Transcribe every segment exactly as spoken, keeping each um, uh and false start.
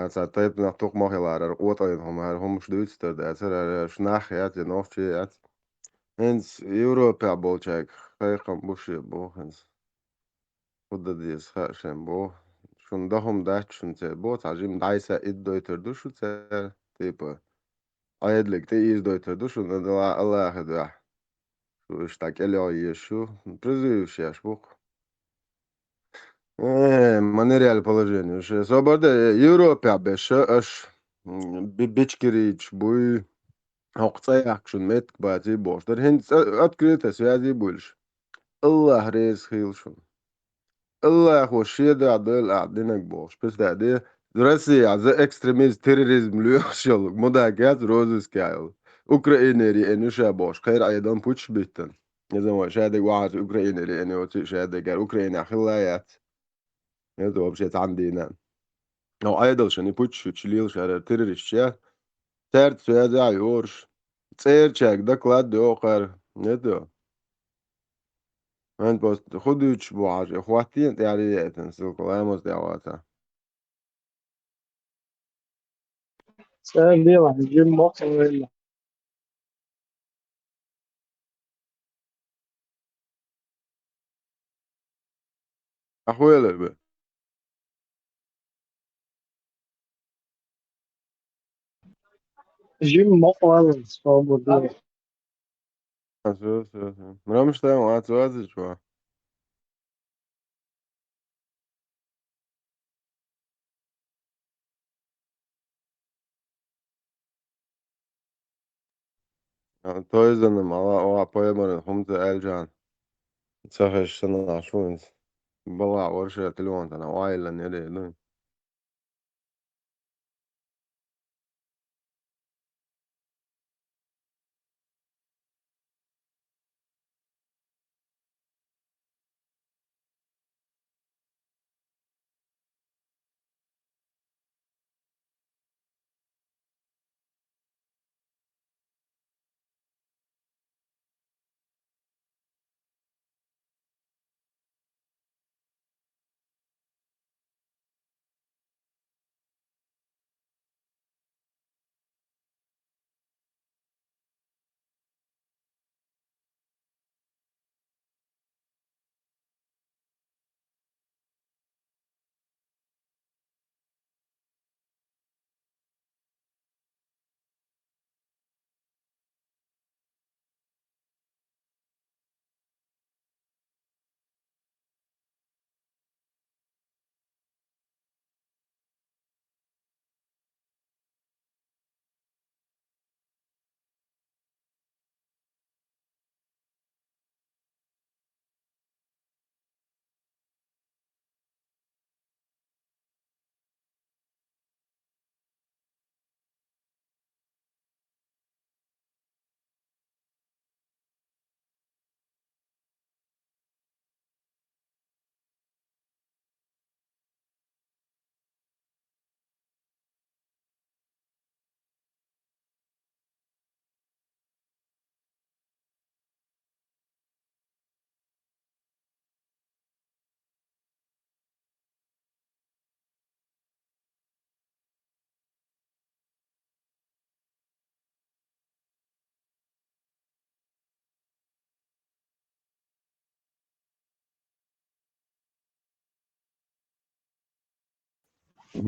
Ацара тайпанах тукхам ма хилара, ара къотӀайна хӀума, хӀара хӀумаш дуьйцуш дацара, хӀара шу нах яц, я нохчий яц. ХӀинца Европехь болчаьрга кхайкхам бу шен боху хӀинца. ХӀун дан деза хаьа шен боху. Шуна дан хӀума дац шуна церан боху, цхьа жима дӀасаиддойтур ду шу цара, типа, Ӏедалга тӀеийзадойтур ду шуна, Алла-, Аллахьан дуьхьа. Шу иштта кӀел йогӀу еза шу, призываш еш бу-кх. Э, ма нереальное положение. Шу собар де, Европехь беш аша, м, би-, бичкарийчаш буй, хӀокху цӀа яхка шуна меттиг баций бохуш дара. ХӀинца цӀа-, открыто связи буьйлуш. Аллахь реза хуьлда шуна. Аллахо шен дуьхьа дойла ахь динарг бохуш. Представь де, Россия за экстремизм, терроризм лоьхуш йолу мудак яц розыскехь йолу. Украинера еана ю ша бохуш, кхайра Ӏедална путч биттина. Иза вай шадерг вахьаш Украинера еана йоций шадерг, яра Украинехь хилла яц. Это вообще цхьана дийна. Но Ӏедал шайн и путч шуьтуш лелаш яра террористаш яц. Цаьрца связь а йораш. ЦӀерачаьрга доклад йоккхара. Это. Вайн пост хӀун дуьйцуш бу хьажа, хӀоттийна тӀаьхьа яйтина ссылка, ламаз тӀехь вацахь. Цара лела, жимма мокъа ваьлла. Ахуелар бе. Жимма мокъа ваьлла, свобода. А, всё, всё, всё. Рамштайн вац вазича. А, тойзана, мала, ва, поймаран, хӀумца аьлча. Ца хезаш санна шу инца. Бала варша телефон тана, вайла нере, ну.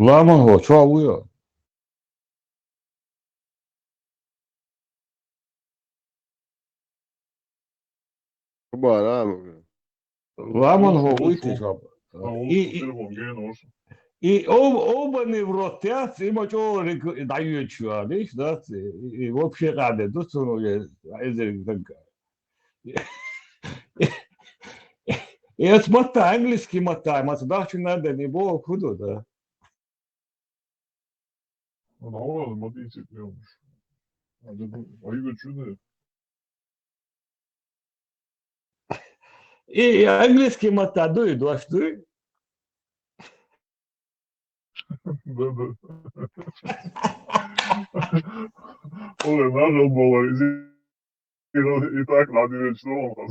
Ламан хӀо, чо вуй? Бара. Ламан хӀо вуй те жоб. И, и, телефон гена уж. И об-, обани в рот яц, и ма чӀогӀа дӀайоьдуш ю, диш, дац, и, и вообще къаде ду цунна уже эзар даг. И эс матта, английский матта, маца дахчун надо, не бо, худу, да. Ана ора ма дийцит неумаш. Ана ду, айга чуьне. И английский матта дуй, дош дуй. Да, да. Ой, нажал было, извини. И так, надо ведь, что он там.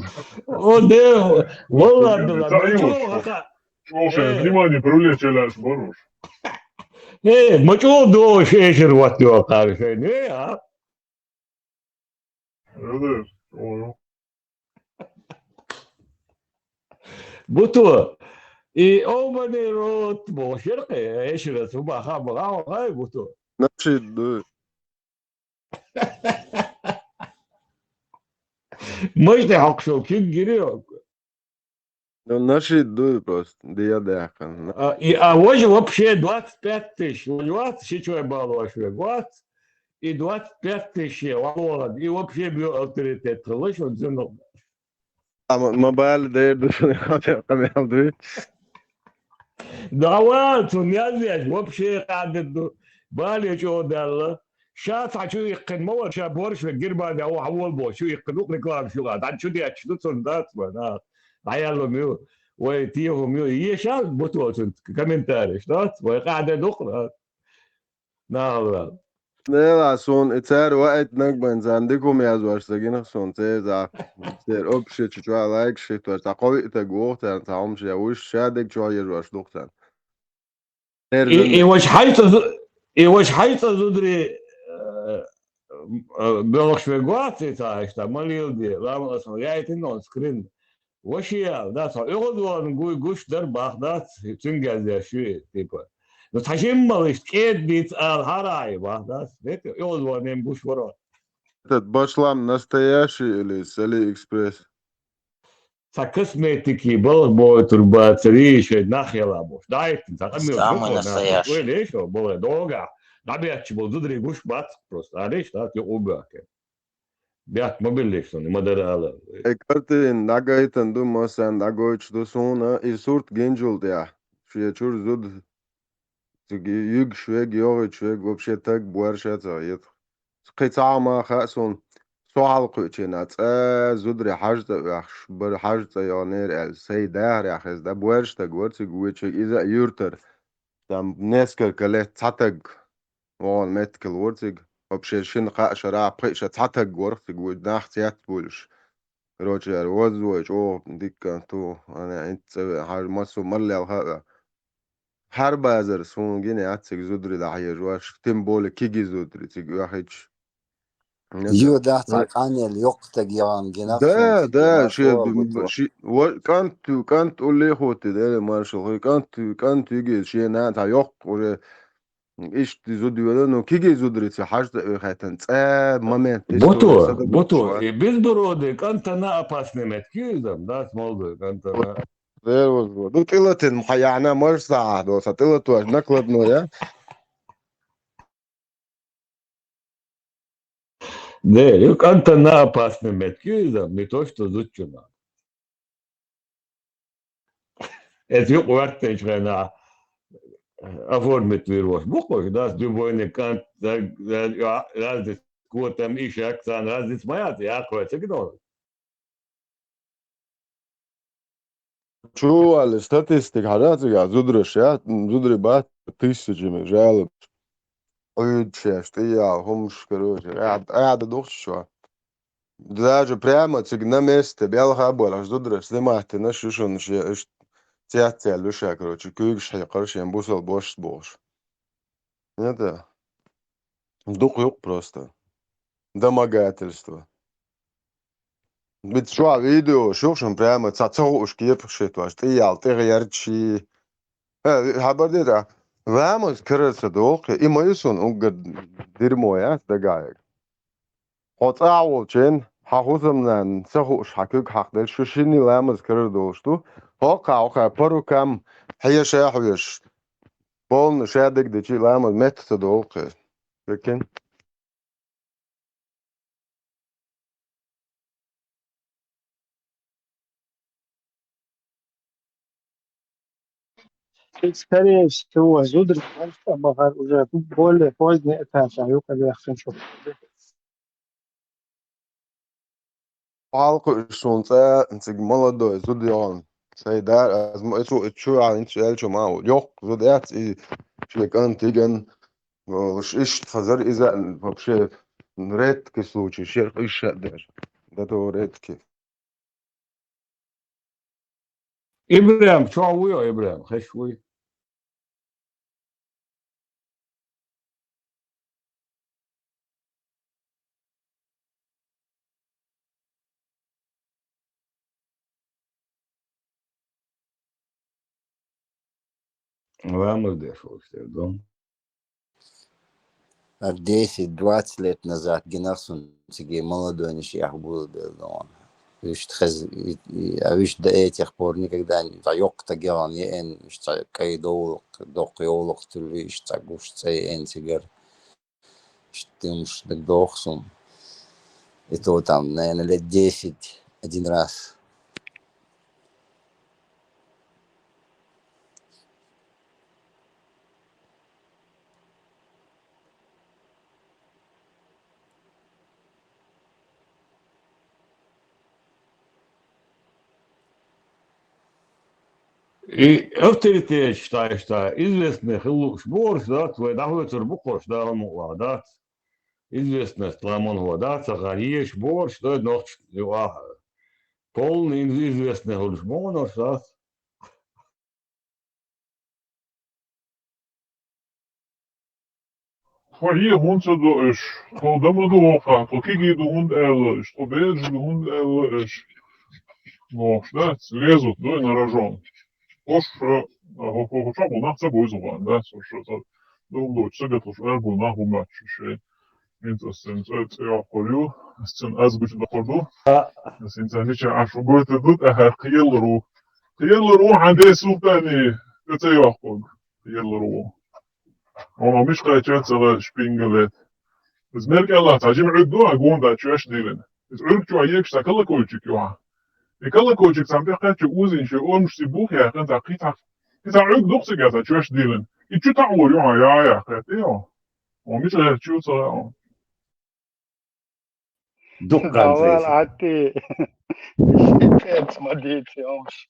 О, да, валла, да, да, чё, аха. Чё, э, внимание привлечь, Эляш, хорош. Э, ма чӀогӀа догӀуш эшар ватт йола кхара шайна, э, а? Буто, и обаный рот бохуш яра кхе, эшарас хӀума хаа ма гӀа хьо хай, Буто. Нашид ду. Мажде хьокхушал куьг гири йоку. Ну, нашид дуй просто, дия даьккхина. А, и, а важа вообще двадцать пять тысяч, важа вац, ши чой балош вег вац, и двадцать пять тысяч валогӀад, и вообще бю авторитет хилла шун зуна. А ма, ма бали дер ду шуна, хатер къамел дуй. Да ладно, цун язвеш, вообще къадир ду. Бали чӀо далла. Ша цхьа чу иккхина ма вара, ша борш ве Германия, ваха вол бо, чу иккхина укх реклама шу гӀа. ДӀа чу дечча ду цунна дац ма, на. ДӀаяллум ю, вай тихум ю. Е ша буту цун комментарий, дац? Вай къаде дукх, дац? Нахал вал. Нела, сон, и цар ваайт наг бан зан дикум язваш загинах сон, цеза. Цер общий чу чуа лайк шитвар, та кхови таг вохтан, та умш я уш, ша дег чуа ежваш духтан. И, и ваш хьайца зу-, и ваш хьайца зудри, э, э, белхаш ве гуац, и ца хьайшта, ма лил де, лама асма, я это нон скрин. Ваш я, да, ца, и гуд вон гуй гуш дар бах, да, цунгяз я шуи, типа. Но ца шиммал ишт кед биц ал харай бах, да, это и гуд вон нем гуш воро. Этот башлам настоящий или с Алиэкспресс? Ца косметики балгӀа бойтур бацари, шоай нах яла бош. ДӀаиттина, ца къамел Самый шо, настоящий. Вай лешо, балгӀа догӀа. ДӀабечча бол зудри гуш бац просто. А леш, да, тё убаке. Бят ма биллеш сон, ма дара ала. Э, картин, дӀагайтан ду, масан, дӀагойтуш ду суна, и сурт гинжул тӀя. Шуя чур зуд. Цига югаш вег, йогӀуьйтуш вег, вообще таг боьрша ца хета. Кхин цхьа хӀума хаьа суна, со хьалакхуьучу хенахь цкъа зударий хьажцӀа оьхуш бара, хьажцӀа йогӀу нера аьлла, сай дахарехь хезна, да, боьрша стаг вара цига вуьйцург, иза а юьртара. Там несколько лет цхьа таг вогӀун меттигал вара цига. Вообще шина кхаа шарахь пхиъ ша цхьа таг вара цига вуьйцу, нах цецбуьйлуш. Короче, яра возза вай чӀогӀа дика кӀант ву, ана, хӀинца цӀа веана, хьажа массо а мал лелха а веа. Хьар базар суна гина яц цига зударий дӀахьежа ваш, тем более кегий зударий цига оьхуьйтуш. Ю, да, цхьа къанел йоккха таг яхана гина. Да, да, ши, ши, ва-, кӀант, кӀант уллехоти, дера маршал, кӀант, кӀант югий, шен нана цхьа йоккха уже Иштта зуда йоьлу, ну, кегий зударий ца хьажцӀа оьхуьйтан цӀа момент. Буту, буту, и безбородый кӀантана опасный меттиг ю иза, да, молодой кӀантана. Дер возбу. Ну, тӀилатин хьан яхьна маж сахьа до, са тӀилатуаш накладной, а? Де, ю кӀантана опасный меттиг ю иза, не то что зудчунна. Эс юкъа ваьттинчу хенахь оформить вир волуш бу кхуш, дас дубойник кӀант, раз, раз, раз, котам ишак, царна разница ма яц, я кхоьца гидо. Чу валли статистика хьажа цигахь, зудараш, я, зударий бац тысячами жалоб. Ӏуьйдаш шаьш, тӀеяла хӀумаш, короче, Ӏаьда, Ӏаьда духучу чохь. Даже прямо цига на месте, белха а болуш, зудараш, зиматтина шу шуна шен, иштта цецъяьлла ю ша, короче, куьйгаш хьекхара шен бусал бошца бохуш. Это дукха юкъ просто. Домогательство. Биц чохь видео, шу шуна прямо ца, ца хууш кепаш шийтта ваш, тӀеяла, тӀегӀерчий. Э, хабар де тӀа. Ламаз карар ца доху, и ма ю суна уггар дерьмо яц дагахь. Хьо цӀахь волчен, хьан хӀусамнанна ца хууш хьан куьг хьакхаделча, шу шинний ламаз карар долуш ду. ХӀокхахь, хӀокхахь парукам хьеша а хьоьжуш, полна ша дагадичи ламаз метта ца долу кхе. Прикинь? Скорее всего, зударий бахар уже более поздний этапе юкъа вехна шу. Пхьалкхуьуш суна цӀа цига молодой зуда йогӀун. Шайн дара, аз ма, цо и чу а, хӀинца аьллачу ма а ву. Йоккха зуда яц, и шен кӀант йиган волуш, иштта хазар иза вообще редкий случай, шерх иша а дер. Да то редкий. ИбрахӀим, чохь вуй хьо, ИбрахӀим? Хезаш вуй? Ламаз деш волуш дерг ду. А десять-двадцать лет назад гинарсун циге молодой ниш яхбула белдон. Уьш тхез, а уьш до этих пор никогда не, а йоккха тагеран еэн, уьш ца кай довлух, доккха йовлух туьлли, уьш ца гуш цӀе еэн цигар. Уьш тимуш даг дохсун. И то там, наверное, лет десять один раз. И авторитеташ, ша, ша известный хила лууш бохурш дац, вай дӀахоцур бу-кх уьш, Дала мукъалахь, дац. Известность ламан хӀо дац, ца хан еш бохурш дай нохч юкъахь. Полный известный хилуш бохурш дац. Тхо хьеха хӀунда ца до аша? Тхо дама ду воккха, тхо кегий ду хӀунда аьлла аша? Тхо бераш ду хӀунда аьлла аша? Бохуш дац, лезут ду на рожон. Хьо шу, хьо, хьо, хьо чохь бу нах ца буьйзу ван, дац, хьо шу, ца, ду, ду, ца гатуш, эр бу нах бу моьттуш шей. ХӀинца ас цуьнан цӀе, цӀе йоккхур ю, ас цуьнан аз гучу доккхур ду. А. Ас хӀинца мича Ӏаш ву гойтур ду, тӀаьхьа кхияллар ву. Кхияллар ву, хьан ден султани, цӀе йоккхур. Кхияллар ву. Оно миш кхайча ца ла шпингалет. Из мел кӀелахь цхьа жима Ӏуьрг ду, а гонда чоьш дилина. Иза Ӏуьрг чохь егаш цхьа колокольчик ю хьан. И колокольчик цхьа тӀекхаьчча узин шен ормаш ци бух яьккхина, цхьа кхин цхьа, кхин цхьа Ӏуьрг дукха цига цхьа чоьш дилина. И чу таӀор ю хьан, я, я, кхетта ю. О, мича гӀертачу ца ваьлла? Дуккха Авал хьатти. Ши кхерц ма дийци, омш.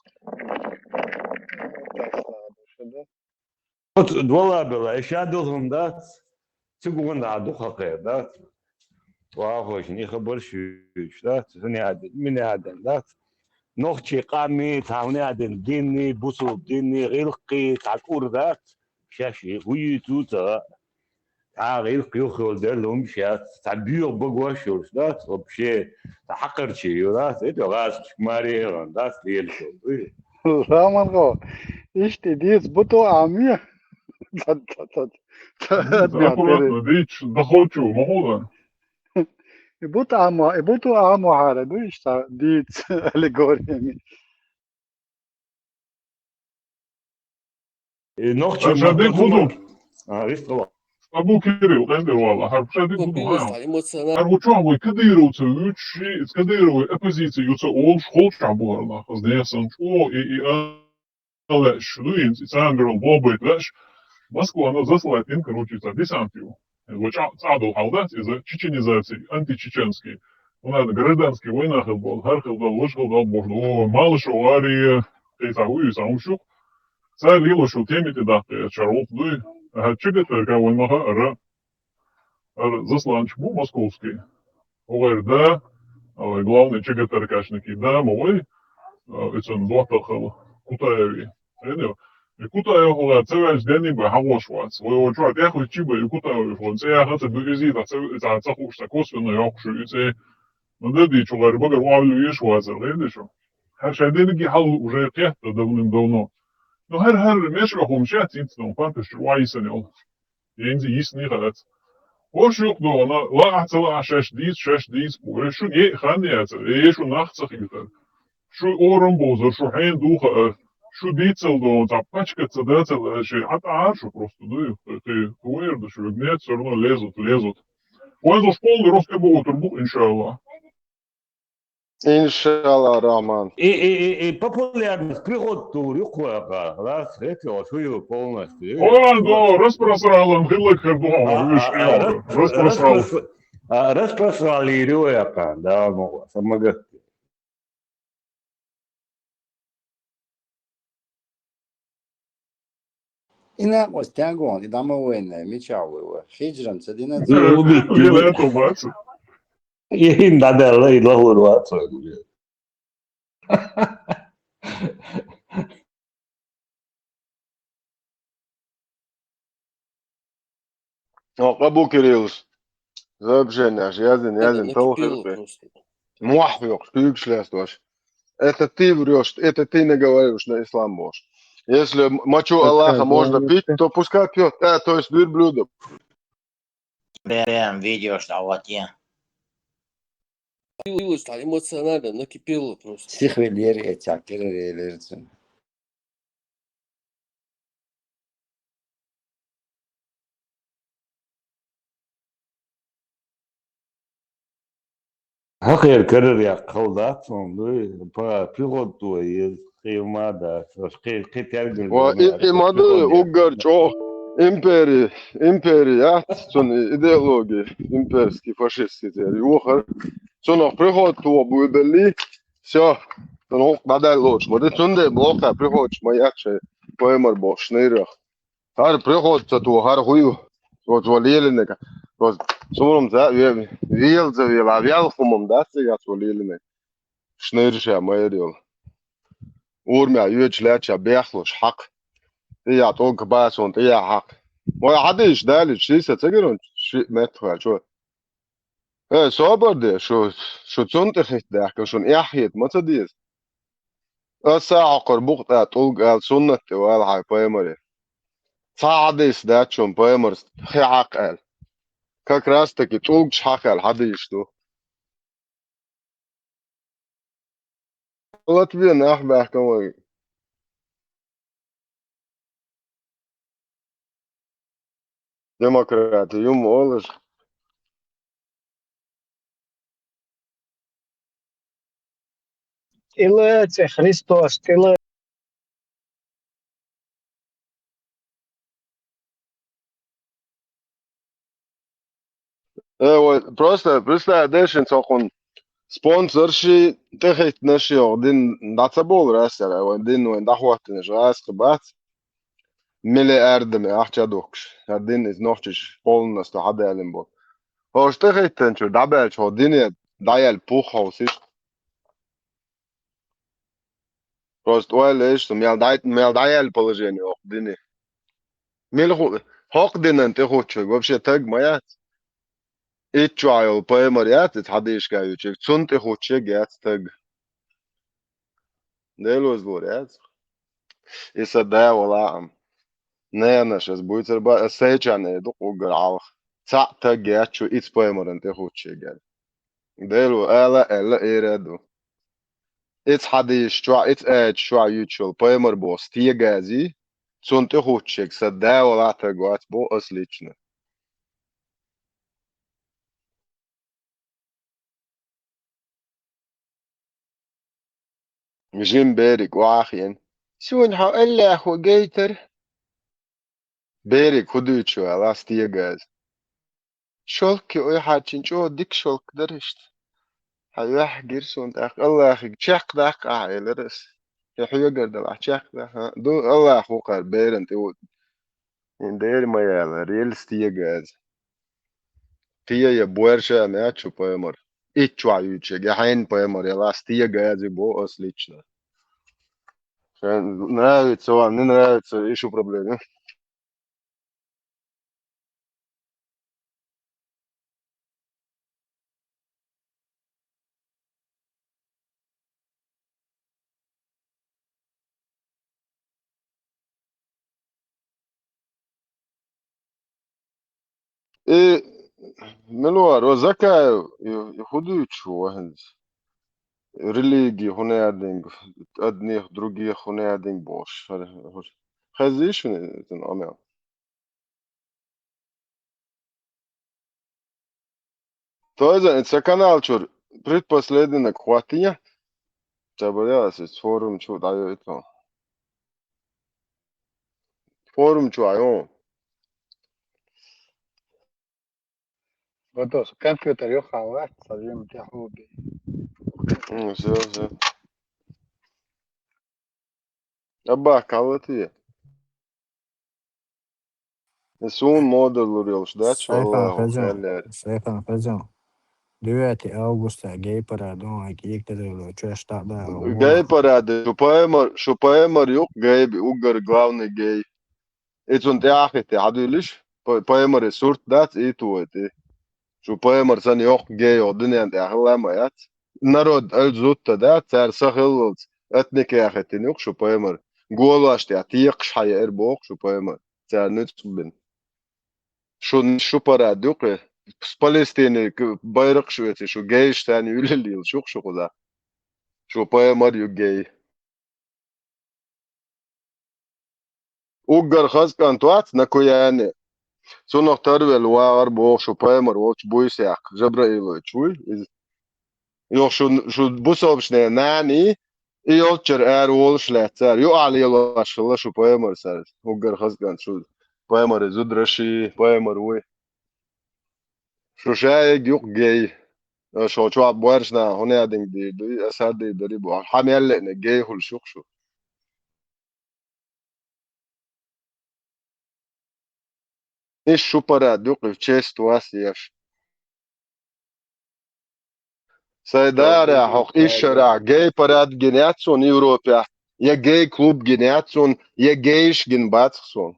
Оцу дола бела, и ша долу хӀума дац, цигахь а дукха кхер дац. Вахош, и хабар шуьйчу дац, хӀуни а дина, мини а дина дац. Нохчий къамий, цхьа хӀуни а дина, динний, бусул динний, гӀиллакхий, цхьа кӀур дац. Шаьш хӀу йийцу ца хаьа. Цхьа гӀиллакх юххе йолу делла хӀумаш яц, цхьа боьха багош йолуш дац, вообще, цхьа хьакхарчий ю дац, это гӀазкхашка маре а гӀан дац, лелаш йолу дуй. Ламан гӀо, иштта и дийца буту а ма ю. Ца, ца, ца, ца, Ца, ца, аккуратно, дийцаш, дахочу, ма хӀула. И буту а ма, и буту а ма хьара, ду иштта дийца аллегориями. И нохчий Ша дика хӀун ду? А, вистхила. Абу Кирилл, къен де вала, хьарп ша дика хӀун ду, хьан? Хьар ву чохь вай кадыровцев вуьйцуш, и кадыровый оппозиция ю ца олуш, холчохь бу хӀара нах, ас дехсан чӀогӀа, и, и, а, лаьаш ду, и, и царна гурам бобайт лаьаш, Москвана заслать дина, короче, цхьа десант ю. Вай чӀа-, цӀа долу хьал дац иза, чеченизация, античеченский. ХӀунда аьлча гражданский война хила болу, хӀара хила долу, важа хила долу боху, о, Малышев Лария, кхин цхьа вуй, цхьа хӀума шу. Цара лелош ю теми тӀе даккха, чара воккха дуй. ХӀара ЧГТРК вайн ма хаара, хӀара засланчик бу московский. ХӀокхуьнан да, а, вай главный ЧГТРКшники да, ма вай, а, оцунна доттагӀа хилла, Кутаеви. Хьенех? И Кутаев хӀокхуьнан ца ваьлча денна бен хьагӀош вац. Вай ван чохь тӀехвиччи бен, и Кутаев хӀокхуьнан ца яхаца ду иза, цхьа ца, цхьа ца хууш, цхьа косвенно йоккхуш ю и цӀе. Ма дан дийчу гӀайра багара охьавуьйш вацара, гӀердаш ю. ХӀара шайн дерриге хьал уже кхетта давлин давно. Ну, хӀара, хӀара мешваха хӀума шаьц, инца дон, панташ чу вайсана йолу. Ензи йисний хац. ХӀорш юкъа догӀана, лаахь ца лаахь шаьш дийца, шаьш дийца бу. Э, шуна е а хан яцара, э, шун нах ца хилира. Шу орам бовзар, шу хьенан ду хаара. Шу дийцал догӀана, цхьа пачкат ца дацал, э, шайн хьатӀахьара шу просто, ну, кхин, кхин, кхин вайр ду шу, нет, всё равно лезут, лезут. Вайн зо школа русский бу утур бу, иншаллах. Иншалла, Рахман. И, и, и, и популярность, приход тур юккъехьа, раз, это вот, шу ю полностью. О, да, распросралан, хиллак хир ду, А, видишь, а, а, я рас-, распросрал. Распрос-, а, распросрал и рюяка, да, ну, самогат. И накъостягон, и дӀа ма вайна, мичахь вуй вай? Хиджран ца дина ца? Э, убит, убит. Лилаьту бац. И хӀин дӀадаьлла, и лахур вац вай. О, Абу Кириллс. Сообщение аж яздина, Это яздина, накипело толхирпе. Просто. Мохь хьоькхуш, куьйгаш лаьцна ваша. Это ты врёшь, это ты наговорил, что на ислам можешь. Если мочу Аллаха можно пить, то пускай пьет. Э, то есть верблюдом. Прям видео, что вот я. Эмоционально накипело просто. Сих велер этя, керер элерцин. Хахер керер я калдат, он, па, пригод туа, ез, хема да, хе, хе, тергер. Ва, и, и мады угар чо, импери, импери, я, цун идеология, имперский, фашистский, тер, юхар. Цунах пригод туа буйбели, всё, цунах бадай лоч, мады цунде блока пригод, ма яхше, поймар бош, нейрах. Хар приходится ту, хар хую. Вот валилинека. Вот сумрум за вел за вел а вел хумум да цигас валилинек. Шнырша майрил. Урмя юч ляча бехлуш хак. Тия толк басун тия хак. Мой хадиш дали шиса цигерун ши метра чо. Э, собар де, шу, шу цун тихит да, ка шун яхит, ма цадис. Аса акъар бухта тулг ал суннат де вал хай паймари. Цадис да чун паймар хи хак ал. Как раз таки тулг хак ал хадиш ду. Латвия нах бахтан вай. Демократи юм олуш. Тилы це Христос, тилы. Э, вот, просто представь, дешин сокун спонсорши, тихит наши, дин, даца бол расера, вот, дин, вот, дахватин жас кыбац. Миллиардами ахча духш. Дин из нохчиш полностью хадалин бол. Хош тихит тенчу, дабелч, хо, дин, даял пух, хо, сиш. Просто ойлаш, что мел дай, мел даял положение ох дини. Мел ху-, хок динан ты хочешь, вообще так моя. И чуайол поймар яц, и хадишка ючек, цун ты хочешь яц так. Делоз лор яц. И сада вала ам. Не, на сейчас будет серба, сейчан и дук уграл. Ца так яц, чу иц поймаран ты хочешь яц. Делу эла, эла эреду. Иц хадиш чуа, иц эч чуа ючул, поймар бо стиегази, цун ты хучек, са да вала тагвац бо отлично. Жим берик вахин. Сюн ха Аллаху гейтер. Берик худуйчу ала стиегаз. Шолки ой хачин чо дик шолк дарышт. Хавяхь гирсун так Аллахи чак так а элерес. Я хуя гардала чак да. Ду Аллаху кар берен ти вот. Индер маяла рел стиегаз. Тия я буэрша мя чу поймар. И чуа юче, я хайн поймар, я лас тия гази бо отлично. Нравится вам, не нравится, ищу проблемы. И милуар, о закай, и худуючу вахинз. Религии хунядинг, одних, других хунядинг бош. Хазиш, амел. Тойза, это канал чур, предпоследний на кватия. Чабаря, с форум чу даю это. Форум чу айо. Готов. Компьютер ё хава, совсем те хобби. Все, все. Абба, калати. Сун модулур ёлш, да, чё? Сайфан Фазян. Сайфан Фазян. Девятый августа гей парад, он, а кик тедерло, чё, штаб, да. Гей парад, шупаймар, шупаймар юк гей, угар главный гей. Ицун тяхи, тяхи, адуилиш, паймар и сурт, да, и туэти. Шупаймар сан ёк гей, о, дунен тяхи лама, яц. Народ, эл зутта, да, цар сахыллц, этник яхи, тин юк, шупаймар. голаш тӀехь текхаш хьаеара боху шу пайхамар, цара нуьцкъ бина. Шу, шу парад ю кхи. С Палестине к-, байракхаш оьций, шу гейш царна юьллуш ю шу кхузахь. Шу пайхамар ю гей. Уггар хаза кӀант вац Накуяне. Цунах тарвелла вагӀар боху шу пайхамар волчу буйсехь, Жабраилович вуй иза. Юха шу, шу бусалбачу нана и, и йолччара ара волуш лаьцна цара. Юкъахь лелош хилла шу пайхамар цара. Уггар хаза кӀант шу пайхамар и зудараши, пайхамар вуй. Шу шайиг юкъа гей. Аша хьо чохь боьрша нахана хӀунда динга дийр ду, аса дийр дари боху. Хьан мел леъна гей хуьлуш ю шу. Иш шу парад ю кхи, честь вас еш. Сайн дарехь, хӀокху иш шарахь гей парад гина яц суна Европехь, я гей клуб гина яц суна, я гейш гина бац суна.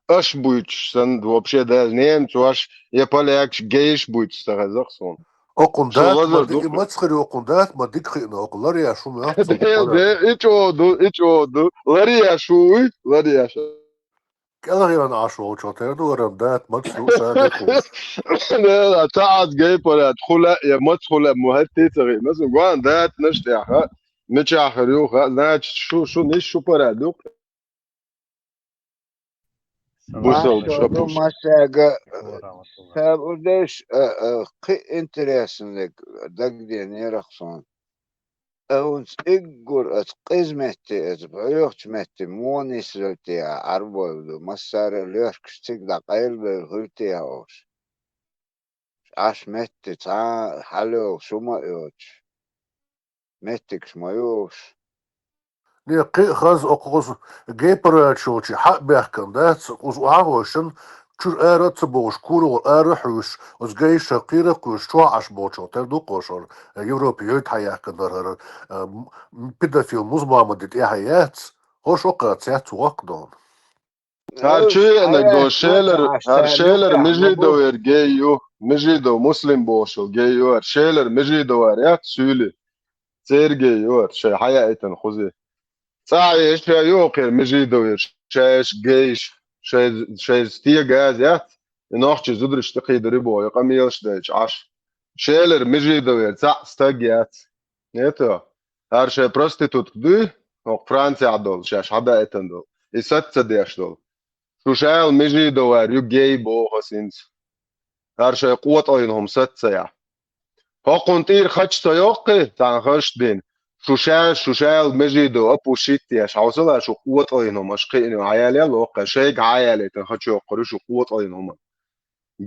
Аш буьйцуш санна, вообще даже немцош, я полякаш гейш буьйцуш ца хеза суна. Окхун дат ма ду, и мацхар ю, окхун дат ма дика хиъна, окху ларъеш хӀума яц суна. Де, и чӀогӀа ду, и чӀогӀа ду. Ларъеш хӀу вуй, ларъеш. КӀелхьаран Ӏаш волчо тера ду варан дат, мац ду, сагӀа хуш. Нела, ца аз гей парад, хула я мац хула, ма хӀетте ца гӀина. Сан гуан датнаш тӀехь, мичахь хир ю, ха, значит, шу, шу ниш шу парад ю. Бусалба Машалла, шапуш. Масега, э, сабурдеш, э, э, кхи интересниг дагаденера суна. Э, хӀунца иггур аца къизметти, аца бӀоьхучу метти муха нисвелти а Ӏарбойла ду, массара а лоьхкаш цига дӀакъайлабевлла хуьлти а ош. Аш метти цхьа а хьалайолуш хӀума а йоцуш. Меттигаш ма ю ош. Не, кхин а хаза окхуза гей парад йолчу хьа а баьхкина дац, уза охьа а гӀойшина, чуьра ара а ца бохуш, кура а вара ара а хьуьйсуш, оцу гейша кхера а кхуьйсуш, чохь Ӏаш болчух тера ду кхо шуна, Европе йойта хьаяьккхина хӀара, хӀара, а, м-, педофил Музмамади тӀехьа яц, хӀорш оккхаца яц воккха дона. ХӀара чу еанарг долу Шелар, хӀара Шелар Межидовера гей ю, Межидов Муслим бохуш гей ю, хӀара Шелар Межидовера яц суьйли. Церан гей ю хӀара, шайн хьаяийтина кхузи. ЦӀахь еш ю кхера Межидовера, шайш гейш, шай, шай стегаза яц, и нохчий зудараш тӀекхийдари боху, и къамелаш дайчу Ӏаш. Шелар Межидовера цхьаъ стаг яц. Нето, хӀара шайн проститутка дуй, хӀокху Францехь долу, шаьш хьадаийтина долу, и саца ца деш долу. Шу шайла Межидовера ю гей боху ас хӀинца. ХӀара шайн къотӀаллина хӀума саца ца яхь. ХӀокхунна тӀера хача ца йоккхий, цхьана хазаш дина. Шу ша, шу шайла Межидов а пушитта еш, хьовсала шу къотӀаллина хӀума, аша кхиъна хьаялел воккхе, шайга хьаялийтина хача йоккхур ю шу къотӀаллина хӀума.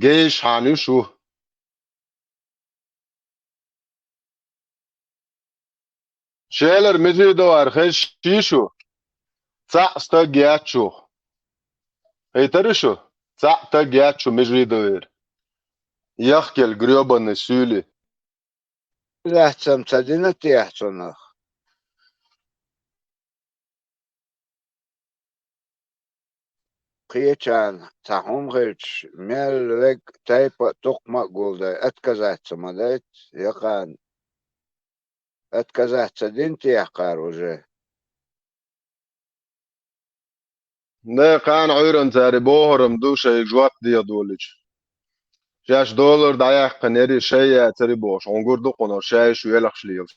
Гейш хьан ю шу? Шелар Межидовера хезаш ший шу? Цхьаъ стаг яц шу. Хетара шу? Цхьаъ стаг яц шу Межидовера. Яхкел грёбаный суьйли. Лаьцам ца дина техь цунах. Кхечарна цхьа хӀума хилча, мел вег тайпа а, тукхма а гулдай, отказаться ма дайта, якъан. Отказаться дина техь кхара уже? Не, кхана Ӏуьйранна цара бохурам ду, шайга жоп деха долуьйтуш. Шаьш долар дӀаяьккхина яри, шай яцари бохуш, хьуна гур ду кхунах, шай шу елахаш лелаш.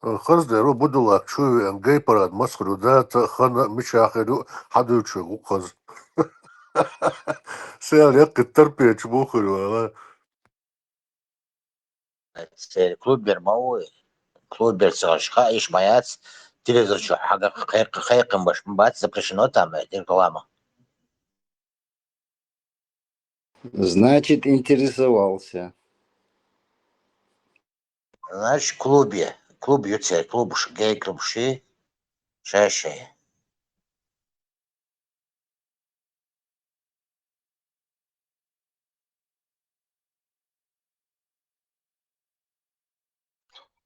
Хаза дера, Будулак чу веана, гей-парад маца хир ю, дата а, хана а, мичахь хир ю, хьадуьйцуш ву хаза. Сел яккхий терпенца бу хир ю, ала. Церан клубера ма ву, клубера ца гӀаш, хаа йиш ма яц, телевизор чу хьага кхайкх-, кхайкхам баш ма бац, запрещено там, э, реклама. Значит, интересовался. Значит, клубе. Клуб ю церан, клуб ш-, гей клуб ши, шай-шай.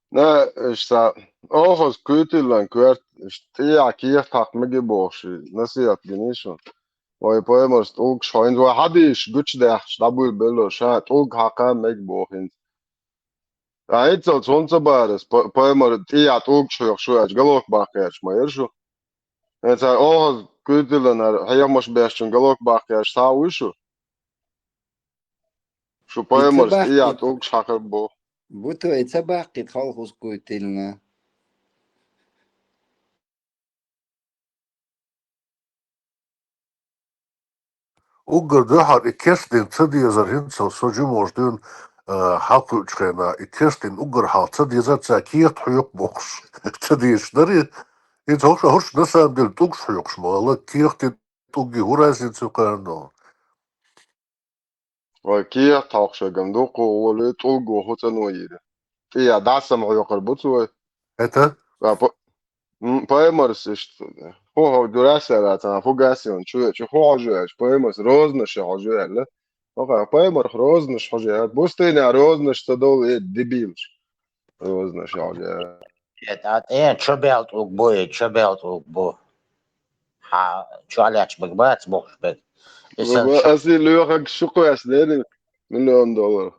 На, иштта, оха оцу куьйтиллан коьрта, иштта, тӀехьа кехат хьакха мега бохуш, насихьат гиний шуна? Вай пайхамарс тӀулгаш хьо хӀинца вай хьадийшаш гучудаьхча дӀабуьйлабелла, ша тӀулг хьакха мега боху хӀинца. Ткъа хӀинццалц хӀунда ца бахара ас па-, пайхамар тӀехьа тӀулгаш хьоькхуш ву аьлча, галок баккха гӀерташ ма яра шу? ХӀинца оха оцу куьйтиллан хьехамаш бешчун галок баккха гӀерташ схьа а вуй шу? Шу пайхамарс тӀехьа тӀулгаш хьакхар боху. Бу тхо и ца баккхийта хьалха оцу куьйтиллана. Уггар дуьххьара и керстдина ца дезар хӀинццалц со жимош дуьйна, а, хьалкхуьучу хенахь, и керстдина уггар хьалха ца дезар, цара кехат хьоькху бохуш ца дезаш дара. ХӀинца хӀокху хӀорш на самом деле тӀулгаш хьоькхуш ма вала, кехатан тӀулган хӀун разница ю кхарна? Вай кехат хьокхуш веган дуккха а гӀоле тӀулг ву хӀу цӀано йийра. ТӀехьа дӀасам хьоькхур бу цо вай. ХӀета? Ва па-, м, пайхамарс иштта. ХӀун хьо дуьрасса а лаьцна, хӀу гасйон чу, чу хӀу хьожу аьлча, пайхамарс розанаш хьожу аьлла. ХӀокху пайхамарх розанаш хьожу аьлла. Бустийна розанаш ца долу, э, дебилаш. Розанаш хьожу аьлла. Э, тӀа, э, чо бел тӀулг бу, э, чо бел тӀулг бу. Хьан чу а лаьтташ бага бац бохуш берг. И сан Бага, шу ас и лоьхург шу кхоьссинера миллион доллар.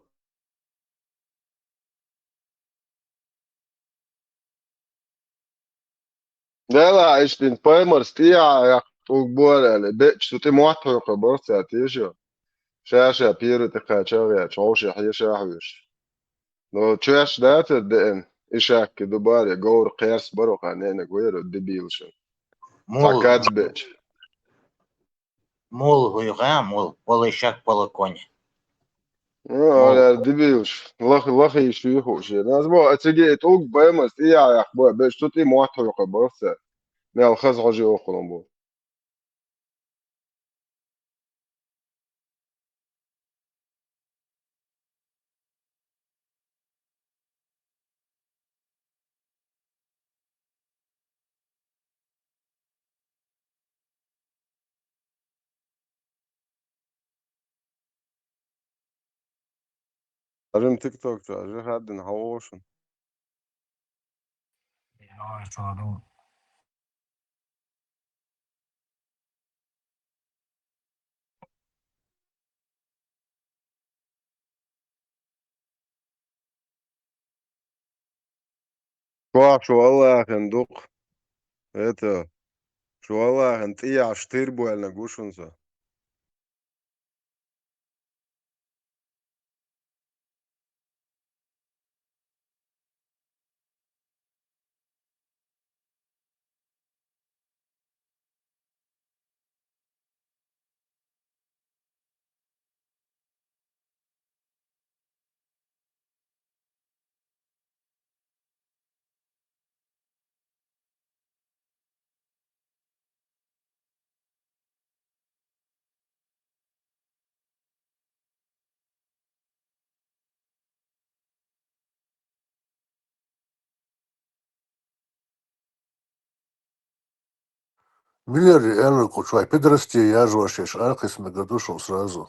Дела, иштта пайхамарс тӀехьа а яккха тӀулг бора аьлла, бечу цу тӀе мотт хьоькхур бара цара, тешо. Ша-ша пера тӀе кхача а гӀерташ, хьовше хьеша а хьоьжуш. Но чоьш дацара деана, и шакки дубар я говра кхерс баро хан ненаг вера дебилшин. Цхьа Мул, кад бечу. Мул хӀуй гӀа, мул, полы шак, полы конь. Ну, Мул. Аля дебилш, лахи, лахи шуй хууш. Нас бо, а циге и тӀулг баймас, и я ях бо, беш тут и мотт хьоькхур бара цара. Мел хаза хьожа охула бу. Ажим тикток чу, ажи хаддин хьо ошу. Ой, чура ду. Кох шу валлахӀин дукха. Это, шу валлахӀин тӀехьа штыр боьллинарг ву шуна со. Миллер аьлларг кху чу вай пидорасте яжош еш, арахица мегар ду шуна сразу.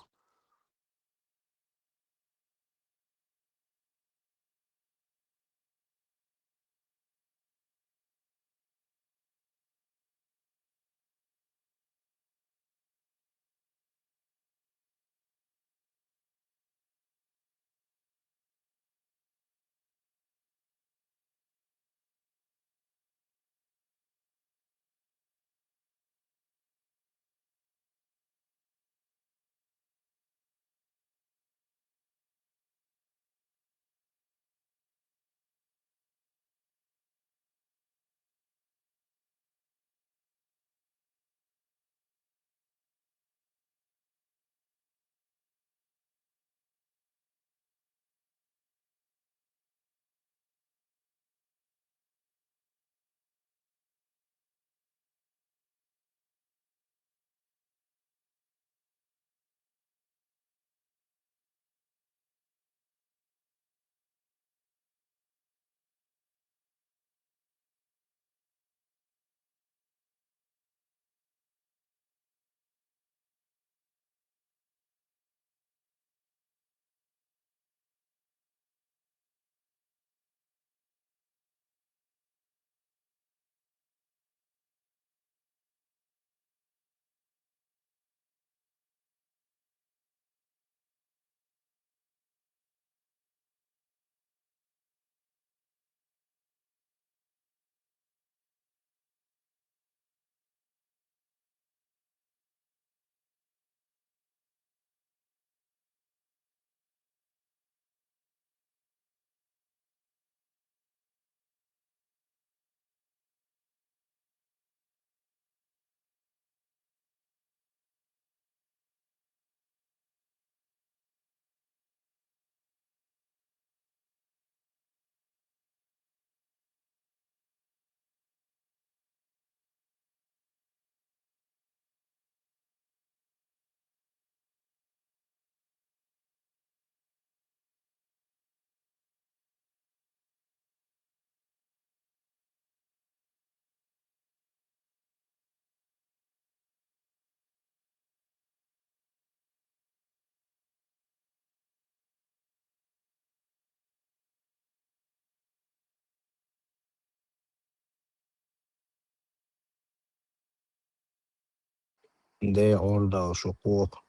Де ордал шу кхоха.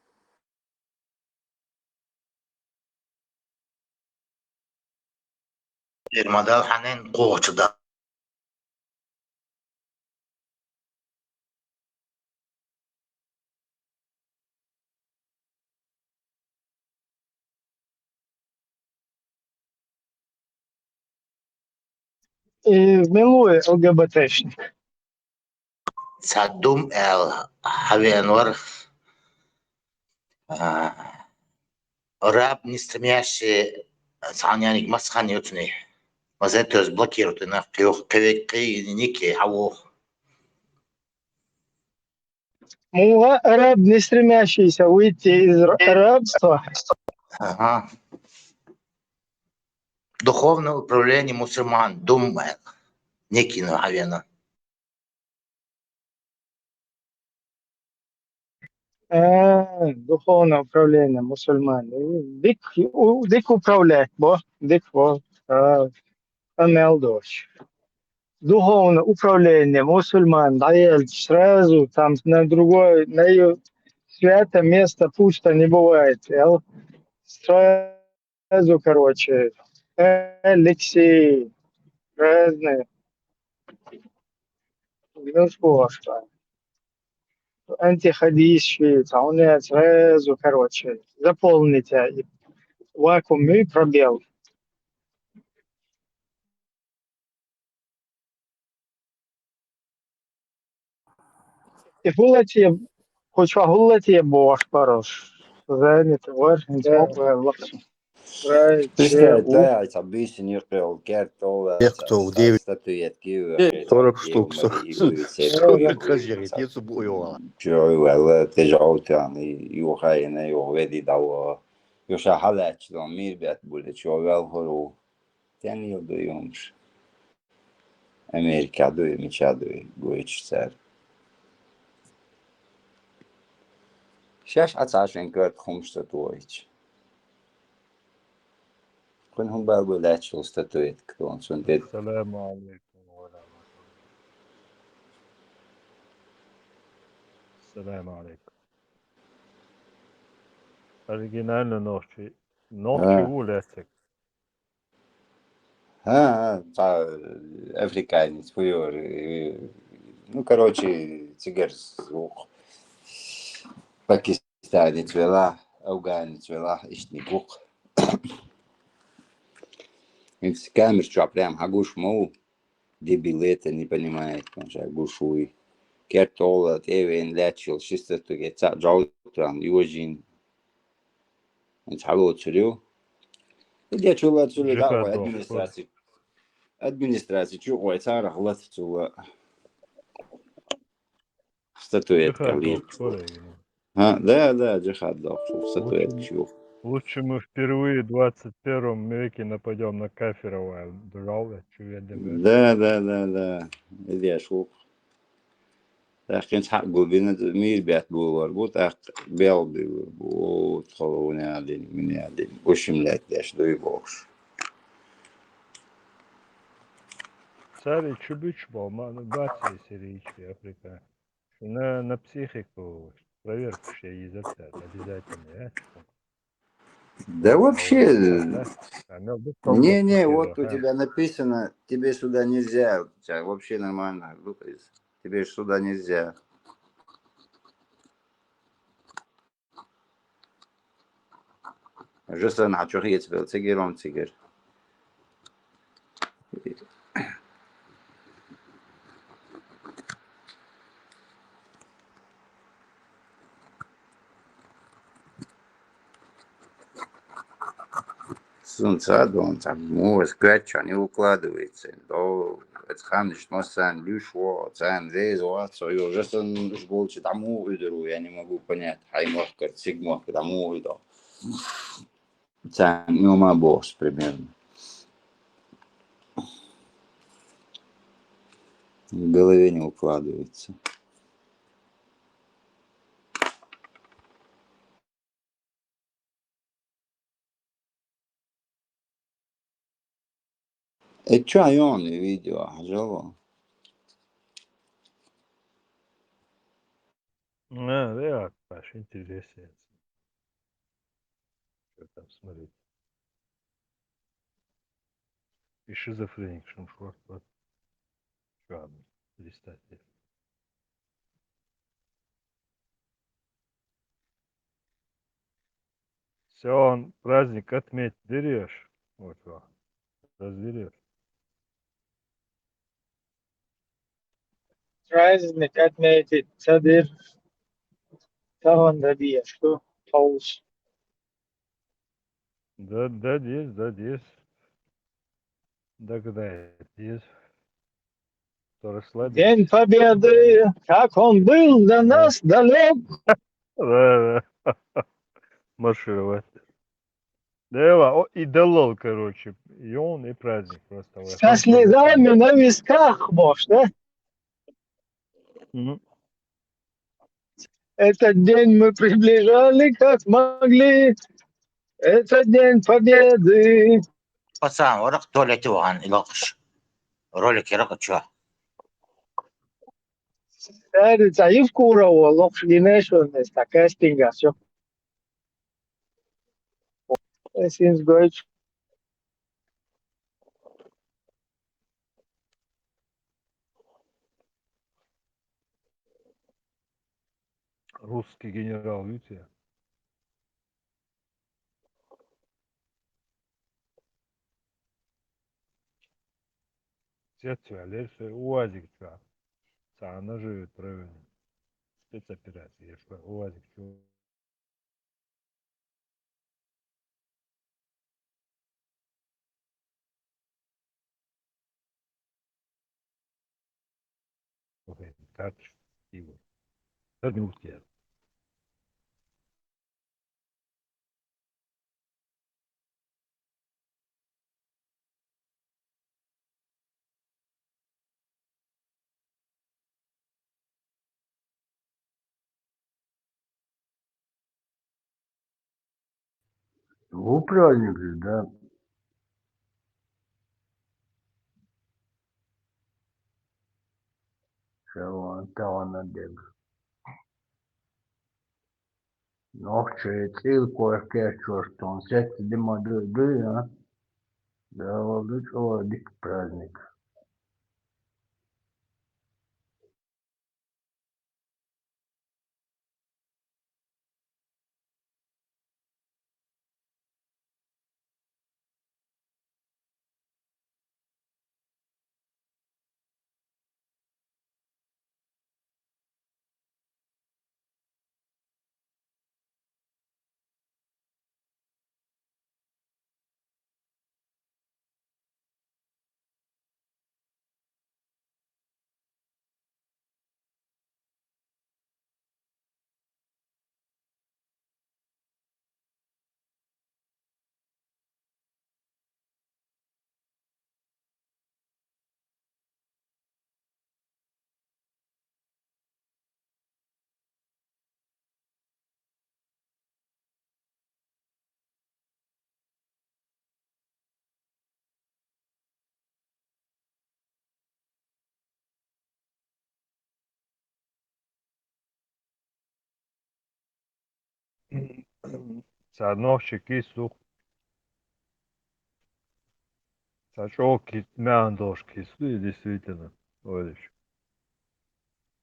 Эр ма дал хьанен кхоха чу да. Э, мила ву ЛГБТшник? Цхьа дума аьлла хьавеана вара. А, раб, не стремящийся, цхьаннениг массахана юцни. Маза тез блокировать вина, кхе-, кхевек кхе-, ники хьавоха. Муха раб, не стремящийся выйти из р-, рабства? Ага. Духовное управление мусульман, дума аьлла. Никина хьавеана. А, духовное управление мусульман. Дика, у-, дика управлять бо, дика бо. А, а мел дош. Духовное управление мусульман дӀаелча сразу там на другое, на ю-, свято место пусто не бывает, эл. Сразу, короче, Алексей, разные. Ну, что, что? Антихадисщи, цхьа хӀума сразу, короче, заполнить, а, и вакуум и пробел. И хӀуллати, кху чохь хӀуллати бохуш бараш. Занят вар, хӀинца мукъа лакхаш. Представь, да, цхьа бийсина юккъехула кертол, Бехтов, девять. Статуэтки, сорок штук, со. Сколько кожери, те цу буйвола. Чуьйвелла, тежавтан, и юха йина, юха веди дало. Юша хьалаьчча, мир бет буле, чуьйвел хору. Тен йил ду юмш. Америка дуй, мича дуй, гойчу цара. Шаьш Ӏа цхьа шайн коьрта хӀумаш ца тохийча. Кхуьнан хӀун бала бу лаьтташ йолу статуэтка тхуна, цунна тӀе. Ассаламу алейкум ва рахматуллах. Ассаламу алейкум. Оригинально нохчи, нохчи ву лаьттиг. ХӀан, хӀан, цхьа африканец, фу йора, э, ну, короче, цигара вукху. Пакистанец велахь, афганец велахь, иштаниг вукху. ХӀинца камера чохь прям хьан гуш ма ву? Дебил это не понимает, хан ша гуш вуй. Кертолла, тӀе а веана, лаьтташ йолу ши статуэт цхьаъ жовтан йожийна. ХӀинца хьалоцур ю. И де чула, чула дӀа а гӀой администраци. Администраци чу гӀой царах лата цула. Статуэтка лийна. А, да, да, джихад доккхуш, статуэтка чу. Лучше мы впервые в двадцать первом веке нападём на кафиров, а, дожал, чу ведем. Да, да, да, да. Идеш ву. ТӀаккха хӀинца хьаъ гулбина, мийра бетта буллур бу, тӀаккха бел буьйлур бу. О, тхо вуьне а дина, муьне а дина. Гушим лаьтташ дуй бохуш. Цаьрга чу буьтуш боху, ма-, бац и сирийчу Африка. На, на психику проверка ше йизар цаьрга, обязательно, я? Да вообще, не, не, вот у тебя написано, тебе сюда нельзя, у тебя вообще нормально, тебе сюда нельзя. Уже сан хьан чу хецабелла цигара, он цигара. Сан ца дон, ца муха аса коьртачохь не укладывается. До, эца ханнаш массарна луьйш ву, царна реза вац со, йо, уже сан уьш болчу дӀа муха уьдур ву, я не могу понять, хьайн мохкара, цига мохкара дӀа муха уьдо. Царна муьлха бохуш примерно. В голове не укладывается. Э, чу айон видео, хьажал ван. А, да, Паш, интересно. Что там смотреть? И шизофреник, что ж, вот, вот. Что, листать? Все, он праздник отметь, дырешь. Вот, вот. Разберешь. Праздник отметить, цадыр. Тагъан да дия, что? Пауз. Да, да, здесь, да, здесь. Да, когда я здесь. То расслабились. День Победы, как он был до нас далек. Да, да. Маршировать. Да, о, и далал, короче. И он, и праздник просто. Со слезами на висках, может, да? Мгм. Этот день мы приближали, как могли. Это День Победы. Пацан, орак туалети вахан илалхаш. Ролик ярак ачуа. Сэр, заявка ура, лох, линейшн, такая стинга, всё. Seems good. Русский генерал, видите? Сеть, Олеся, УАЗик, чё? Сана же правильно. Спецоперация, я что, УАЗик, чё? Окей, так, Иван. Вернусь я. Управник же, да. Шалан, талана дег. Нохчий цӀил квайкерчур тун, сеть дима ду-, дуй, а? Да, валдыч, о, дик праздник. Цар нохчий кис лух. Цар чӀоагӀа кис, мягӀна долуш кис ду и, действительно, ойла йича.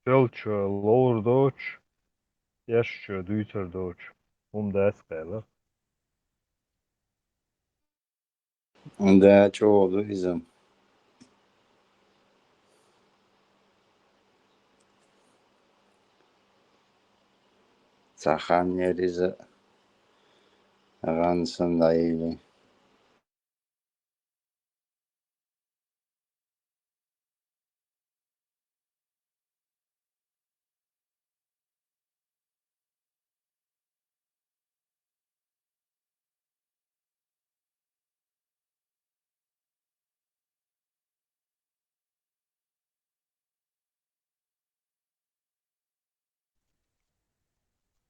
Пел чу ловр доцуш, эш чу дуьйцур доцуш хӀума дац кхайла. Да, чӀоагӀа ду иза. Цхьа хан яра иза, гӀан санна дӀайилли.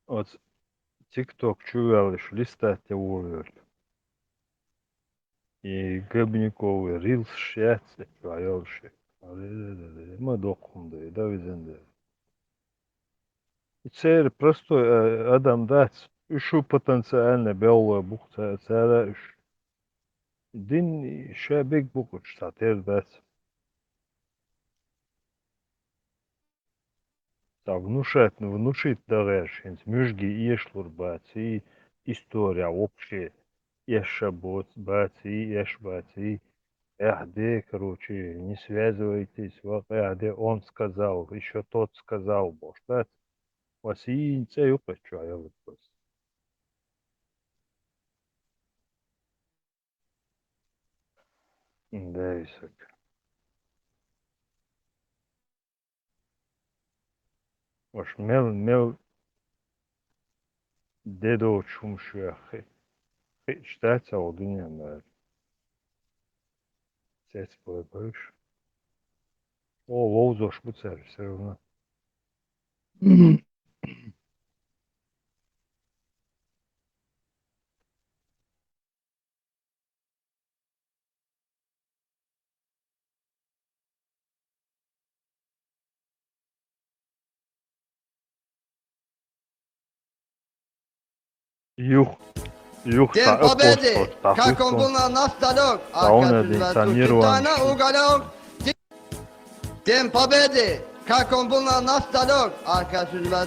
Оцу TikTok чу ваьллаш листать де вогӀуьйту. И габниковый рилс шец а йолуш. Ма доккха хӀума ду, да, везан да. Церан простой, э, адам дац. Уьш шу потенциально беллой бу-кх ца-, цара уьш. Дин ша бег бу-кх уьш, цхьа тера дац. Цхьа внушать, внушить дан гӀерташ, хӀинца муьжги эшалур бац, и история вообще эша боц-, бац, и эш бац, и эхь де, короче, не связывайтесь, ва къехь де, он сказал, ещё тот сказал, бохуш дац. Ва сийна цӀе ю кхеччо яллалц. Да, Исаак. Ваша мел, мел де доцуш хӀума шоьх хи-, хиъча дац оха дуьненара. Цец бой бевзаш. О, вовзош бу цара всё равно. Юха, юха День Победы, как он был на нас далёк, а как он был на нас далёк. День Победы, как он был на нас далёк, а как он был на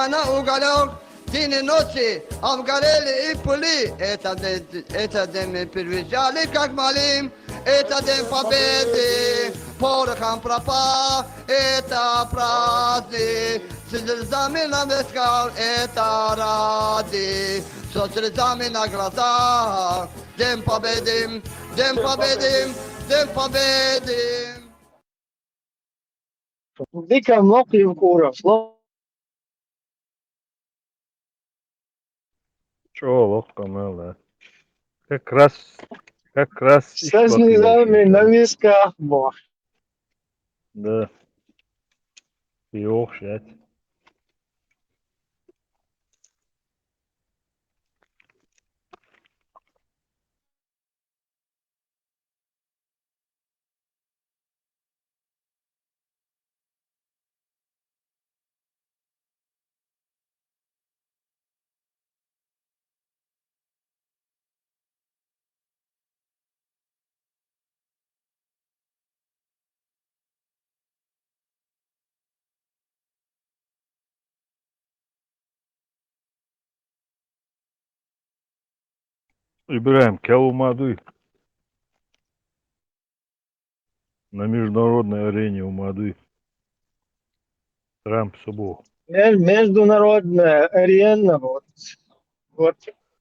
нас далёк. День и ночи обгорели и пыли. Это день, это день мы провожали, как могли. Это День Победы, порохом пропах, это праздник. Со слезами на висках, это радость. Со слезами на глазах. День Победы, День Победы, День Победы. Дика мокъ ю кӀура, ло- ЧӀогӀа локху къамел, да. Как раз, как раз со слезами на висках, боху. Да. Йохуш яц. ИбрахӀим, кел хӀума дуй? На международной арене хӀума дуй? Трамп субу. Ме-, международная арена, вот, вот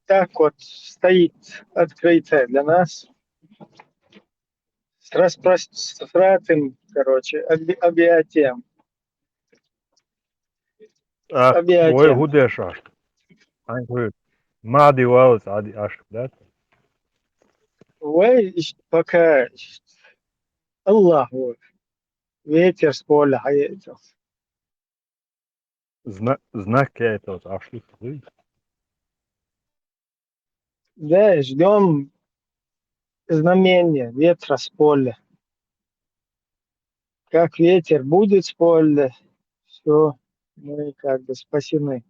так вот стоит открытая для нас. С распрос-, с раскрытым, короче, объ-, объятием. А, объятием. Вай хӀун деш аша? Хьайн хуьлу. Мади валас Ӏади аша, да? Вай, иш-, пока, иш-, Аллах, вот. Ветер с поля хьаэцалц. Зна-, знак яйталц Ӏаш ду хуьлу? Да, ждём знамения ветра с поля. Как ветер будет с поля, всё, мы как бы спасены.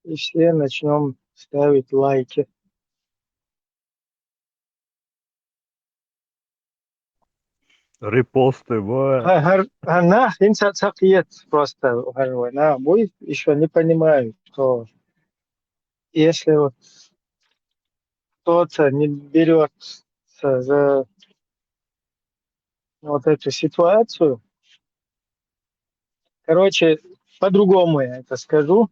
И все начнём ставить лайки. Репосты, во. Ха-, хӀара, хӀара нах хӀинца ца кхета просто, хӀара вай нах буй, ещё не понимаю, что если вот кто-то не берётся за вот эту ситуацию, короче, по-другому я это скажу.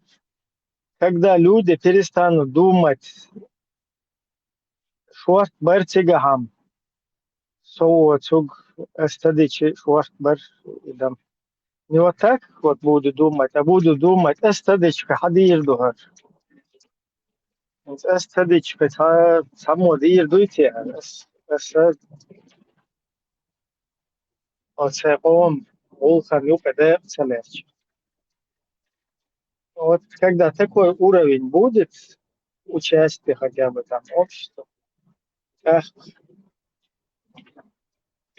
Когда люди перестанут думать шортта бар цигахьама, со воцург ас ца дичи шортта бар и дам. Не вот так вот буду думать, а буду думать, ас ца дичи хьан дийр ду хӀара. Ас ца дичи ца-, цхьаммо дийр дуй те, ас, ас оцу сайн къоман гӀуллакхана юкъа дакъа ца лаьцча. Вот когда такой уровень будет участия хотя бы там общества, тӀаккха,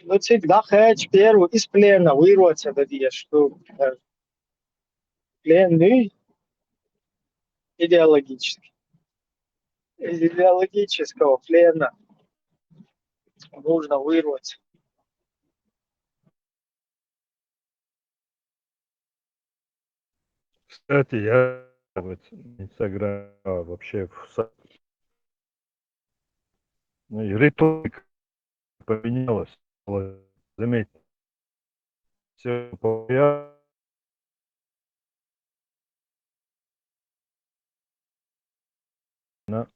ну, цига дӀакхаьчча первый из плена вуьйр ца дан дезаш ду. пленный идеологический. Из идеологического плена нужно вырваться. Кстати, я вот Инстаграм вообще в са- ну, и риторика поменялась. Вот, заметь, все на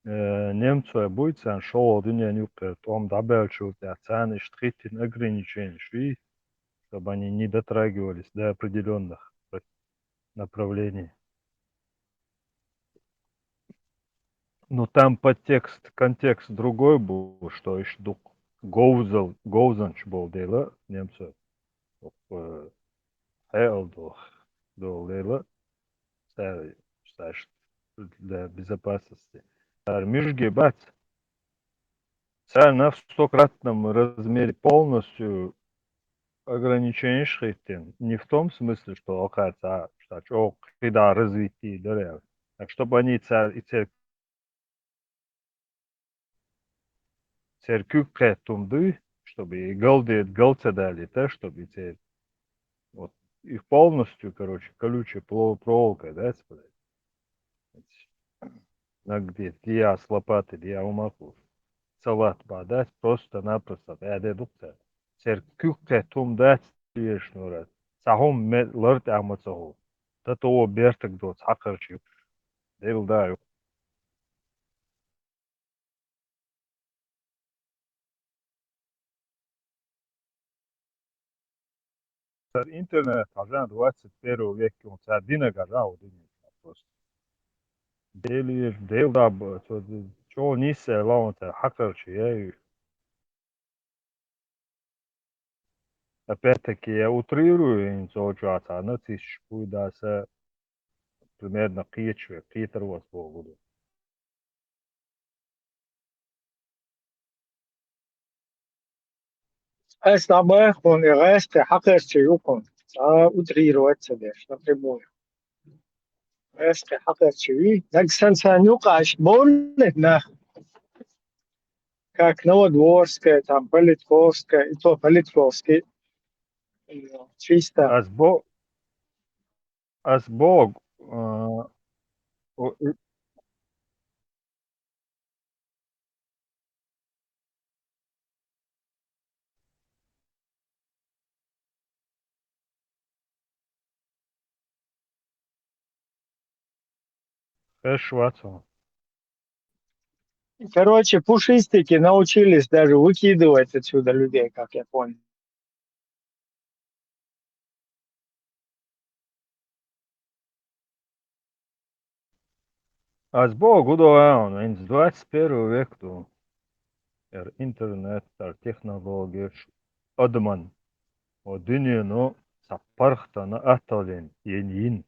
э, немцой буй царна шолгӀа дуьнен юккъера тӀом дӀабаьллачул тӀехьа, царна иштта хӀиттина ограниченеш вий, чтобы они не дотрагивались до определённых направлений. Ну, там подтекст, контекст другой был, что иштта дукха говзал, говзанча болу дела немцой. Э, хьеал долу, долу дела, цара, цара для безопасности. Цара мижге бац. Цара на в стократном размере полностью ограниченеш хӀиттина. Не в том смысле, что окхар ца, ца чӀогӀа кхидӀа развитие дара аьлла. Так, чтобы они цара и церк-, церан куьг кхетта хӀума дуй, чтобы и галде-, гал ца далийта, чтобы и церан вот, их полностью, короче, колючей пло-, проволокой, да, цепляют. Нагде, диас лопаты, диа умаху. Салат ба, да, просто-напросто, да, да, дукта. Церан куьг кхетта хӀума дац, еш нура. Ца хӀума ме-, лар тӀехь ма ца хӀу. Та то бертаг доц, хьакхарча юкуш. Дел да юкуш. Цара интернет хьажа двадцать первый век, цара динаг хьажа ву динег просто. Дел еш, дел да, б-, цо д-, чӀогӀа нийса лаун цара хьакхарча яй. Опять-таки, я утрирую, хӀинца цо чохь цхьа нацисташ буй даса, примерно кхечу век, кхетар вас боху ду. Ас дӀабаьхкина и гӀаьсте хьакхарча юкъун. Цхьа утрировать ца деш, напрямую. ГӀаьсте хьакхарча вий. Наг сан царна юкъа аш бовлет нах. Как Новодворская, там, Политковская, и то Политковский. Чисто. Ас бо-, ас богу, а, о, и Хеш вацо. Короче, пушистики научились даже выкидывать отсюда людей, как я понял. Ас боху, гу до аьлла, хӀинца двадцать первый век ду. Эр интернет, эр технологеш, адаман, о дуьнено цхьа паргӀатана атталлин йин, йин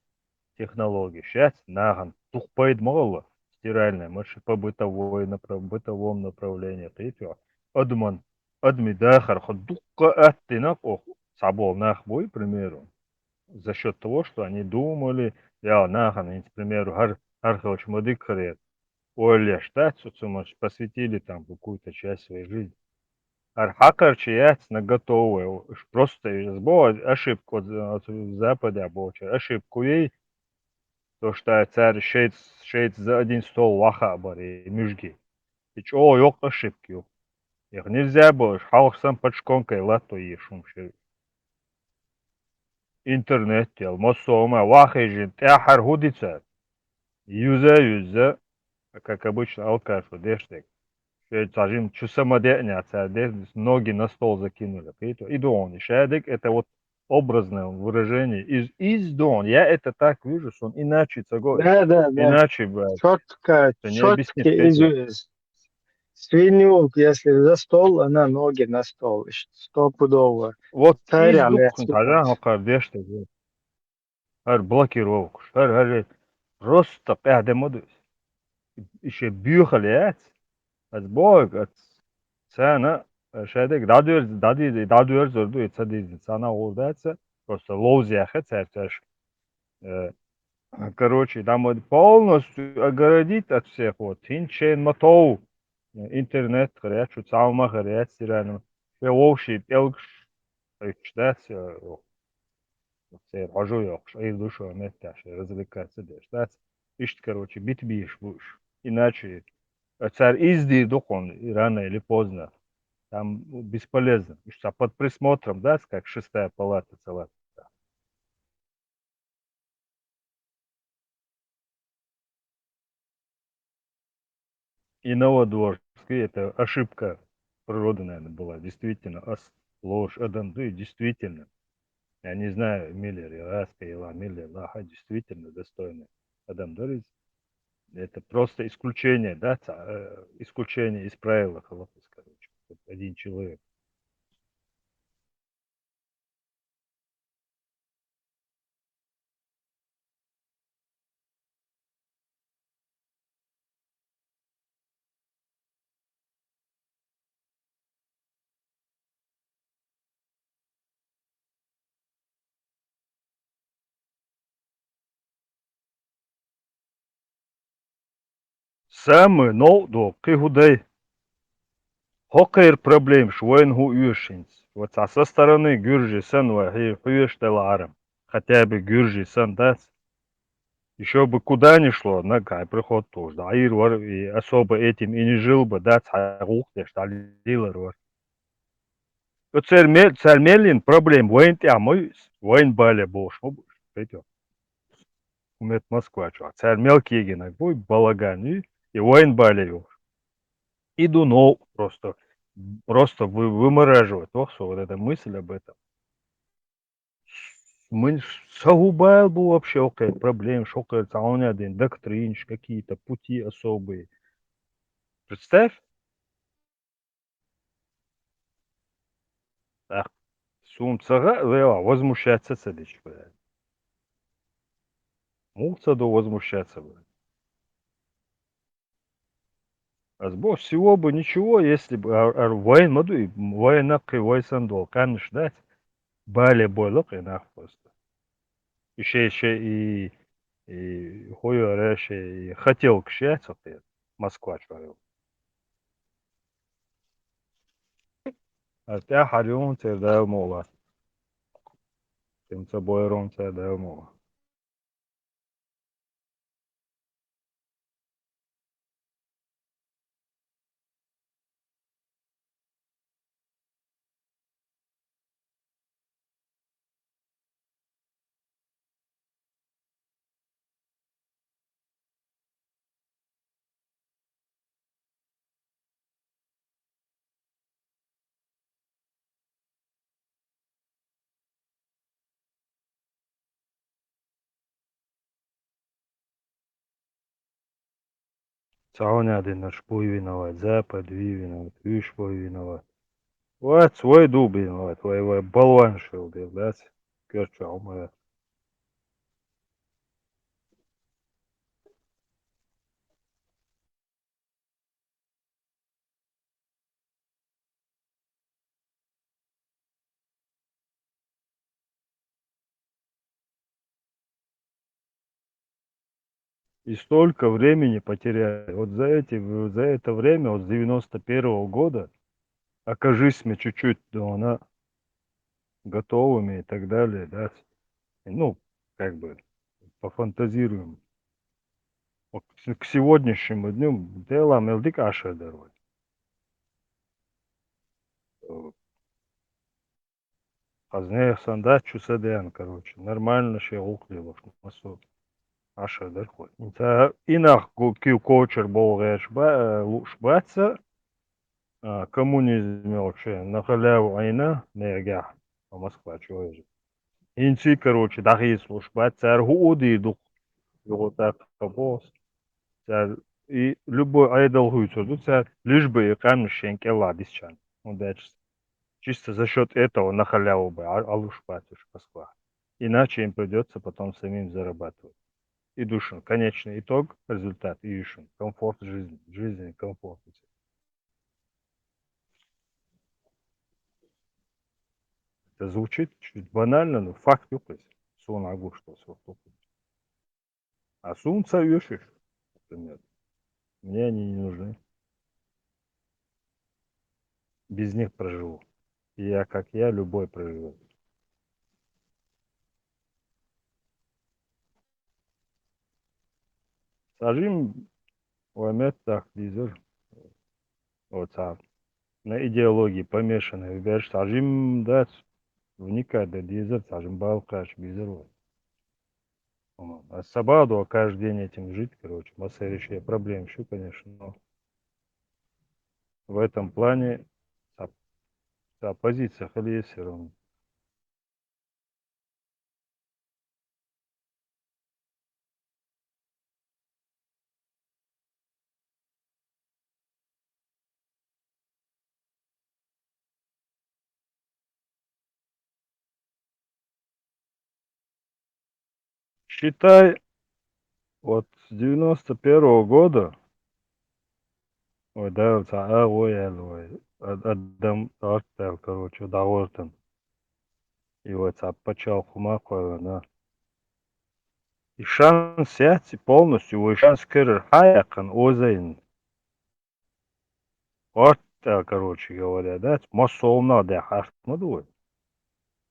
технологеш яц, нахана дукха пайда ма гӀалла, стиральная машина, по бытовой направ-, бытовом направлении кхетий хьо. Адаман, адами дахар хьо дуккха аттина, оха цхьаболу нах буй, к примеру, за счёт того, что они думали, я нахана, к примеру, хӀар, хӀар хилча ма дика хир яра. Ойла еш дац, цу цумаш посвятили там какую-то часть своей жизни. ХӀара хьакхарча яц на готовая. Уж просто из бо ошибка, вот, э, вот в Западе обоча ошибку ей, то, что цара шесть, шесть за один стол ваха а бара, и муьжги. И чӀогӀа йоккха ошибка ю. Их нельзя было, уж хьалха сан пачконкой латто еш хӀума ши. Интернет ял, массо а хӀума вахийжина тӀаьххьара хӀу ди цара? Юза, юза, как обычно, алкаш ву деш дерг. Шайн цхьа жима чу са ма деъна цара деш, ноги на стол закинули. Кхетий хьо? И ду хьуна, и шадерг, это вот образное выражение. Из, из ду хьуна, я это так вижу, сон иначе ца го. Да, да, да. Иначе, блядь, чётко, это не объяснить, чётко из, из. Свинью, если за стол, она ноги на стол, ш-, стопудово. Вот из ду хьуна, цхьа жан хьокхар деш дерг. ХӀара блокировкаш, хӀара, хӀара просто къаьхьа де ма ду иза. И шен боьхалла яц. Ас боху, ас царна, ша дерг дӀадоьрз-, дӀадийр-, дӀадоьрзур ду, и ца дийзина, царна гӀур дац, просто ловза яххе цаьрца аша. Э, короче, там вот полностью огородить от всех, вот, хӀинца шен ма тов. Интернет хӀара яц, цхьа хӀума хӀара яц цигара. Шен вовшийн пӀелгаш, хӀаьта дац, э, церан хьожа йохуш, Ӏийр ду шо меттехь, шен развлекаться деш дац. Иштта, короче, битбийш бу уьш. Иначе, э, цара издийр ду кхунна, рано или поздно. Там бесполезно. Уьш цхьа под присмотром дац, как шестая палата цхьа латта. И Новодворский, это ошибка природы, наверное, была. Действительно, ас лош адам ду, и действительно, я не знаю, Миллер и Раска, и Ла Миллер, Лаха действительно достойный адам ду из. Это просто исключение, да, ца-, э, исключение из правила, халапис, короче. Вот один человек. Самый новкъа ду кхин хӀун дай? ХӀокхеран проблемаш вайна хӀун оьшу хӀинца? Вот цхьа со стороны гуьржий санна вай хье-, хьоьжуш делахьара, хотя бы гуьржий санна дац. Ещё бы куда ни шло, нагахь приход тухуш дӀаийр вара, и особо этим и не жил бы, дац, хьайн гӀуллакх деш дӀалелар вара. Церан мел-, церан мел йина проблема вайна тӀехь ма ю иза, вайна бале болуш ма бу уьш, кхетий хьо? ХӀун мета Москва чохь? Церан мел кегийнарг бу, балаган ю, и вайна бале йолуш. И ду новкъа просто, просто вы-, вымораживает вахсо вот эта мысль об этом. Мин, сан хӀун бала бу вообще хӀокхеран проблемаш, хӀокхеран цхьа хьуна дина доктринаш, какие-то пути особые. Представь. ТӀаккха суна ца хаьа, лела, возмущаться ца дича, блядь. Муха ца до возмущаться, блядь? Ас боху, всего бы ничего, если бы, а, а, вайн ма ду, и вайна кхин вай санна долу къаьмнаш дац, бале бойла кхин нах просто. И шей, шей, и, и хӀун йора, шей, и хотелкаш яц хӀокхеран, Москва чохь йолу. Ас тӀаьххьара юхана церан Дала мукъ лахь. Тем ца бойрон церан Дала мукъ лахь. Цхьа хьуна динарш буй виноват, Запад вий виноват, уьш буй виноват. Вац, вай ду виноват, вай, вай балван шел дел, дац? Коьртачу хьума. И столько времени потеряли. Вот за эти, за это время, вот с девяносто первого года, окажись мы чуть-чуть, да, она готовыми и так далее, да. Ну, как бы, пофантазируем. Вот к, к сегодняшнему дню делаем элдик ашер дарвать. Хазне сан дац чу са деана, короче. Нормально шен гӀуллакх лелош, массо а Ӏашар дара кхо. Ца и нах гу-, кив кочар боху гӀераш ба-, э, лууш бац ца, а, коммунизм йолчу шен на халяву Ӏийна, нехгахь, а Москва чу вежа. ХӀинций, короче, дӀахийца лууш бац, цара хӀу а дийр ду-кх, юха тӀаккха боху. Цара и любой Ӏедал хуьйцур ду цара, лишь бы и къаьмнаш шен кӀелахь дисчарна. ХӀунда аьлча чисто за счёт этого на халяву бай, а, а луш бац уьш Москва. Иначе им придётся потом самим зарабатывать. И ду шуна конечный итог, результат, и ю шуна комфорт жизни, жизненный комфорт. Это звучит чуть банально, но факт ю-кх иза. Суна Ӏа гуш долу сурт ю-кх иза. А сунца ещё, например, мне они не нужны. Без них проживу. И я, как я, любой проживу. Сажим вай меттах дизер. Вот так. На идеологии помешанный. Берш сажим дац. Вникать да дизер, сажим балкаш бизер. Вот. А сабаду каждый день этим жить, короче, масса решения проблем еще, конечно, но в этом плане та, та позиция хали есть всё равно. Считай, вот с девяносто первого года, ой, да, вот, а, ой, ой, ой, ад-, адам арт дал, короче, да, вот там. И вот, а, пачал хума койла, да. И шанс яц, и полностью, ой, шанс керер, хаяхан, озайн. Арт дал, короче говоря, да, масса умна да, арт ма дуй.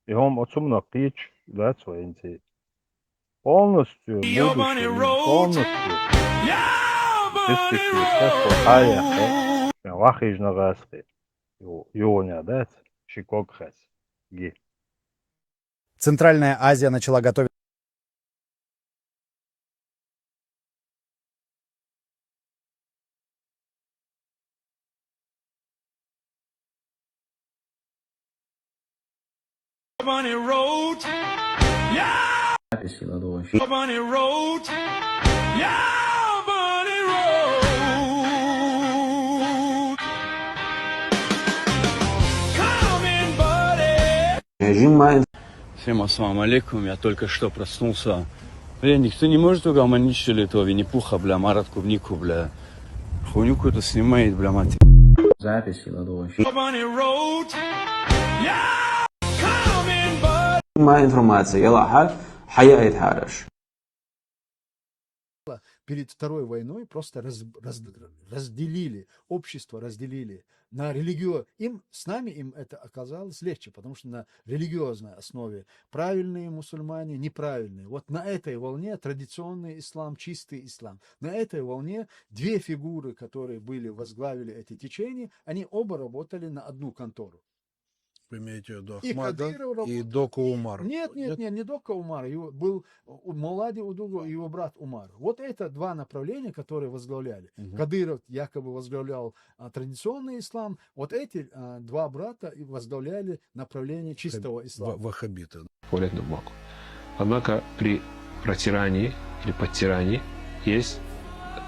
И хом ацумна кич, да, свои инти. Полностью будущее, полностью. Чистый сейчас вот, а я, э, вахиж на гаски. Ё-, ёня, да, шикок хас. Ги. Центральная Азия начала готовиться Bunny Road. Yeah. Запись Ладовой. Bunny Road. Yeah, Bunny Road. Coming, buddy. Режим Майнкрафт. Всем ассаламу алейкум, я только что проснулся. Блин, никто не может угомонить, что ли, этого Винни-Пуха, бля, Марат Клубнику, бля. Хуйню какую-то снимает, бля, мать. Запись Ладовой. Bunny Road. Yeah. Coming, buddy. Моя информация. يلا حال. حياة حارش. Перед Второй войной просто раз- раз- разделили, общество разделили на религио. Им, с нами им это оказалось легче, потому что на религиозной основе правильные мусульмане, неправильные. Вот на этой волне традиционный ислам, чистый ислам. На этой волне две фигуры, которые были, возглавили эти течения, они оба работали на одну контору. Вы имеете в виду И Ахмада Кадыров и работал. Дока Умар? Нет, нет, нет, не только Умар. Его, был у Молади Удугу, его брат Умар. Вот это два направления, которые возглавляли. Мгм. Кадыров якобы возглавлял а, традиционный ислам. Вот эти а, два брата и возглавляли направление чистого Ва- ислама. Ваххабиты. Туалетную бумагу. Однако при протирании или подтирании есть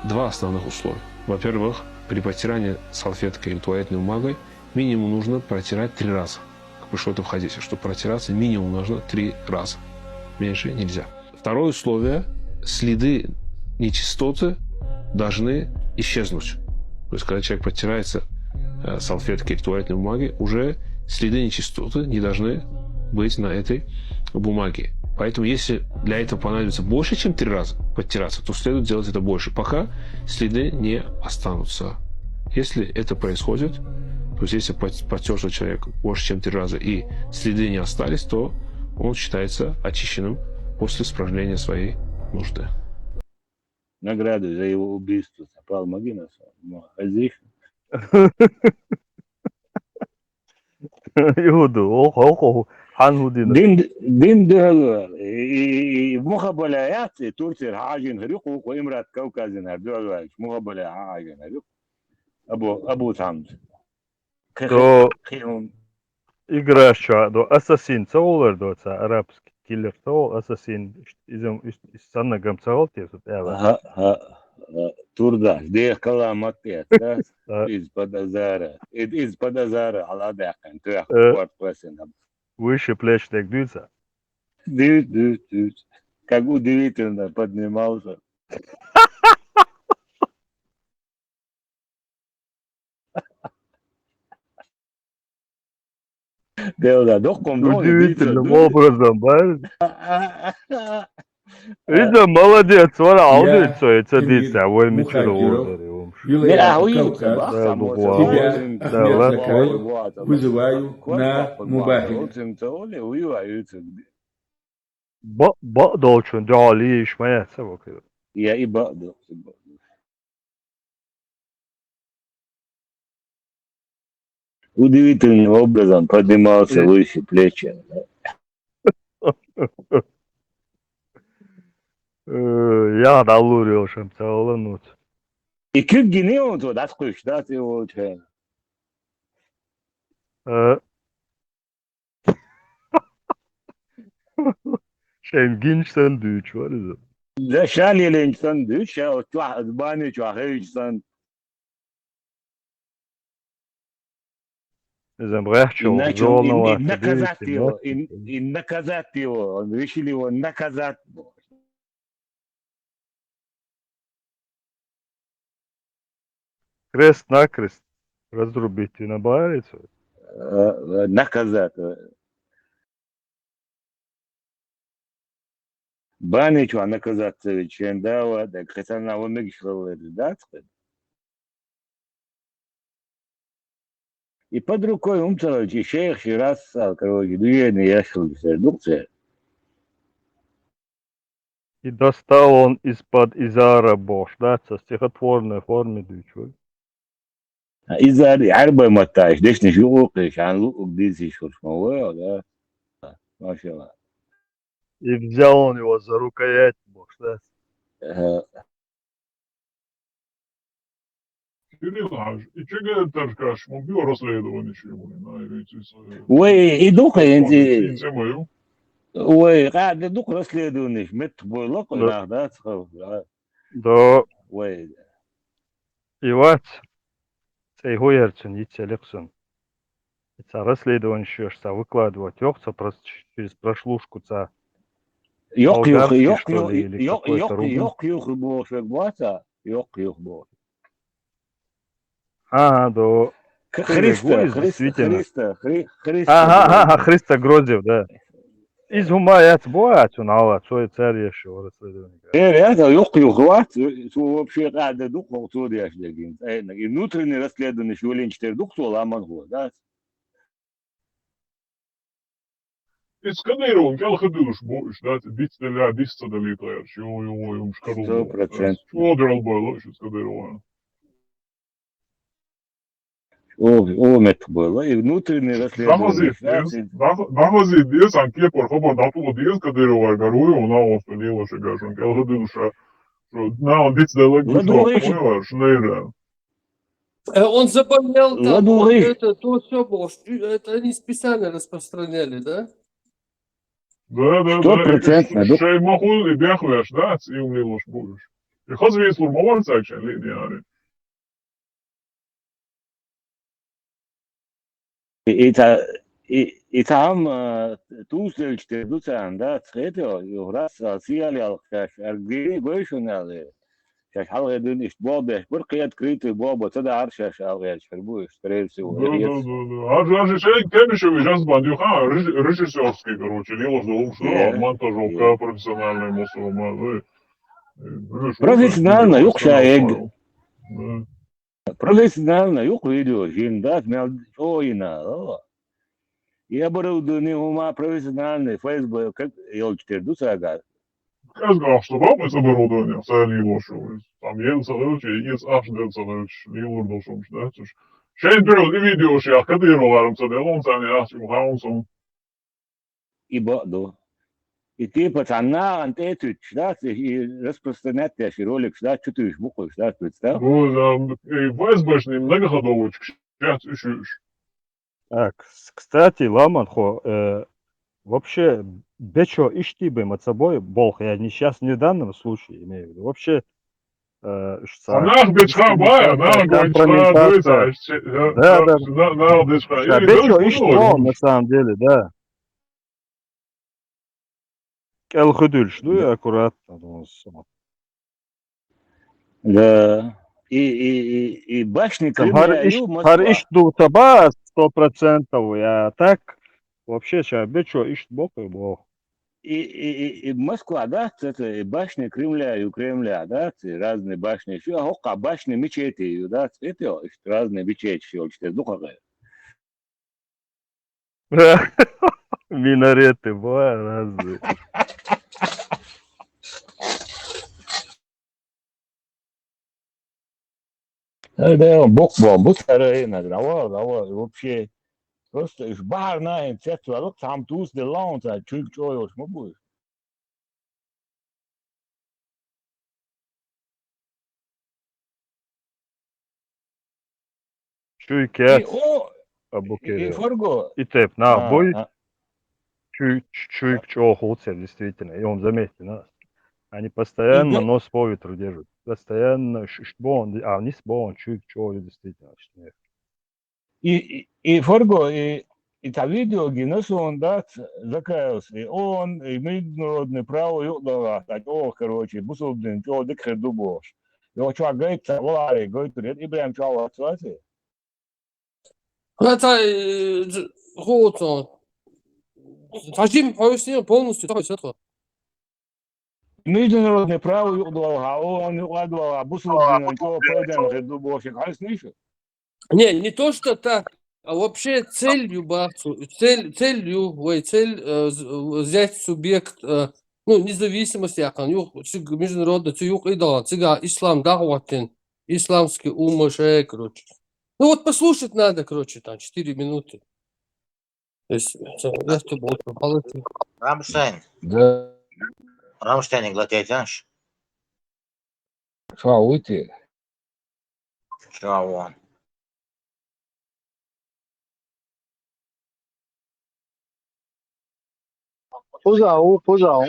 два основных условия. Во-первых, при протирании салфеткой или туалетной бумагой минимум нужно протирать три раза. Как пришло это в хадисе, что протираться минимум нужно три раза. Меньше нельзя. Второе условие. Следы нечистоты должны исчезнуть. То есть, когда человек протирается э, салфеткой или туалетной бумагой, уже следы нечистоты не должны быть на этой бумаге. Поэтому, если для этого понадобится больше, чем три раза подтираться, то следует делать это больше, пока следы не останутся. Если это происходит, то есть если пот- потерся человек больше, чем три раза, и следы не остались, то он считается очищенным после испражнения своей нужды. Награду за его убийство. Сапал магина. Азих. Юду, ох, ох, ох, хан худина. Дин, дин дэгэл. И, и, и муха баляяц, и Турцияр хажин хрюк, у, у имрат Кавказин хар дэгэл. Муха баля хажин хрюк. Абу, Абу Тамз. То Хиун. Играш ча, до ассасин цаолар до ца, арабский киллер цаол, ассасин, изем, санна гам цаол, те, сут, эва. Ха, ха, ха. Турда, де каламат, я, да? А. Из-под азара. Из, из-под азара, ала да, кан, то, Э. Форт Уэсен. Выше плеч так дюца. Дют, дют, дют. Как удивительно поднимался. Дело, да, док ком, док, Удивительным док. Образом, да? Иза молодец вара, алди цо, эца дица, вай мичара вогӀу дари умш. Не, а, уйуца, бах, да, само лугу, цо да, вогӀу, ла, вогӀу, вогӀу, вогӀу, вызываю на мубахиль. Уйу, а, уйуца. Ба, ба долчун, да, ли, иш ма яца, бакира. Я и ба до, и ба до. Удивительным образом поднимался выше плечи. Э, я далур йолшам цаланут. И куьг гине он то дас куш, да, ты вот, э. Э. Шен гинч сан дуьйч вар иза. Да, шан еленч сан дуьйч, ша, чуа, бани чуа, хевич сан. Иза бгӀехчо, и начал, и, и наказать его, и, и наказать его. Он решили его наказать. Крест-накрест разрубить и набарить. Э, э, наказать, э. Бани чуа наказать цевичен дава, да, кхетана ва мегиш лаллер, да, цхен. И под рукой Умцарович, и шейх Шираз, а, короче, движение яшил бисер духце. И достал он из-под изара бохш, да, со стихотворной форме дучу. А изар, арбай маташ, дешниш юкъукъиш, ан луъук дизиш хурш ма вай, да. Машалла. И взял он его за рукоять, бохш, да. Ага. Кирилл Хьаж, и чуга таркаш, мо био расследование ши ему, на, или чис, э, вай, и духа, и, и, и тема ю. Вай, къа, да духа расследование, мет бойло, да, нах, да, цха, да. Да. Вай. И вац, цӀей хӀу яр цун, йицъял йикх сун. Ца расследование шуьш ца выкладывать йоху ца прос-, через прослушку ца. Йокъ-, йокъ-, болгарский, йокъ-, что ли, йокъ-, или йокъ-, какой-то йокъ-, рубин. Йокъ-, йокъ-, боху, боху, йокъ-, йокъ-, боху. Ага, до. К-, Христа, Христа, действительно. Христа, Хри-, Христа. Ага, ага, Христа Грозев, да. Из хӀума яц боху цун хьала, цо и цаьрга еш вара расследование. Э, это йокъ-, йокъ-, вац, цо вообще къаьда ду, хӀокху цо деш дерг. Э, и внутреннее расследование шулинчу тера ду, цо ламан хӀо, да? Иза Кадыровна кӀел хи дуьлуш бу уьш, да, дицделла, дис ца далийтарш, ю, ю, ю, уьш карла бу. Сто процентов. Чо дерал бойло уьш иза Кадыровна? О, о, меттах бойло. И внутреннее расследование. Дахазийта деза, дах-, дахазийта деза, сан кепара хабар дӀатула деза, Кадыровгара гур ву, вуна оцу лело шагар, шун кӀел хи дуьлуш, шу, на, он дицделла, ладугӀуш. Шнайра. Э, он заболел там, ладугӀуш. Это, то всё было. Это они специально распространяли, да? Да, да, да. Сто процентов, и ду- шай ма хуьлу, и бехвеш, да, цӀий лелош бу уьш. И хаза вийцалур ма вара цаьрга шайн лиъна яре. И, и ца-, и, и цхьа хӀума, а, тусделча тера ду царна, да, цхьа хета, юха раз, а, сиял ялх шаьш, ар гири гой шуна аьлла. Шаьш хьалхе дуьйна иштта болх беш бара, кхета критуй болх бо, ца дахьара шаьш аьлла гӀерташ хир бу уьш, скорее всего. Да, да, да, да. Хьажа, хьажа, шайга кемиш ю, жаз бан ю, ха, реж-, режиссёрский, короче, лелаш долуш, да, монтажовка, профессиональный мосо, ма, э, э, профессионально, юкъ ша эг. Да. Профессионально юкъ видео жин дац, мел чӀогӀа йина, о. И оборудование хӀума профессиональный, ФСБ, как йолчу тера ду цаьрга. Кхезга ахча ца бакъ вайца оборудование, цара лелош ву иза. Там ен ца хилча, иза ахча ден ца хилча, лелор долуш хӀумаш дац уьш. Шайн дуьхьал и видеош яхка дийр валарам ца делла, царна яхча, ма хаун сон. И бакъ ду. И типа цхьана нахана тӀе а туьттуш дац, и, и распространять деш, и роликаш дац, чу туьйш бу кхуьш дац, представь? Бу, да, и ФСБшнийн нагахь долучуьш яц уьш, уьш. Так, с-, кстати, ламан хо, э, вообще, бечо ишти бай ма ца бой, болх, я не сейчас, не в данном случае имею в виду. Вообще, э, ш-, ца-, нах бечха бай, нах гончха, компроментация. Да, да. Нах бечха. Ша, или бечо ишти бо, на самом деле, да. КӀел хуьдуьлуш ду, да, аккуратно, думаю, со. Да. И, и, и, и башни там хӀара иш-, хӀара ишт ду ца бац, сто процентов, я так, вообще, ша, бечо ишт боккхур боху. и, и, и, и Москва дац, это, и башня Кремля, и у Кремля дац, и разные башни. Ещё, а хӀокху башня мечетей ю дац, это, иштта разные мечеташ йолчу деза ду хӀокху. Минареты бывают разные. Э, да, бокъо бу цара, э, надо, ава, ава, вообще. Просто уьш бахьарна хӀинца цецваьлла, цхьамма туса делла, хӀунца чуьйга чӀогӀа йолуш ма бу уьш. Чуьйга яц, Абу Кирилл. И фарго. И тайпа нах буй, чуьйга, чуьйга чӀогӀа хуьлу церан, действительно. И хӀума заметина ас. Они постоянно нос по ветру держат. Постоянно ш-, ш-, бон, а, нис бон, чуьйга чӀогӀа ю, действительно, аш не. И, и, и фарго, и, и цхьа видео гина суна дац, Закаевс, и ООН, и международное право юкъадала, цхьа чӀогӀа, короче, бусулба дин чӀогӀа дика хир ду бохуш. Йо, чохь гайта ца валаре гойтур яд, ИбрахӀим чохь вац вац и? Ха, ца, э, з-, ху, цо. Ца жим хьовсийна полностью, ца хьовсийна тхо. Международное право юкъадолу хьан, ООН юкъадолу хьан, бусулба динан чӀогӀа пайденна хир ду бохуш, хьовсийна шу? Не, не то, что так, а вообще цель ю бац, цель, цель ю, вай цель, э, з-, взять субъект, э, ну, независимость яхана, ю, циг международный, цу юкъа идалан, цига ислам дагӀваттин, исламский умма шея, короче. Ну вот послушать надо, короче, там четыре минуты. То есть, э, это было полностью. Рамштайн. Да. Рамштайн глотайтанш. Чао, уйти. Чао. Пузау, пузау.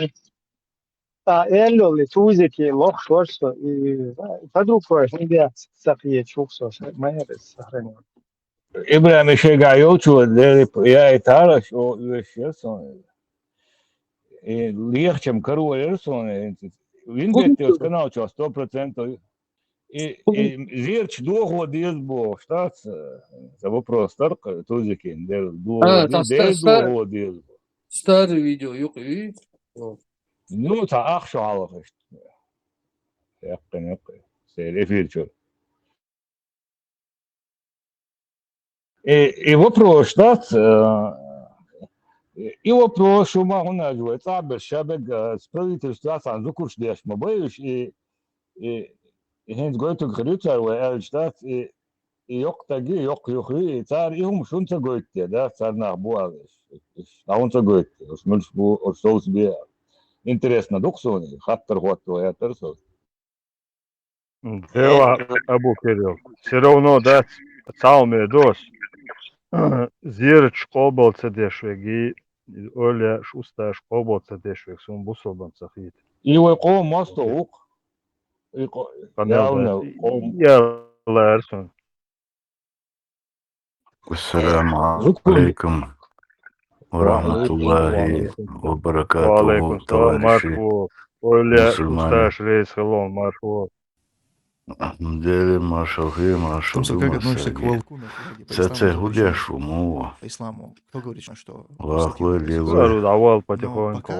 А, элло ли, тузики, лох, шорсо, и, а, подруг, хӀунда ца хьечух со, ма яра сохранил. ИбрахӀим, шайга йолчу, дери, я и тараш, о, уьш яра суна. И лехчам каро яра суна, вин беттес канал чо, сто процентов. И, и зерч дохо деза бохуш, дац, э, за вопрос таркъ, тузикин, дер, дохо, а, де-, та дер ста-, ста-, дохо деза бохуш. Старый видео, юкъа, и? Ну, та ах шо хьалха иштта. Яккхин, яккхин. Сел эфир чур. И, и вопрос дац, э, и вопрос шу ма хӀунна аьлча вай, цӀа берш шабег, э, с правительства цхьана зукурш деш ма байуш, и, и, и хӀинца гойтург хир ю цара вай аьлча дац, и, и йоккха таги, йоккха юхи, и цара и хӀума шун ца гойту те, да, цара нах бу ала, иш, иш, дӀа хӀун ца гойту те, уш муьлш бу, уш совца бе. Интересно ду-кх суна, хаттар хӀотто яттар со. Дела, Абу Кирилл. Все равно, да, цхьа хӀума дос. Зерачу къобал ца деш веги, ойла еш усташ къобал ца деш вег, суна бусалбан ца хета. И вай къоман мостагӀ ву-кх. И къо-, явно, да, къом-, я ларсун. Ассаламу алейкум ва рахматуллахи ва баракатуху, товарищи мусульмане. Маршо, Оля, усташ рейс хилон, маршо. Дели маршалхи, маршалхи, маршалхи. Цецей худеш ву му. Вахлой лилой. Давал потихоньку.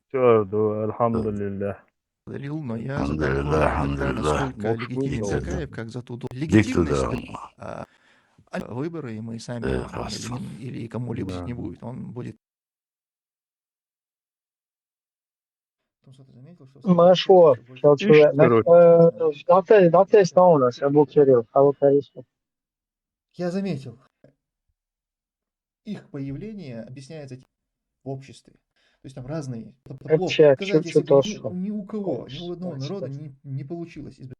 Всё, да, альхамдулиллах. Говорил, но я задаю вопрос, насколько легитимность Закаев как зато легитимность, а, а, выборы, и мы сами, э, или кому-либо не будет, он будет. Маршо, э, датес, датес у нас, Абу Кирилл, Абу Кирилл. Я заметил. Их появление объясняется в обществе. То есть там разные. Вообще, доказательства чё, чё, ни, ни у кого, ни у одного народа не, не получилось избежать.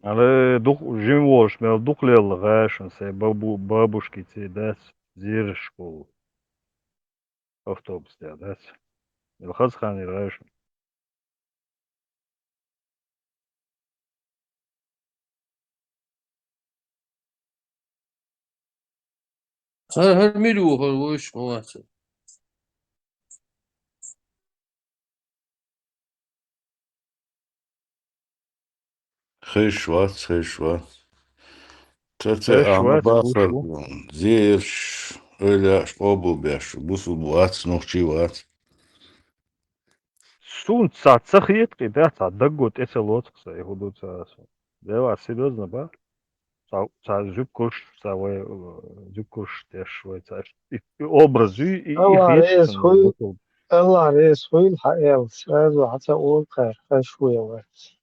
Ала дукха жима волуш мел дукха лелла гӀайшина сайн бабу-, бабушкиций дац зераш школа. Автобус тӀехь дац. Ил хаза хан йира гӀайшина. ХӀара, хӀара мила ву, хӀара вуьйш ма вац. Хезаш вац, хезаш вац. Ца ца Хезаш ама вац, бахар, хӀуш ву? Зераш, ойла аш къобал беш, бусулба вац, нохчий вац. Суна ца ца хетакъи, да, ца дагго тӀе ца лоцу ца, и хӀу ду ца, ца. Дела, серьёзно, ба? Ца, ца зуьккуш, ца вай, э, зуьккуш теш вай, ца, и, и образ, и, и, и Аллах хеташ реза ца хуй, бусулба. Аллах реза хуй, хьа эл, сразу хьа ца улкхай, хаш хуй вац.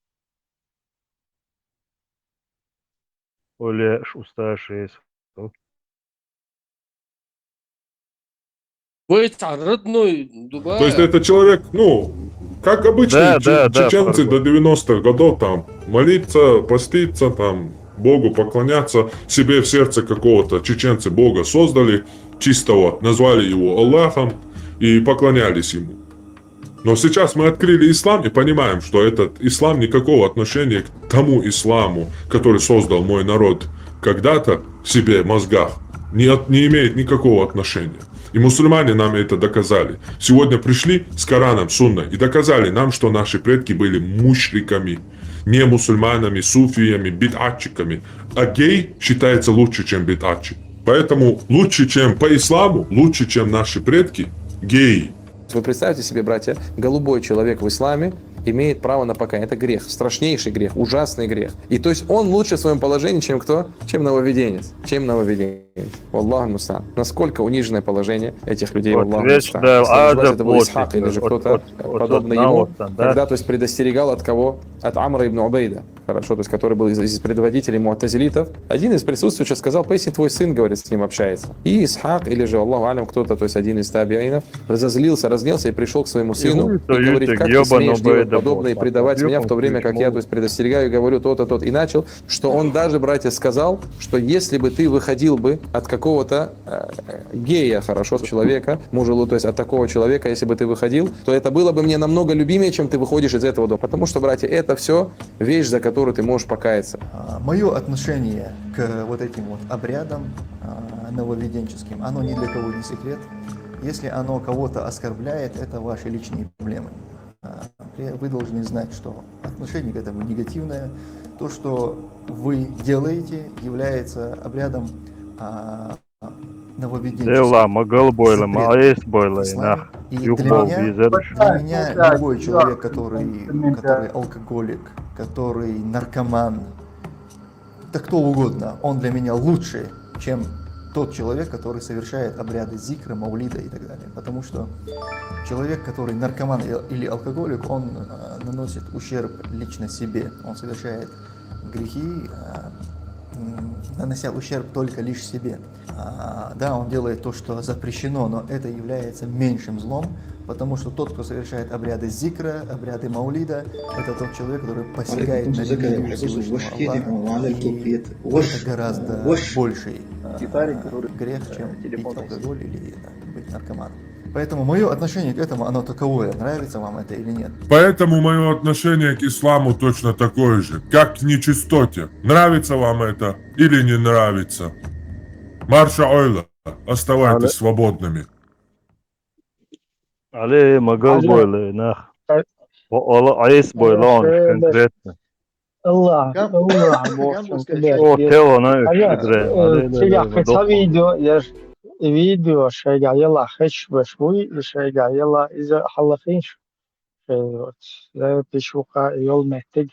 Оле, ш-, усташ, ш-, Вай цхьа родной дуба. То есть это человек, ну, как обычные Да, че-, да, да, чеченцы до Фаргу. девяностых годов, там, молиться, поститься, там, Богу поклоняться, себе в сердце какого-то чеченцы Бога создали, чистого, назвали его Аллахом и поклонялись ему. Но сейчас мы открыли ислам и понимаем, что этот ислам никакого отношения к тому исламу, который создал мой народ когда-то в себе, в мозгах, не, от- не имеет никакого отношения. И мусульмане нам это доказали. Сегодня пришли с Кораном, Сунной и доказали нам, что наши предки были мушриками, не мусульманами, суфиями, бидатчиками. А гей считается лучше, чем бидатчик. Поэтому лучше, чем по исламу, лучше, чем наши предки, геи. Вы представьте себе, братья, голубой человек в исламе имеет право на покаяние. Это грех, страшнейший грех, ужасный грех. И то есть он лучше в своем положении, чем кто? Чем нововведенец. Чем нововведенец. Валлаху мустаан. Насколько униженное положение этих людей, Вот, валлаху вещь, мустаан. Да, Если называть это был Исхак или же кто-то подобный ему, да? Когда, то есть, предостерегал от кого? От Амра ибн Убайда. Хорошо, то есть, который был из, из предводителей муатазилитов. Один из присутствующих сказал: «Поистине твой сын, говорит, с ним общается». И Исхак, или же, Аллаху алям, кто-то, то есть один из табиинов, разозлился, разнился и пришел к своему сыну и говорит: «Как ты смеешь делать подобное и предавать меня, в то время как я, то есть, предостерегаю и говорю то-то, то-то». И начал, что он даже, братья, сказал, что если бы ты выходил бы от какого-то э, гея, хорошо, человека, мужа, то есть от такого человека, если бы ты выходил, то это было бы мне намного любимее, чем ты выходишь из этого дома. Потому что, братья, это все вещь, за которую ты можешь покаяться. Мое отношение к вот этим вот обрядам а, нововведенческим, оно ни для кого не секрет. Если оно кого-то оскорбляет, это ваши личные проблемы. А, при- Вы должны знать, что отношение к этому негативное. То, что вы делаете, является обрядом а, нововведенческим. Дела, ма галбойла, ма айсбойла, нах. И для меня, для меня любой человек, который, который алкоголик, который наркоман, да кто угодно, он для меня лучше, чем тот человек, который совершает обряды зикра, маулида и так далее. Потому что человек, который наркоман и- или алкоголик, он э, наносит ущерб лично себе. Он совершает грехи, э, м, нанося ущерб только лишь себе. А, да, он делает то, что запрещено, но это является меньшим злом, потому что тот, кто совершает обряды зикра, обряды маулида, это тот человек, который посягает на религию Всевышнего Аллаха, и это гораздо больший э, грех, чем пить алкоголь или э, быть наркоманом. Поэтому мое отношение к этому, оно таковое, нравится вам это или нет. Поэтому мое отношение к исламу точно такое же, как к нечистоте. Нравится вам это или не нравится. Марша ойла, оставайтесь свободными. Але ма галбойла, нах. О, ола айсбойла, он конкретно. Аллах, Аллах, бохсун тебе. О, тело, на, Аня, э, цигахъа ца видео, яр, видео шайга яла хеш баш вуй, шайга яла иза хала хеш. Шей вот, я пишу ка йол меттиг.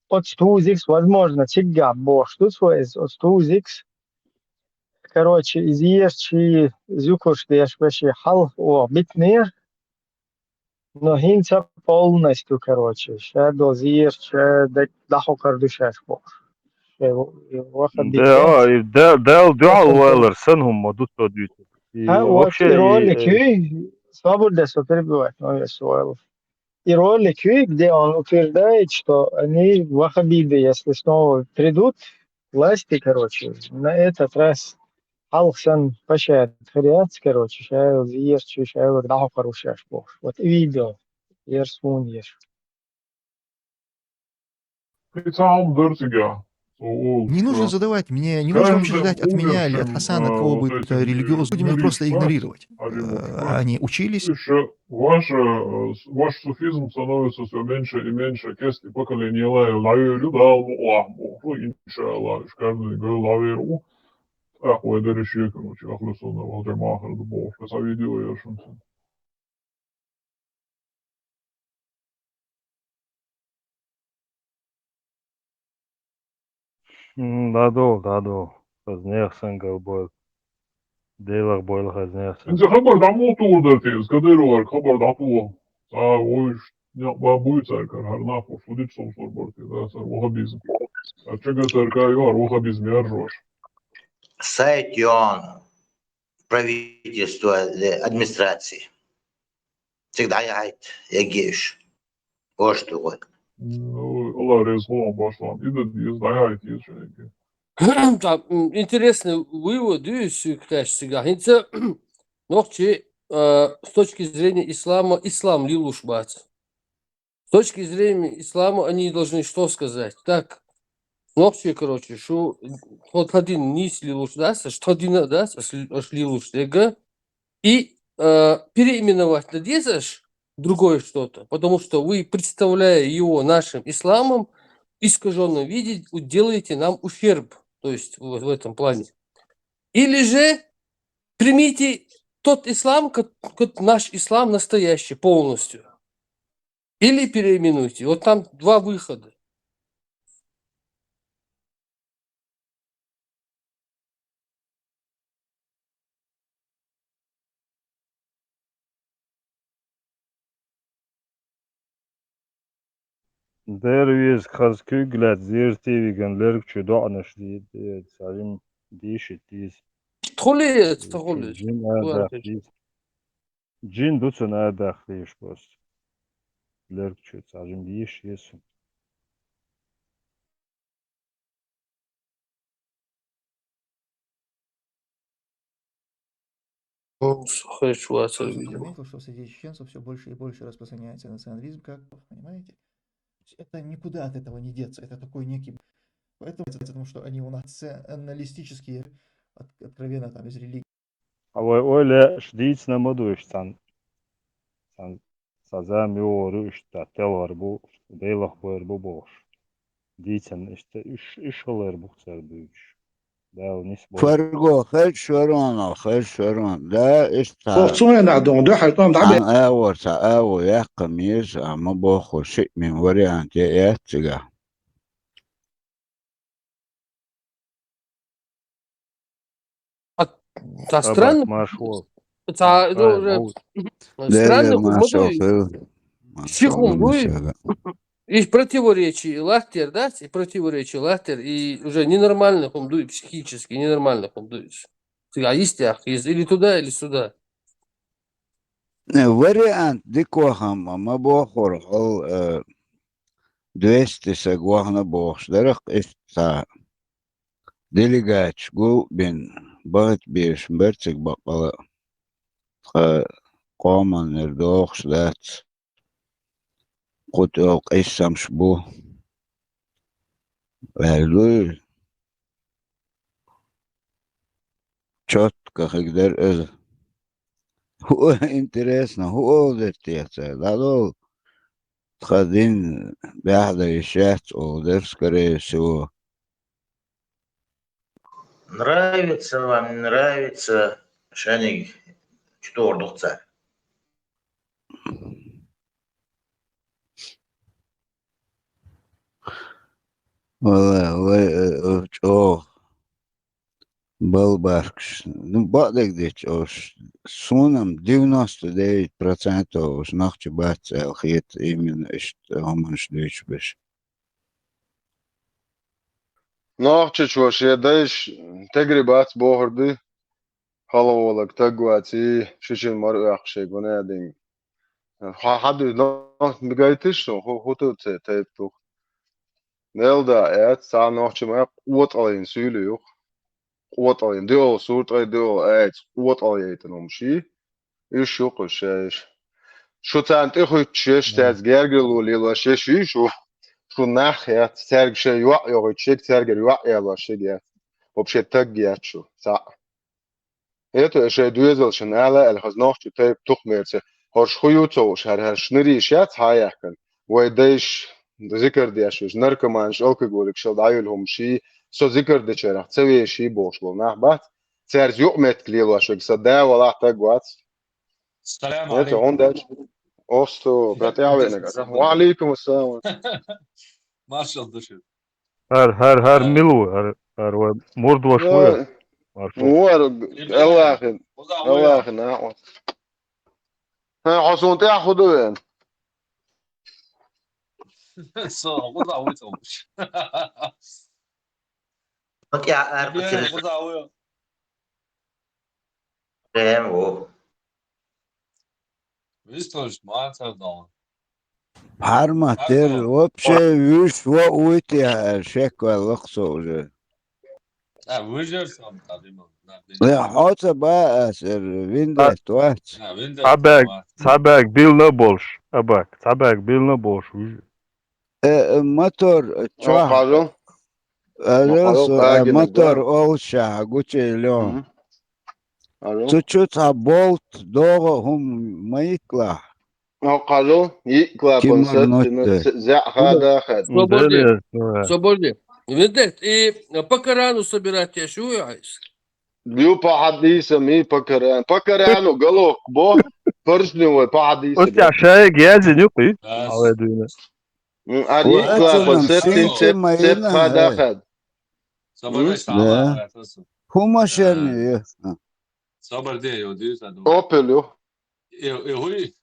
Оц тузикс, возможно, цигга бохш тут, оц тузикс. Короче, из ерчи зюкуш деш баши хал о битнер. Но хӀинца полностью, короче, ша дозир, ша даг-, даха кардушаш бохуш. Ша ваха Да, битес. И да, дал дуал Ваха валар сан хӀумма ду то дюйта. И Ха, вот вообще, и ролик, и, и, свобода, что перебивать, но я свалил. И ролик, где он утверждает, что они ваххабиты, если снова придут к власти, короче, на этот раз Халкъ санна пашаят хир яц, короче, шайл зерчу, шайл дахьа каруш яш бохуш. Вот и видео, ер суна еш. Кхин цхьа хӀума дара цигахь. Не нужно задавать мне, не нужно вообще ждать от меня или от Хасана кого бы то религиозного, будем их просто игнорировать. Э, Они учились. Ваша, э, с- ваш суфизм становится все меньше и меньше. Кести поколение лая лавир дал муахму. Иншаллах, каждый год лавир у. Ах, вы дали шекер, у тебя хлесона, вот я махар да бог. Посоветую я шунтун. М, Дадо, дадо. Хазни Хасан галбойл. Делах бойл хазни Хасан. Инца хабар даму тур дартиз, кадыру ар хабар дапу. А, ой, ш- не, ба буй царкар, харнафу, судит сом сор барти, да, сар вахабизм. А чага царка ю, ар вахабизм яр жош. Сайт ён правительства, э, администрации. Всегда я гайт, я геш. Вот что такое. Ну, Аллах резон башлан. И да, и да, и да, и да. Так, м, интересный вывод, да, и сюкташ сега. Хинца, нохчи, э, с точки зрения ислама, ислам лилуш бац. С точки зрения ислама они должны что сказать? Так, нохчи, короче, шу, вот один нис лилуш, да, аш один, да, аш лилуш, дега, и, э, переименовать на дезаш другое что-то, потому что вы, представляя его нашим исламом, в искаженном виде, делаете нам ущерб, то есть вот в этом плане. Или же примите тот ислам, как, как наш ислам настоящий полностью. Или переименуйте. Вот там два выхода. Дервиз хаз куьг лаьццад зерти виган лерг чу доӀанаш ди-, ди-, царим дийшит диз. Тхулиц, тхулиц. Жин Тхулиц. Адахтиз. Жин дуцун адахтиз просто. Лерг чу царим дийш есун. Ну, слушай, чувак, я заметил, что среди чеченцев все больше и больше распространяется национализм, как, понимаете? То есть это никуда от этого не деться, это такой некий... Поэтому, потому что они у нас националистические, от- откровенно там из религии. Авай ойле шдийц на мадуш цан. Цан саза миору ишта телар бу, дейлах бу бохш. Дийцан ишта иш, иш халар бу цар буш. Дал нис бу. Фарго, хел шорон, хел шорон. Да, ишта. Хохцун я надон, да, хайтон, да, бе. Ан авор, са аво, якка миз, ама боху шик мин вариант я, я, цига. А, та странно. Абак машвал. Та, ну, Ай, уже мау. Странно, Ле-ле, хумадуй. Машал, Ши Машал, хумадуй. Машал. И противоречие лахтер, да? И противоречие лахтер, и уже ненормально хумадуй, психически ненормально хумадуй. Ты, а есть я, есть или туда, или сюда. Не, вариант дикохам, ма бохур, ол, э, двести саг вахна бохш, дарах ишта делегач гу бин, багат беш, берцик бакъала, ха, къоман нер дохш дац. Къут ол къиссамш бу. Валуй. Чётко хигдер из. Ху, интересно, ху ол дер теца. Дадол тха дин бяхда ишец ол дер, скорее всего. Нравится вам, не нравится, шаниг чтор духца. Вала, вай, э, э, чо. Балбаркш. Ну, бадег деч ош. Сунам девяносто девять процентов ош нахчи бац эл хет именно ишт, оманш деш беш. Нахчи чо ше дайш тегри бац бохрди. Халаволаг тагваци, шичин мар уахше гунадин. Ха-, хаду нах мигайтиш, ху-, хуту це тайп тух. Нелда эт, са нахчи ма къоталин сюлю юх. Къоталин, дио, суртай дио, эт, къотал ейтан умши. Иш юх шеш. Шу цан тихуч шеш, Мгм. Таз гергелу лила шеш иш шу. шу нах яц, цаьрга шайн йоӀ йохуьйтуш ерг, цаьргара йоӀ ялош ерг яц. Вообще таг яц шу, цхьаъ. ХӀета, шайн доьзалшна ала аьлла, хаза нохчи тайпа тухмерца. ХӀорш хӀу ю ца хууш, хӀара, хӀара шнур йиш яц хьаяьккхина. Вай дайша зикар деш веш, наркоманаш, алкоголикаш дӀаюьллу хӀума ший, со зикар дечарах ца веший бохуш болу нах бац. Цаьрца юкъаметтиг лелош верг сан да валахь таг вац. Салам алейкум. ХӀунда аьлча? Осту, братья, вайнага. Ва алейкум ассалам. Маршал ду шу. ХӀара, хӀара, хӀара мила ву, хӀара, хӀара вай мурд ваша ву. Маршал. Ву хӀара Аллахин, Аллахин ахӀо. ХӀа, хьо суна тӀехь хӀу ду вен? Со, хӀу ду ву ца вуш. Хьо тӀехь ара кхуьссина. Прям ву. Вистхуьлуш ма ца дала. Пхьармат дерриг, вообще вуьш ваъ вуй те аьлла, шек ваьлла-кх со уже. А, вуьжар сан, тӀадиман. Э, хьо ца баа аса, эр, виндетта вац. А, виндетта вац. Цхьа бага, цхьа бага билна а болуш, а бага, цхьа бага билна а болуш вуьжар. Э, э, мотор, э, чохь. Мотор, э, мотор олуш гучуйла. Цу чу цхьа болт, догӀа а хӀума ма йиккалахь. Кхажал, йиккалапан саццина, заьӀ хада хада. Свободнее. Свободнее. Видать, и по Корану собирать я шу айс. Ю пахьаддийсам, и по Корану. По Корану головка бо, поршневой пахьаддийсам. Оцця шайга язйина юкъи? Ас. М, а ва йиккалапан ацунам саццина, синчи цеп, ма цеп йина, хада хада. Собараш, да. Ху машен ю. Собар де, ю, дю, саду. Опель ю. И, и хуй,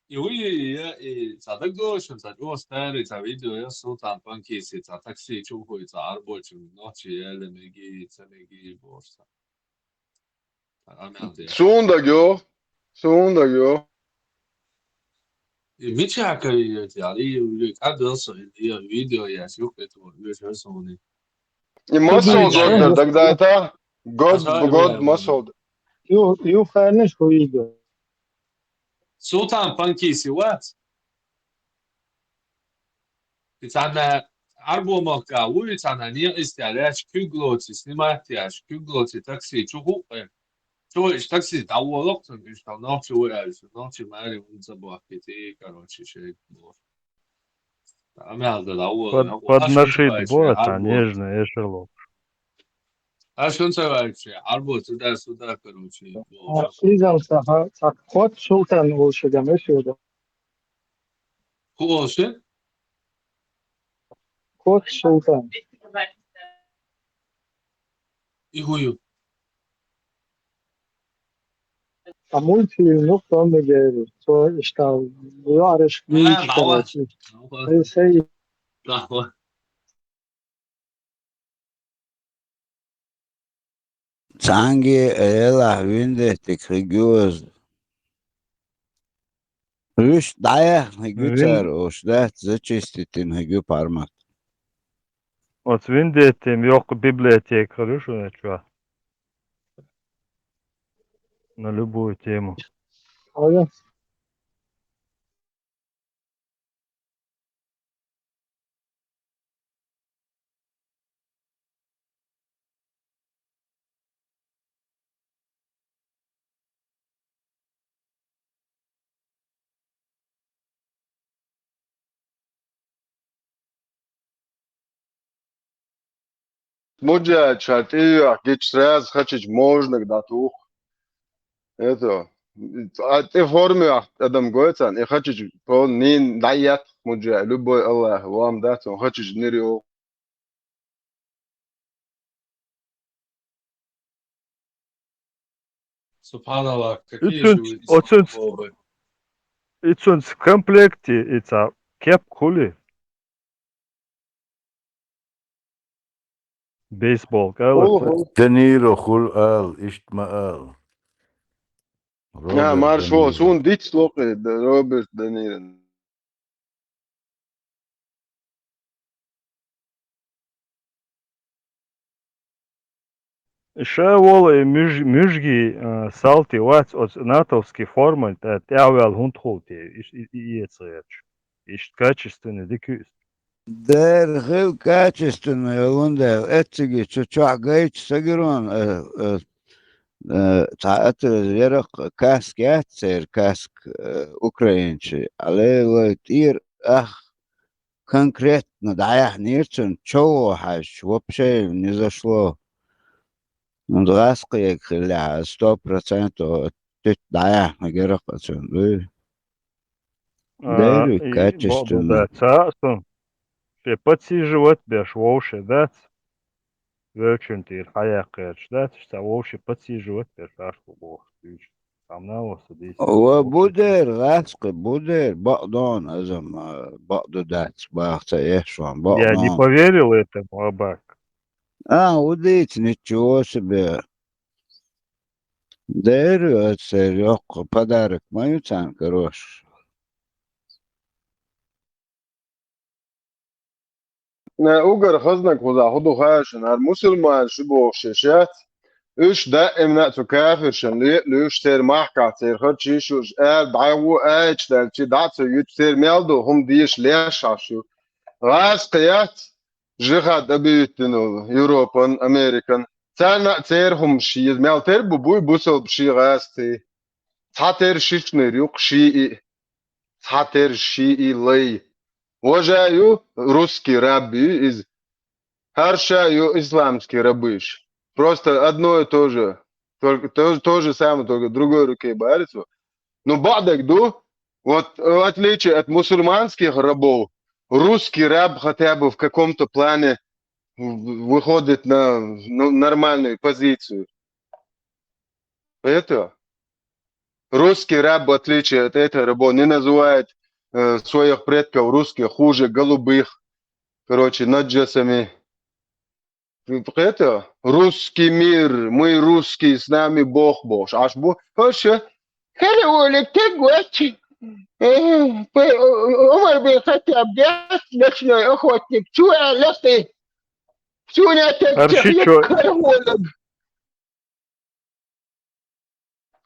и хуй, я, и садак дошен, садак старый, ца видео, я Султан Панкиси, ца такси чухуй, ца арбочу, ночи, я ле меги, ца меги, бошса. Суна дагайогӀу, суна дагайогӀу. И мичахь кайийтира, и, и, кадал со, и, и видео яц, юкъе тхо, и, шо суна. И масал год дагадайта, год, год масал. Ю, ю, хайнаш хӀу видео. Султан Панкиси вац? И цхьана Ӏарбо махка вуй, цхьана некъа йистехь лаьтташ куьг лоций, снимать еш, куьг лоций такси чу хӀуъ. Чу вуьйш такси дӀаволакх цунна, уьш тхан нохчи ву аьлла, нохчи маре хӀума ца бохкийти, короче, шайга боху. Амял дан дӀаволакх. Под, под наши бо, цхьа нежно эшало. Аш хӀун ца ваьлча, Ӏарбо цу да, цу да, короче, боху. Изам саха, саха, кот Султан волчу дам эшуьйда. ХӀун олуш? Кот Султан. И хӀун ю? А мультфильм, ну, кто мне говорит, кто и что, я решил, короче. Ай, сей. Цхьаьнгге а елахь виндеттиг хиг ю аса. Вуьш дӀаяхна хиг ю цара, ош дац, зачиститина хиг ю пхьармат. Оцу виндеттим йоккха библиотека хир ю шуна чохь. На любую тему. Алло. Муджа ша тӀеюьйхь гича сразу хачича можнаг дӀатуху. Это, а тӀе форма юьйхь адам гой царна, и хачича пол нин дӀаетта муджа, любой Аллах, лом дац, он хачича нир йогӀу. Субханаллах, какие же вы оцунц-, беспокойные. И цунца в комплекте и цхьа кепка хуьлий? Бейсболка, ала. Де Ниро хуьлу ала, иштта ма ала. Роберт Де Ниро. Маршо, суна диц локхи, Роберт Де Ниро. Ша волу и муьж-, муьжгий, а, салти вац оцу натовский форма, тӀе-, тӀаьхьаваьлла хӀунда хуьлу те, и, и, и эца гӀерташ. Иштта качественный дика ю иза. Дера хила качественно йолун дела, эцциге чу чохь гайчу сагирон, э, э, э, цхьа атра яракх каск яц церан каск, э, украинчий. Алелай тӀера ах конкретно дӀаяхьнера цунна, чолгӀо хьаьжча, вообще не зашло. Ну, гӀаскхега хиллехь, сто процентов тӀе дӀаяхьнаргьяра-кх цунна, дуй? А, Дера и качественно. Бакъду дац, а, сан? Шен подсиживать беш вовше дац? Вевчун тӀера хьаяьккхерчу дац, цхьа вовше подсиживать беш аш бу бохуш дуьйцу. Цхьамма а васа дийца. Ва бу дера, гӀаскхи бу дера, бакъдон азам, а, бакъду дац, баха ца эшван, Я не бакъдон. Поверил этому, Абак. А, удийца ничего себе. Дера, ацер йоккха подарок ма ю царна карош. Э, угар хазнаг кхузахь хӀун ду хаьа шуна, хӀара мусульманаш ю бохуш шаьш яц? Уьш даимна а цу кафиршан ле а луьйш, церан махкахь, церан харчийш а, уьш ара дӀагӀо аьлча даьлча, дӀа а ца юьту, церан мел долу хӀума деша леш Ӏаш ю. ГӀаскхи яц, жихад а буьйттина Европан, Американ. Царна а церан хӀумаш еза. Мел тера бу буй бусалба ши гӀаскхий? Цхьа тера шичнийр ю-кх шиъ. Цхьа тера шиъ лай. Важа ю русский раб ю иза. ХӀара ша ю исламский рабыш. Просто одно и то же. Только то, то же самое, только в другой руке барится. Ну, бакъдерг ду, вот, э, в отличие от мусульманских рабов, русский раб хотя бы в каком-то плане в-, выходит на, ну, нормальную позицию. Это русский раб, в отличие от этого раба, не называет, э, своих предков русских хуже голубых, короче, наджасами. Это русский мир, мы русские, с нами Бог бохуш. Аш бу, хӀорш, хӀара волаг таг вац, э, пе-, Умар бин Хаттаб дац, ночной охотник, чу аьлла тӀе. Суна таг Арши чехье чо- караволаг.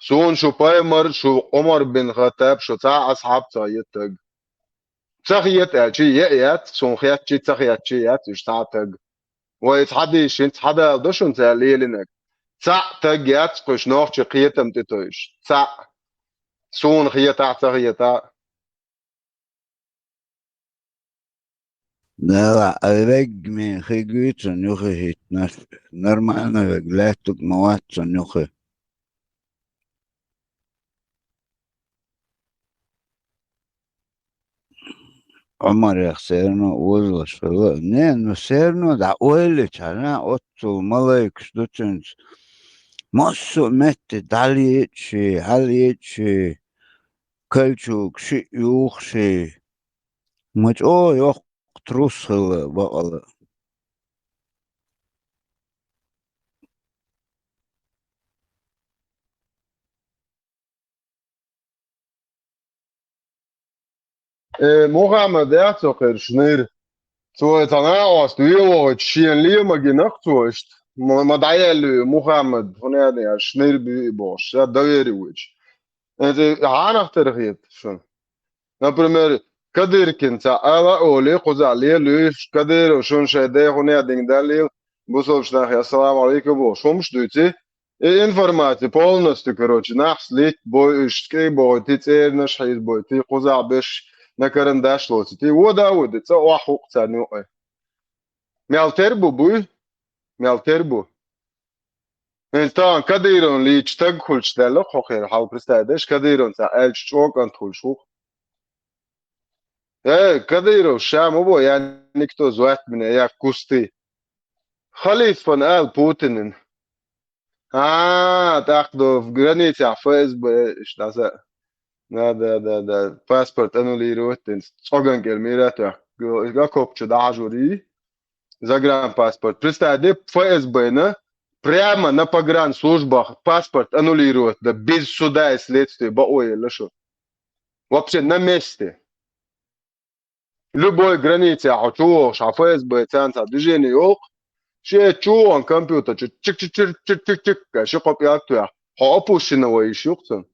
Суна шу пайхамар, шу Умар бин Хаттаб, шу цхьа а асхьаб ца хета таг. Ца хета аьлча, е а яц, суна хетчий, ца хетчий яц уьш цхьа а таг. Вай цхьа дийшина, цхьа Дала до шуна цара лелинарг. Цхьа а таг яц кхуьш нохчи кхетам тӀе тойуш. Цхьа а. Суна хетахь, ца хетахь. Дала, а вег мин хи гуьйцун юхи хӀиттинарш, нормально вег, лаьттуг ма вац цун юхи. Ӏумарех серно озалаш хила. Не, ну серно дӀа ойла чхьана, оццул малайкаш ду цуьнца. Массо а метте дӀалечи, хьалечи, кольчуг шиъ юхши. Ма чӀогӀа йоккха трус хила бакъала. Э, Мухаммад яц цо кхерш нира. Цо цхьа накъост вен вогӀуьйтуш шена ле ма гинах цо иштта. Ма, ма дӀаеллуьйту Мухаммад, хӀунда аьлла шнир буьйу бохуш, ша доверие вуьйтуш. Эци хьанах тера хета шуна? Например, Кадыркин цхьа ала а олий, кхузахь лелуьйш, Кадыров шуна шайн дайхуне а динг даллийла, бусалбаш нахе ассаламу алейкум бохуш, хӀумаш дуьйций? И информация полностью, короче, нахс литт бой уьш, кӀе бохуьйтий, цӀернаш хьийза бойтий, кхузахь беш на карандаш лоцитий, вода а вуьди, цӀа охьа хӀукъу царна юкъе. Мел тера бу буй? Мел тера бу? ХӀинца тахана Кадыровна лийча стаг хуьлуш даьлла хьо хир, хьал представить деш, Кадыровна цхьа аьлча чӀогӀа кӀант хуьлуш ву-кх. Э, Кадыров, ша ма бо, я никто звать меня, я кусты. Халифан ала Путинан. А, тӀаккха ду границехь ФСБ иштта дӀаса. Да, да, да, да. Паспорт аннулировать дина. ЦӀоган кӀел мира тоьхна. Окоп чу дӀахьажур ю. Загранпаспорт. Представь, де, ФСБ-на прямо на погранслужбах паспорт аннулировать да, без суда и следствия, бакъо елла шу. Вообще на месте. Любой границехь хьо чу вогӀуш, хьан ФСБ царна цхьа движение йолу-кх, шен чу вогӀун компьютер чу чик-чик-чик, чик-чик-чик, ши кхо пӀелг тоьхна, хьо опущенного йиш ю-кх цунна.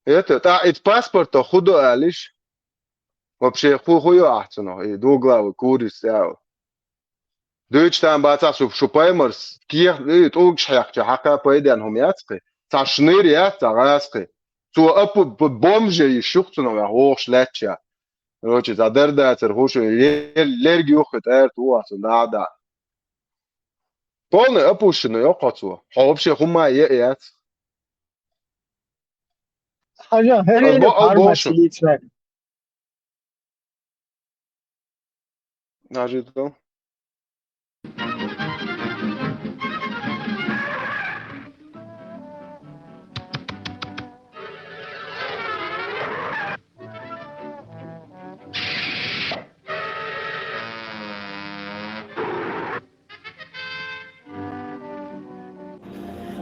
Это, тӀаккха иза паспортах хӀун до алиш? Вообще, ху-, ху ю ахь цунах, и двуглавый курица аьлла. Дуьйцуш тан бацахь шу, шу паймарс, кех-, и тӀулгаш хьехча, хьакха пайденна хӀума яц кхин. Цхьа шныр яц, цхьа гӀаз кхин. Цо апу б-, бомжа йиш юх цунах ваьхьа, вогӀуш лаьттача. Короче, цхьа дар дацар хӀушу, лер-, лерг юххе тӀаьрта ву ахь цунна дӀа а дӀа. Полный опущенный йоккхо цо. Хьо вообще хӀумма е а яц. Хьажа, хӀара Албо-, албо шу. Неожиданно.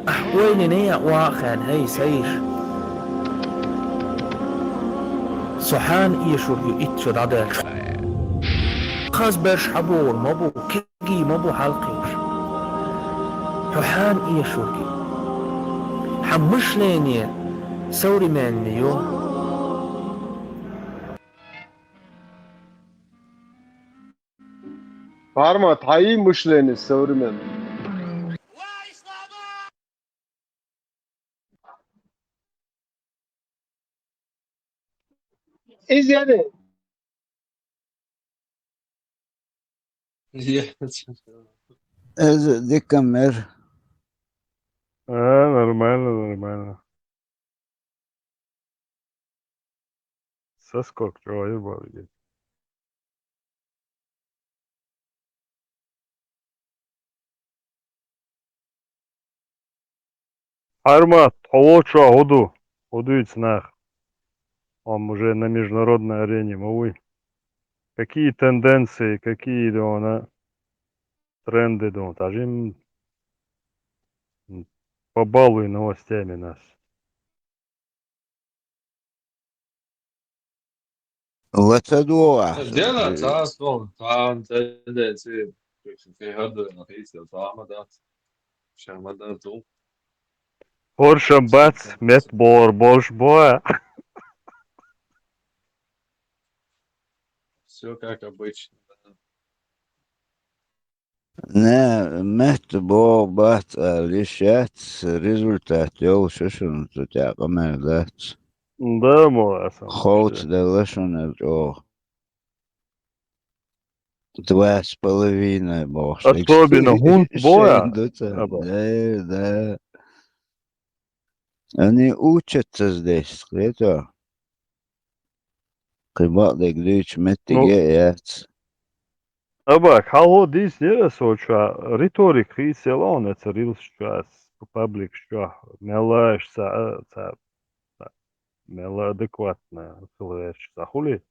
Ахь ойлане а ваха хьан, хӀай сайша. Со хьан эшург ю итт шо дӀадаьлча? Хазберш хьабогӀур ма бу, кегий ма бу хьалкхуьуш. Хьо хьан эшург ю? Хьан мышление современный ю? Парма, тхьаий мышление современное? Иза яре. Иза дика мер. А, нормально, нормально. Са сколько чего я бавлю. Армат, хьо волчохь хӀун ду? ХӀун дуьйцу нах? Хьо уже на международной арене ма вуй. Какие тенденции, какие, дона, тренды, дона? Тажим, м, побалуй новостями нас. Ла ца дугӀу ахь? Дела, цхьа а стол, цхьа а тенденци, кхин хӀара дуьйна хийцал, цхьа а ма дац. Ша ма дац ду. ХӀоршам бац, мет бор болш бо. Всё как обычно, да. Не, метта богӀу бац ала йиш яц, результат йолуш ю шуна цу тӀехь, къамел дац. Да, мо аса. Ховцаделла шуна чӀогӀа. Два с половиной бохуш. Особенно хӀунт бо а? Шайн ду ца. Аба. Да, да. Они учатся здесь, это. Кхин бакъдерг дуьйцу меттиге а яц. Аба, хьалхо дийцинера со чохь, риторика хийцаелла хьуна эца рилс чохь, пабликаш чохь, мелла аш ца, ца, ца, мелла адекватно хила гӀерташ ца хуьлий?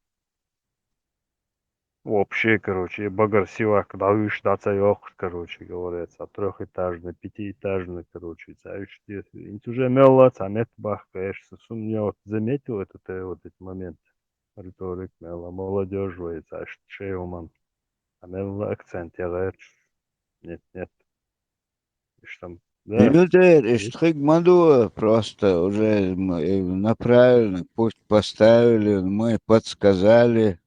Вообще, короче, багара сивак дӀавуьйш дӀа ца йоккхуш, короче говоря, цхьа трёхэтажный, пятиэтажный, короче, цхьа уьш те-, инца уже мелла цхьа меттабаккха гӀерташ ца. Сум-, я вот заметил это, э, вот этот момент. Риторик мелла, молодёжь вай, цхьа иштта шайн хӀуман. А мелла акцент я гӀерташ. Нет, нет. Иштта. Да. Ю дера, иштта хиг ма ду, просто уже м-, э, на правильный путь поставили, мы подсказали.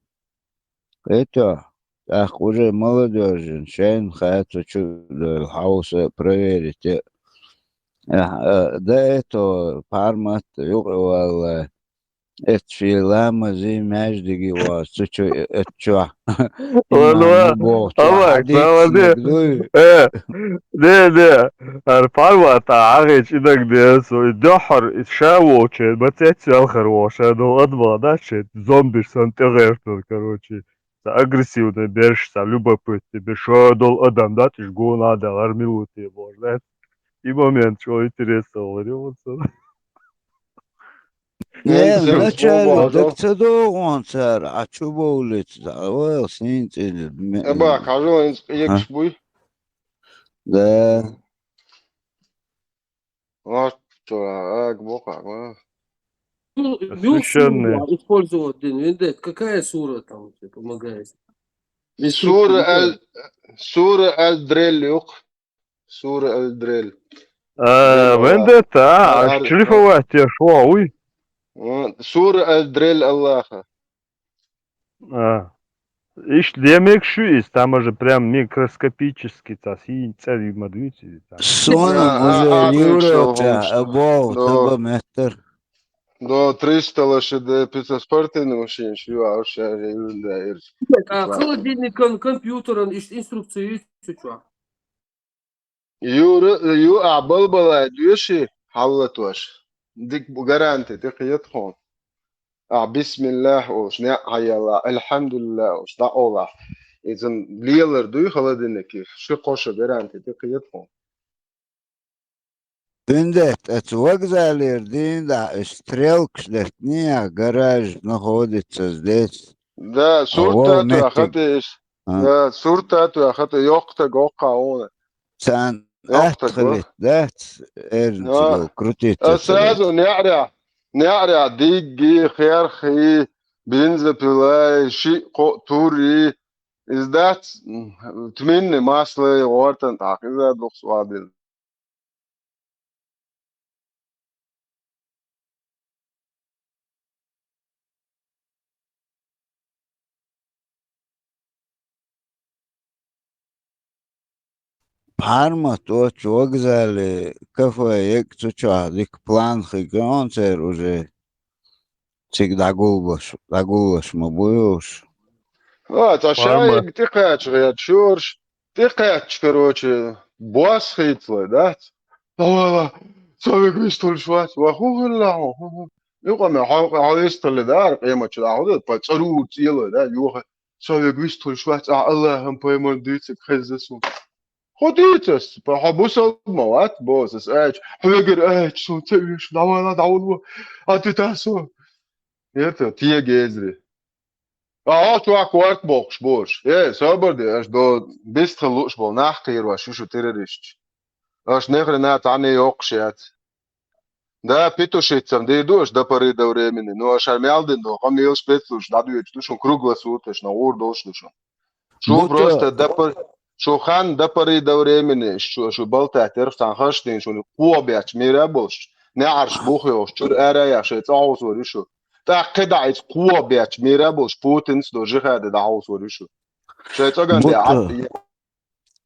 Это, тӀаккха уже молодёжь, шайна хатта чу хьовса проверить. Э, э, до этого пармат юкъа валла. Эцци ламазий маьждиге вахча цу чу, э, эццо. Валла, имам бохучо, авай, хьадис, правда, мегадуй? Э, де, де, ар парвата агӀечи даг де, со и дохьор, и ша волче, бацец велхар вохуша, дол адмала даче, зомбиш сан тӀегӀертал, короче. Ца агрессивный берш, ца любопытный берш, ша дол адам датиш гона дал, ар милуте бохуш, да? И момент, чё интересно, говорю, вот. Не, вначале так ца догӀу цара, а чу бовлица, а вайл сийна цӀена ме-, Эба, хьажо, инс егаш буй? Да. Вот, чё, аг бокха, ма. Ну, мюк священный сура использовать дин, вендет. Какая сура там тебе помогает? Сура аль, сура аль-Дрель юкъ. Сура аль-Дрель. А, вендетта, а, шлифовать я шо, уй? Сура аль-Дрель Аллаха. А. Иштта де мегаш ю иза, там же прям микроскопически цхьа сийна цӀе ю ма дуьйцу иза там. Сона А, уже а, а, Юра мегаш ю, ча, хӀумаш. А, бо, Да. Таба меттар. Да, триста лошадей, пятьсот спортивный машинаш ю, а уж шаьре Юра да ирс. А, холодильником, компьютером, иш инструкция ю цу чу. Юра, ю, а, балбалай дуьши хьаллатош. Дик бу-, гаранти тӀе кхета хьуна. А, бисмиллах олуш, неӀ хьаелла, альхьамдулиллах олуш, дӀаолахь. Иза лелар дуй холодильнике, ши-кхо шо гаранти тӀе кхета хьуна. Виндет, оцу вокзалера дийна дахь, уьш стрелкаш деттиний, гараж находится здесь. Да, А, сурт вол а тоьхна метте. Хатта иш. А. Да, сурт а тоьхна хатта, йоккха стаг воккха вуна. Царна Йоккха стаг ва. Атта хилийта дац, эрна А. Цигал крутиться. А сразу неӀарехь, неӀарехь дигги, херхи, бензопилаи, шиъ-кхоъ турри, иза дац, м, тминни масло гӀортан тӀаккха, иза дукхус вадина. Пхьармат оцу вокзале кафе егӀа цу чохь дика план хиг хьуна церан уже. Цига дӀагулбаш, дӀагуллаш ма бу уьш. А, цхьа Пхьармат. Шайга тӀекхаьчча гӀерташ ю уьш, тӀекхаьчча, короче, бос хийцалой, дац? Давай, ва, со вега вистхуьлуш вац, ва хӀун хилла хьо, хӀун, хӀун? Юкъа ма хьо, хьо вистхилла дара, къематчу дӀа хӀун ду, пхьа цӀарурца елой, да, юха, со вега вистхуьлуш вац, ахь Аллахьан пайхамар дуьйцург хезна суна. ХӀун дийца ас? Хьо бусалба ма вац, боху ас аьлча, хьо вегар аьлча, суна ца оьшу, дӀавала, дӀавала, а тӀе тасо. Это, тегезри. А хьо чохь корта бохкуш бу уьш. Э, собар де, аша до бистхила лууш болу нах кхийра ваш ю шу террористаш. Аша нехрена цхьанне йоккхуш яц. Да, петушицам дийр ду аша до поры до времени. Ну, аша мел дина ду, къамел спецлуш дӀадоьдуш ду шун, круглосуточно гӀур долуш ду шун. Шу Бу просто ту- до пор-, шу хан до поры до времени, шу, шу балтат ярх цхьана хаш дийна шуна кхо бетташ мийра болуш, неӀарш бух йолуш, чуьра ара а яхаш, шайн цӀа хьовсор ю шу. ТӀаккха кхидӀа иза кхо бетташ мийра болуш, Путинца до жихада дӀахьовсор ю шу. Шайн цӀа ган Бу де ту- Ӏад-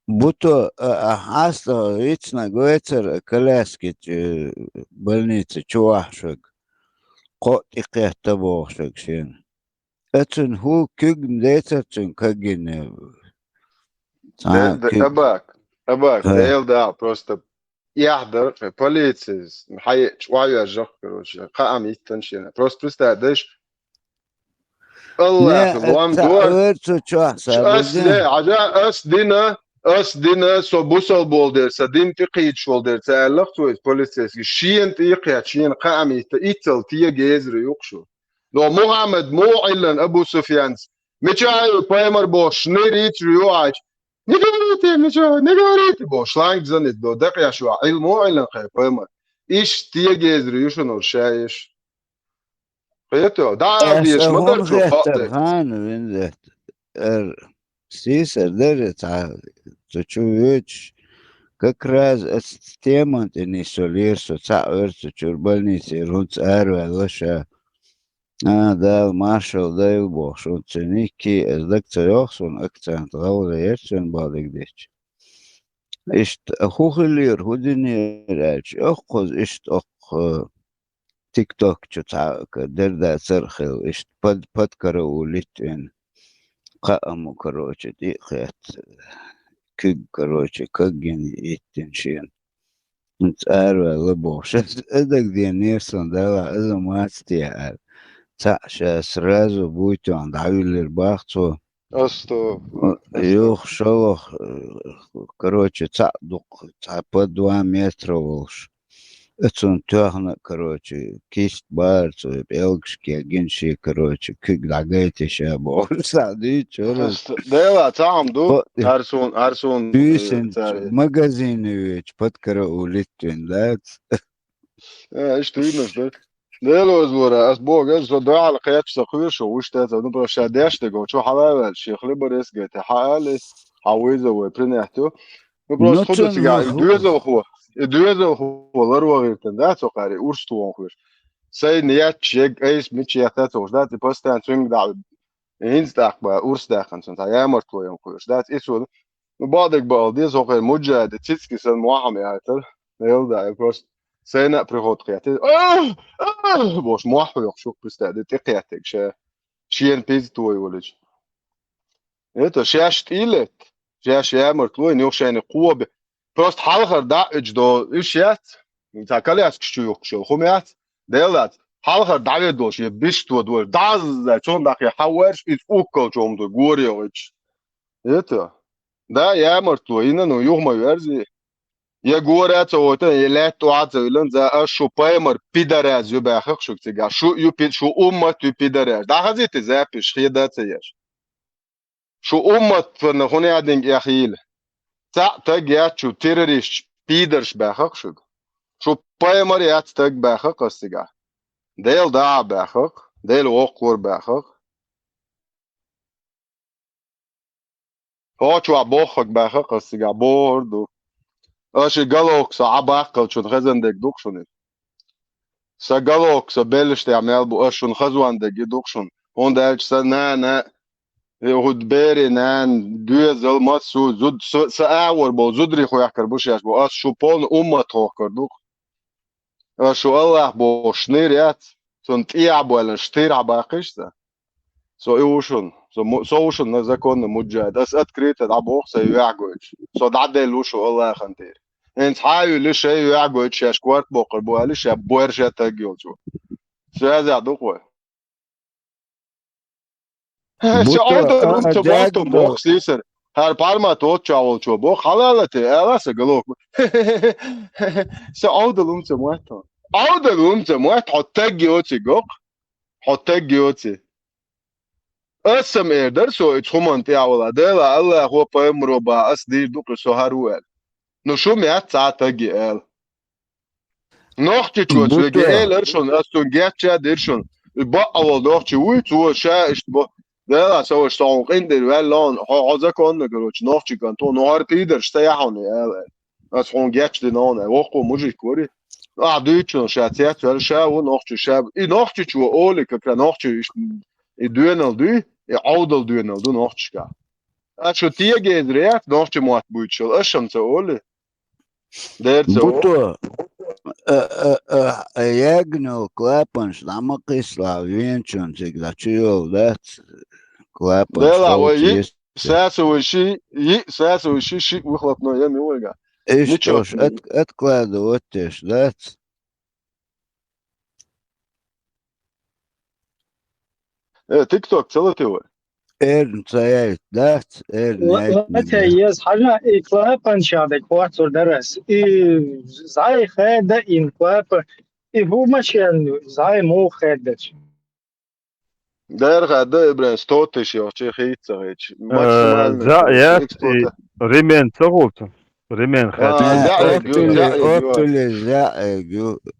Бу ту, а, а, хьаста вицнаг вецара коляски чу, больница чу вахьашверг. Кхоъ тӀекхетта бохушверг шена. Оцунна хӀу куьг ма дацара цуьнан кагйина. Цхьа Де-, де-, куьг. Абак, абак, Ха. Дела дала, просто эхь дара, полицис, хьаеъча, охьавержах, короче, кхаам йиттина шена. Просто представь, дайш, Аллахь, Не, лом ца дора. Эр цу чохь са Ш-, ас, бузин. Не, хьажа, ас дина, ас дина, со бусал болу дера, сан дин тӀекхийдаш волу дера, ца аьллах цо иза полицейский. Шена тӀекхетта, шена кхаам йитта, иццал тегезара юкъ шу. Но Мухаммад мугӀиллан Абу Суфьянс, мича ю пайхамар бохуш, шнерийца ю Ӏача. Не говорите, мича, не говорите, бохуш, шланг занит до, дакъеш ю, Ӏилма мугӀиллан кхай пайхамар. Иш тегезара ю шуна ша иш. Кхето, да, Ас деш а ма дар хӀун цо хеттар хаъ де. Хана вин даьтта? Эр сийсар дара цхьа цу чу воьдуш, как раз ас теман тӀе нисвелира со, цхьаъ вара цу чуьра больницера хӀунца араваьлла ша. А, Дала маршалла дойла бохуш, хӀунца цуьнан никки, ас даг ца йоху суна акцент, гӀалгӀа яра цуьнан боху дагадечу. Иштта хӀун хиллера, хӀун динера аьлча, оьхкхаза иштта оккха, э, тикток чу цхьа а ка-, дердацар а хилла, иштта под-, подкараулить вина. Кхааму, короче, тӀе а кхетта, куьг, короче, кагйина йиттина шена. ХӀинца араваьлла бохуш. Ас, ас дагадеанера суна, Дала, ас а маца техьара. Цхьаъ ша сразу буй тоьхна дӀавиллира бах цо. Астагфируллах, астагфируллах. Юха шолгӀа, э, короче, цхьаъ дукха, цхьа по два метра волуш. Оцунна тоьхна, короче, кист бара цо, пӀелгаш кегина шен, короче, куьг дӀагайта ша бохуш, цхьаъ дуьйцуш вара. Астагфируллах. Дела, цхьа хӀума ду, Бо-, хӀара суна, хӀара суна, э, дуьйсинчу цара. Магазине веача, подкараулить вина дац. Э, иштта виймаш ду. Дела оза вара, ас боху, ас со дуьхьал кхеташ ца кхоьруш ву, вуьш тӀе ца, ну, просто ша деш дерг, чу хьала а ваьлла, шен хлеборезка тӀе хьаали, хьан вызов вай принять ю. Ну, просто Ну, хӀун ду цуьнан цигахь, и махух. Доьзалхо, и доьзалхо ларван гӀиртина, да, цо кхаьри, урс тухун хӀуьш. Сайна яц, шег айса мича ятта ца хӀуш, да, ци постоянно цуьнга дӀа ХӀинца тӀаккха ба, урс даьккхина цунна, цхьа ямартло йома кхуьйш. Дац, и цо, ну, бакъдерг бакъал деза, хӀокхуьнан муджахӀид цицкисан Мухьаммад яхар. Эл да, просто сайна а приход хетта. Ах! Ах! Бош, мохь хьоькхуш ю-кх, представь, де тӀекхеттиг ша. Шена пиза той волича. Это, шаьш тӀе а летта, шаьш ямартло йина, юха шайна кхоба. Просто хьалхара дӀа а ича до, уьш яц, цхьа коляскаш чу юхкуш йолу хӀума яц, Дела дац. Хьалхара дӀаведалуш, я биштво долуш, дӀазза, цунна дӀахье хьаваьрш, иза уккалчу хӀума ду, горе йогӀуьйтуш. Это, да, ямартло йина, ну, юха ма верзи. Я гора а ца войтан, я лаьтта охьа а ца виллан, за ас шу пайхамар пидараз ю баьхха-кх шуьга цигахь, шу ю пи-, шу уммат ю пидараз. ДӀахазийта и запись, хеда а ца еш. Шу умматана хӀун яа динга эхийла? Цхьаъ таг яц шу террористаш, пидарш баьхха-кх шуьга. Шу пайхамар яц таг баьхха-кх ас цигахь. Дела дахьа баьхха-кх, Дела воккхавар баьхха-кх. ХӀокху чохь боххург баьхха-кх ас цигахь, бохур ду. Аша и головка со Ӏа баккхалчун хезан дерг ду-кх шуна иза. Сан головка со беллаш тӀехь мел бу, ас шуна хазон дерг и ду-кх шуна. ХӀунда аьлча сан нана, и хӀуд берийн нана, доьзал, массо а зуда, со, сан агӀор болу зударий хьоьхкар бу шаьш бу, ас шу полный уммат хьоьхкар ду-кх. Ас шу Аллах бохуш нир яц, цунна тӀехь а боьллина штир хьа баккхийша сан. Со и ву шуна, со му-, со ву шуна законный муджахид. Ас открыто дӀабоху сайн юьхь гойтуш. Со дӀаделла ву шу Аллахан тӀера. ХӀинца хьан а юьллу шайн юьхь гойтуш, шаьш корта боккхур бу аьлла, ша боьрша таг йолчо. Связь а ду-кх вай. Ша Ӏовдал а, луьмца а, моттам боху сийсара. ХӀара пармат оццу чохь волчо боху. Хьалала те, ала сан галок. Ша Ӏовдал луьмца моттам. Ӏовдал луьмца мотт, хьо таг йоци гокх. Хьо таг йоци. Ас сам эр дара со, и цхьуман тӀехь вала. Дела, Аллахо, пайхамаро баха, ас дийр ду-кх со хӀара ву аьлла. Ну, шу меттаца таг и аьлла. Нохчичоца вега элира шуна, ас цунна гечча а дира шуна. И бакъ а волу нохчи вуй, цо ша иштта бо. Дела, со ваша, со хьуна къиндира ваьлла хьуна, хьо, хьо законна, короче, нохчи кӀант ву, ну хӀара пидарш ца яхьа хьуна, аьлла. Ас хьуна гечдина хьуна, воккхо мужик вари. Ахьа дуьйцучунна ша цец ваьлла, ша ву нохчи, ша. И нохчичо олий, как раз нохчи иштта, и доьнал дуй, и Ӏовдал доьнал ду нохчашкахь. Ас шу тегезар яц, нохчи мотт буьйцуш йолу, ас шуна ца олий. Дерца. Буто, а, а, а, а, ягнал клапанаш дӀа ма кхиссалахь, венчун цига дӀа чу йолу дац, клапанаш. Дела, вай йиъ саса вуй ши, йиъ саса вуй ши, шиъ выхлопной ян ю вайга. Иштта уьш от-, откладывать деш дац. Э, TikTok ца латий вай? Эрна ца яйта дац, эрна яйтина. Латий еза, хьажа, и клапан ша дерг хоттур дара ас. И зӀай хеда ин клапан. И хӀу машен зӀай муха хедача? Дера хадда, Ибран, сто тысяч йохчи хийца хийча. Э, максимально за, я, эксплуата. Ремень ца гулца. Ремень хадда. А, за, за,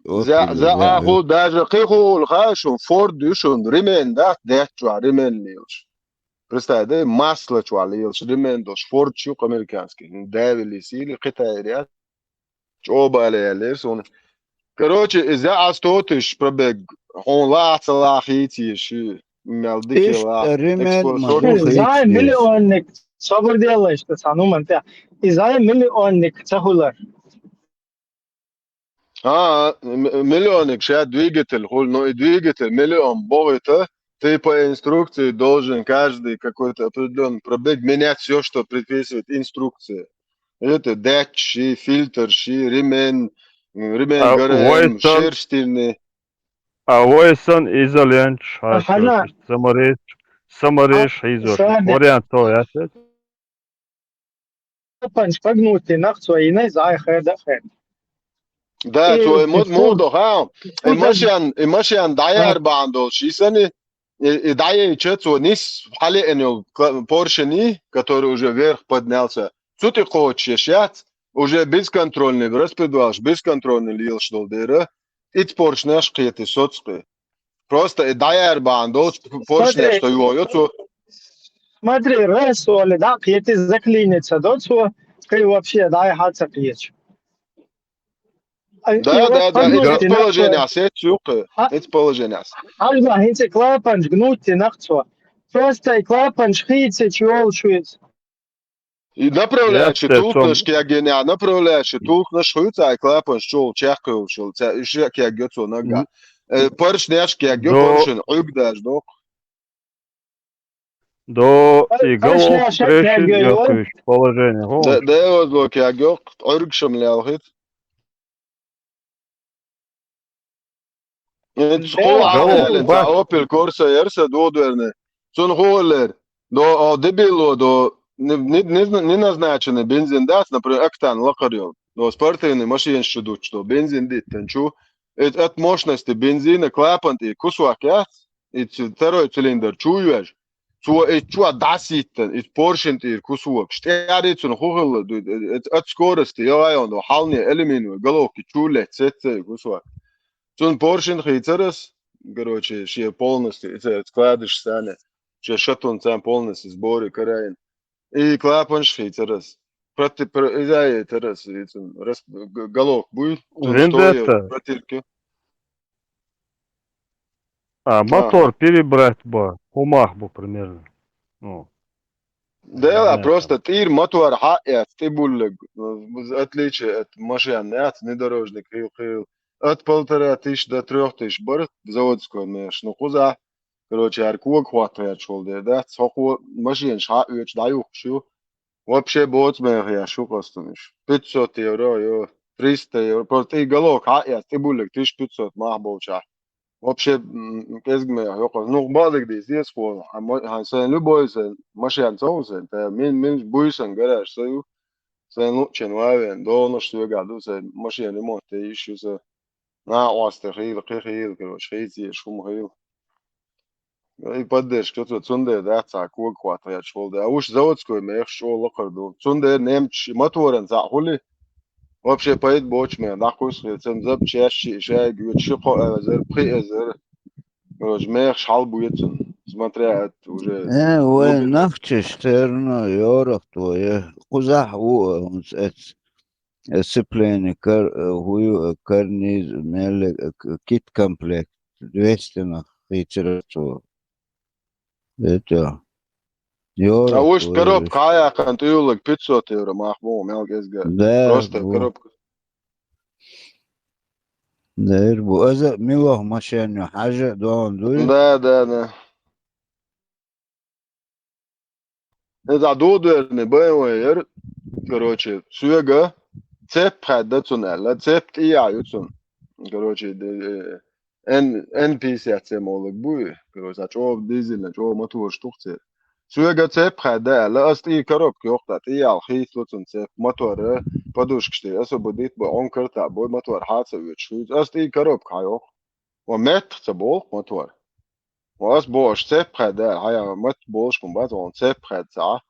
за, за, за, а, ху, даже кхихул, ха, шун, Форд ю шун, ремень, да, дечча, ремень лилш. Представь, да, масло чуа лилш, ремень долш, Форд ю американский. Давили сили, Китай ряд. ЧӀобале яьллера суна. Короче, иза а сто тысяч пробег, хьуна лаца лахийца ши мел дикела. Иштта ремень эксплуатация. Зай миллионник, собар делаешта, сан уман тя. И зай миллионник ца хулар. А, м-, миллионник ша двигатель хул, но и двигатель миллион богита, ты по инструкции должен каждый какой-то определённый пробег менять всё, что предписывает инструкция. Это датчик, фильтр, ши, ремень, м, ремень А ГРМ, войсан, шерстильный. А войсан изоленч, а, хана. Самареш, самареш, а, изоленч. Вариант то, я. Панч погнути нах цо инай зай хеда хед. Да, и цо и мод-, модо, ха. И машен, и машен даяр бандол, ши сани, и, и даяй ча цо нис, хали энил, к-, поршени, который уже вверх поднялся. Цути кочеш яц, уже бесконтрольный, распредвалш, бесконтрольный лилш дол дера. Иц поршнеш кхети соцкъи. Просто и даяр бандол, поршнеш то йо, йо, цо. Смотри, раз, оли, да, кхети заклиниться, да, цо, кай вообще дай хаца кхеч. Да, да, да, это положение, сеть, сюкы, это положение. Альба, хинце клапанч, гнути нахцо. просто и клапанаш хийцача йолуш веза. И направляющий тулкханаш кегийнехь, направляющий тулкханаш хуьйцу а, и клапанаш чул чекхйолуш йолу, ца, и шен кегйо цо наггахь. Э, поршнеш кегйо, поршен Ӏуьрг даже доккху. До и голов пришен, положение. Да, да, озло кегйо, Ӏуьргашам лелхиц. Цхьа Opel Corsa яра сан догӀу доьрна. Цунна хӀун хиллера? До, о, дебило, до, не, не, не, не назначенный бензин дац, например, октан лакхара йолу. До спортивный машинаш чу дуттуш, до бензин диттан чу. Эт, от мощности бензина клапан тӀе кусок яц, и ц-, второй цилиндр чу йоьжна. Цо и чохь дӀаситтан, и поршен тӀера кусок. ШтӀери цунна хӀун хилла ду, э, э, от скорости, йо, айон, до хьалне алюминиевый головки чу летта сеццай кусок. Цунна поршен хийцар ас, короче, шен полностью, и церан складыш санна, шен шатун царна полностью сборе караин. И клапанаш хийцар ас. Проти-, про-, иза яйтар ас, и цунна рас-, г-, головка буй, цунна Вендетта. Протирки. А, мотор перебрать бу, хӀумах бу примерно. Ну, Дела, просто тӀера мотор хьаэц, тӀебуллиг, в отличие от машин яц, внедорожник хил-хил. От полтора тысяч до трёх тысяч бара заводской мехаш, ну, кхузахь, короче, хӀара кога хӀоттаваьча волу дела дац, хӀокхо машинаш хьаоьцуш дӀаюхкуш ю. Вообще боцу мехаш ю къастамаш. Пятьсот евро, ё, триста евро. Просто тӀе головка хьаэц, тӀебуллиг тысяча пятьсот мах болчахь. Вообще, м, кӀезиг мех йоккхуш. Ну, бакъдерг дийца деза хьуна. Хьан мо-, хьан сайн любой сайн машен ца ву сайн. Та мин-, мин буй сайн гараж са ю. Сайн луччен ван вен. ДогӀанаш соьгахь ду сайн машен ремонт де йиш ю сан. Накъостий хийла, кхин хийла, короче, хийца езаш хӀума хийла. И поддержка ца, цундела дац цхьа кога хӀоттаваьча волу де. А уьш заводской мехаш чӀогӀа лакхара ду. Цундела немцаш моторан цхьаъ хуьли, вообще пайда боцу мех дӀакхуьссу хир. Цуьнан запчасти и шайга йоьду ши-кхо эзар, пхи эзар. Короче, мехаш хьал бу цунна. Смотря это уже. Э, вай нахчаш терно йорах тво, э. Кхузахь ву, э, хӀунца эц. Э, сцепление, кар-, э, хӀу ю, э, карниз, мелле, э, к-, кит комплект, двести нах хийцира цо. Это. Йора, А уьш ой, коробка хьаяьккхина тӀуллаг пятьсот евро мах бу, мел кӀезга. Да, Просто бу. Коробка. Да, эр бу. Аза милох машен ю, хьажа дон дуй? Да, да, да. Иза дудуьрни бен вай яра, короче, соьга цеп хаьдда цунна аьлла, цеп тӀе яхь ю цунна. Короче, де-, э, Н-, Н пятьдесят семь олаг бу и. Короче, а чӀогӀа дизельна, чӀогӀа моторш тух церан. Соьга цеп хаьдда аьлла, ас тӀе коробка йохта, тӀе ял хийцло цунна цеп, мотор, э, подушкаш тӀе, освободить бу, он карта бу, мотор хьаца оьцуш хийца. Ас тӀе коробка хьайоху. Ва меттах ца болу мотор. Ва ас бохуш цеп хаьдда, хьая, мат болуш кхун бац, вон цеп хаьдда ца.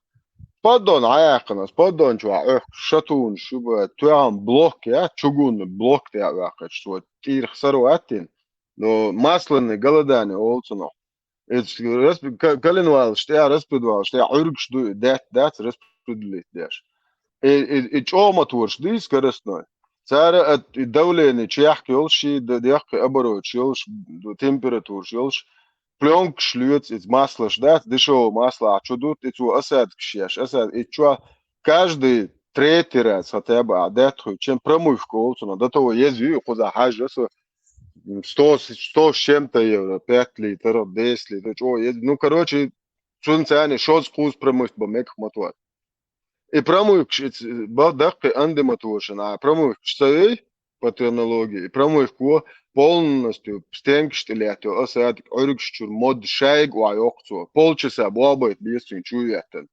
Поддон хьаяьккхина, ас поддон чохь Ӏохку шатунаш ю бу, тоьхна блок я, чугунный блок тӀе а ваьккхича, цо тӀийрах саро аттина. Но маслоне голодание олу цунах. Эц расп-, ка-, коленвалаш тӀе, распредвалаш тӀе, Ӏуьргаш ду, и даьтта дац распределить деш. И, и, и чӀогӀа моторш ду и скоростной. Цара а и давление чехка йолуш, и д-, дехкхи обороташ йолуш, д-, температураш йолуш, плёнкаш лоьцу, иза маслаш дац, дешевое масло ахь чу дутт, и цо осадкаш еш, осад-, и чохь каждый третий раз хотя бы ахь даьтта хуьйцу, чем промывка олу цунах, до того еза ю, кхуза хьажа со, м, сто, сто с чем-то евро, пять литров, десять литров, чӀогӀа еза. Ну, короче, цунна царна шозза кхузза промывка бан мегаш мотор. И промывкаш, и ц-, ба-, даккхий андематошина, а промывкаш ца вей по технологии, и промывка полностью стенкаш тӀе лаьттайо, осадок, Ӏуьргаш чуьра модда шайга охьайоккху цо. Полчаса бобайта беза цуьнан чу а еттан.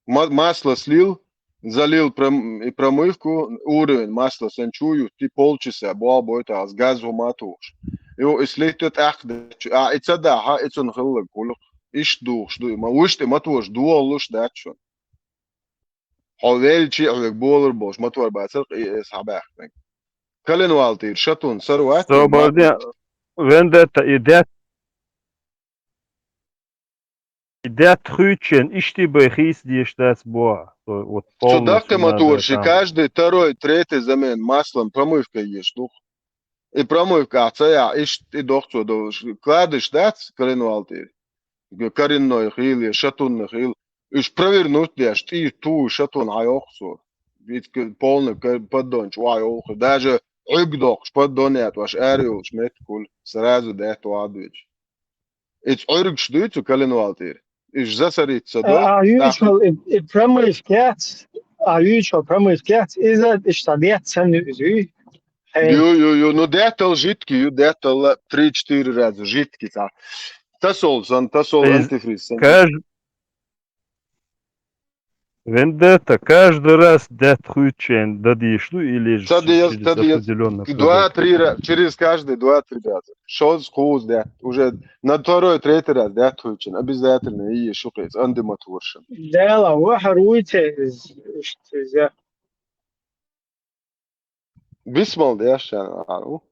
Ма-, масло слил, залил пром-, и промывку, уровень масла сан чу а юттий, полчаса бобайта ас газ хӀума а тухуш. Йо, и слитто тӀаккха дечу, а, и ца дахьа, и цунна хилларг гӀуллакх. Иштта духуш ду, и ма-, вуьшта и мотош догӀалуш дац шуна. Хьо велчи а хьоьга болар болуш, мотор бацар, и эс хьабаьхкинарг. Коленвал тӀера шатун сарвац, Собарде, вендетта и дет-, и детта хуьйцучен ишти бай хийца деш дац бохьа. Со вот Цу полностью даккхи надо моторши там. Каждый второй, третий замен маслом промывка еш дух. И промывка ахь ца яхь, ишти дохцо долуш. Кладыш дац коленвал тӀера. коренной хила, шатунна хила. Уьш провернуть деш, тӀе ту шатун Ӏайоху цо. Вицка полный кар-, поддон чу Ӏайоху. Даже Ӏуьрг доккхуш поддон ятӀош ара йолуш меттиг хуьлу, сразу даьтта вахьа дуьйцу. Иза Ӏуьргаш дуьйцу коленвал тӀера. Иза засориться до. А, а, юьйцу вала, и, и промывка яц, а, юьйцу вала промывка яц, иза иштта даьтта санна ю иза, юй? Хье. Ю, ю, ю, ну, даьттал жидкий ю, даьттал три-четыре раза жидкий цхьа. Тасол сан, тасол антифриз сан. Каж-, Вендетта, каждый раз даьтта хуьйцучийн дан дийш ду или же через определённое время? Два-три раза, через каждый два-три раза. Шозза, кхузза даьтта. Уже на второй, третий раз даьтта хуьйцучийн обязательно йийш ю-кх иза, андематуршан. Дела, вахар вуй те, иштта, иза. Висмал деш шаьна ву.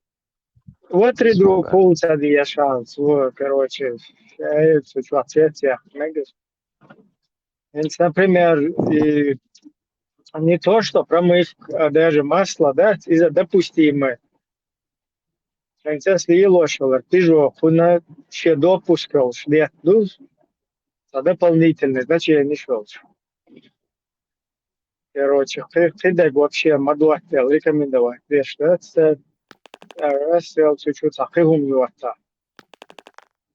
Вот риду кул ца деш шанс, во, короче, э, цу чохь цецех мегаш. Хьинца, например, и не то, что промывка, а даже масло, да, иза допустимое. Хьинца лелош валар, тижо, кхуна шен допуск йолуш летта ду, ца дополнительное значение йолуш. Короче, кхи-, кхидерг вообще ма доттаделла рекомендовать деш дац, э, рассел чуть-чуть цхьа кхин хӀума йотта.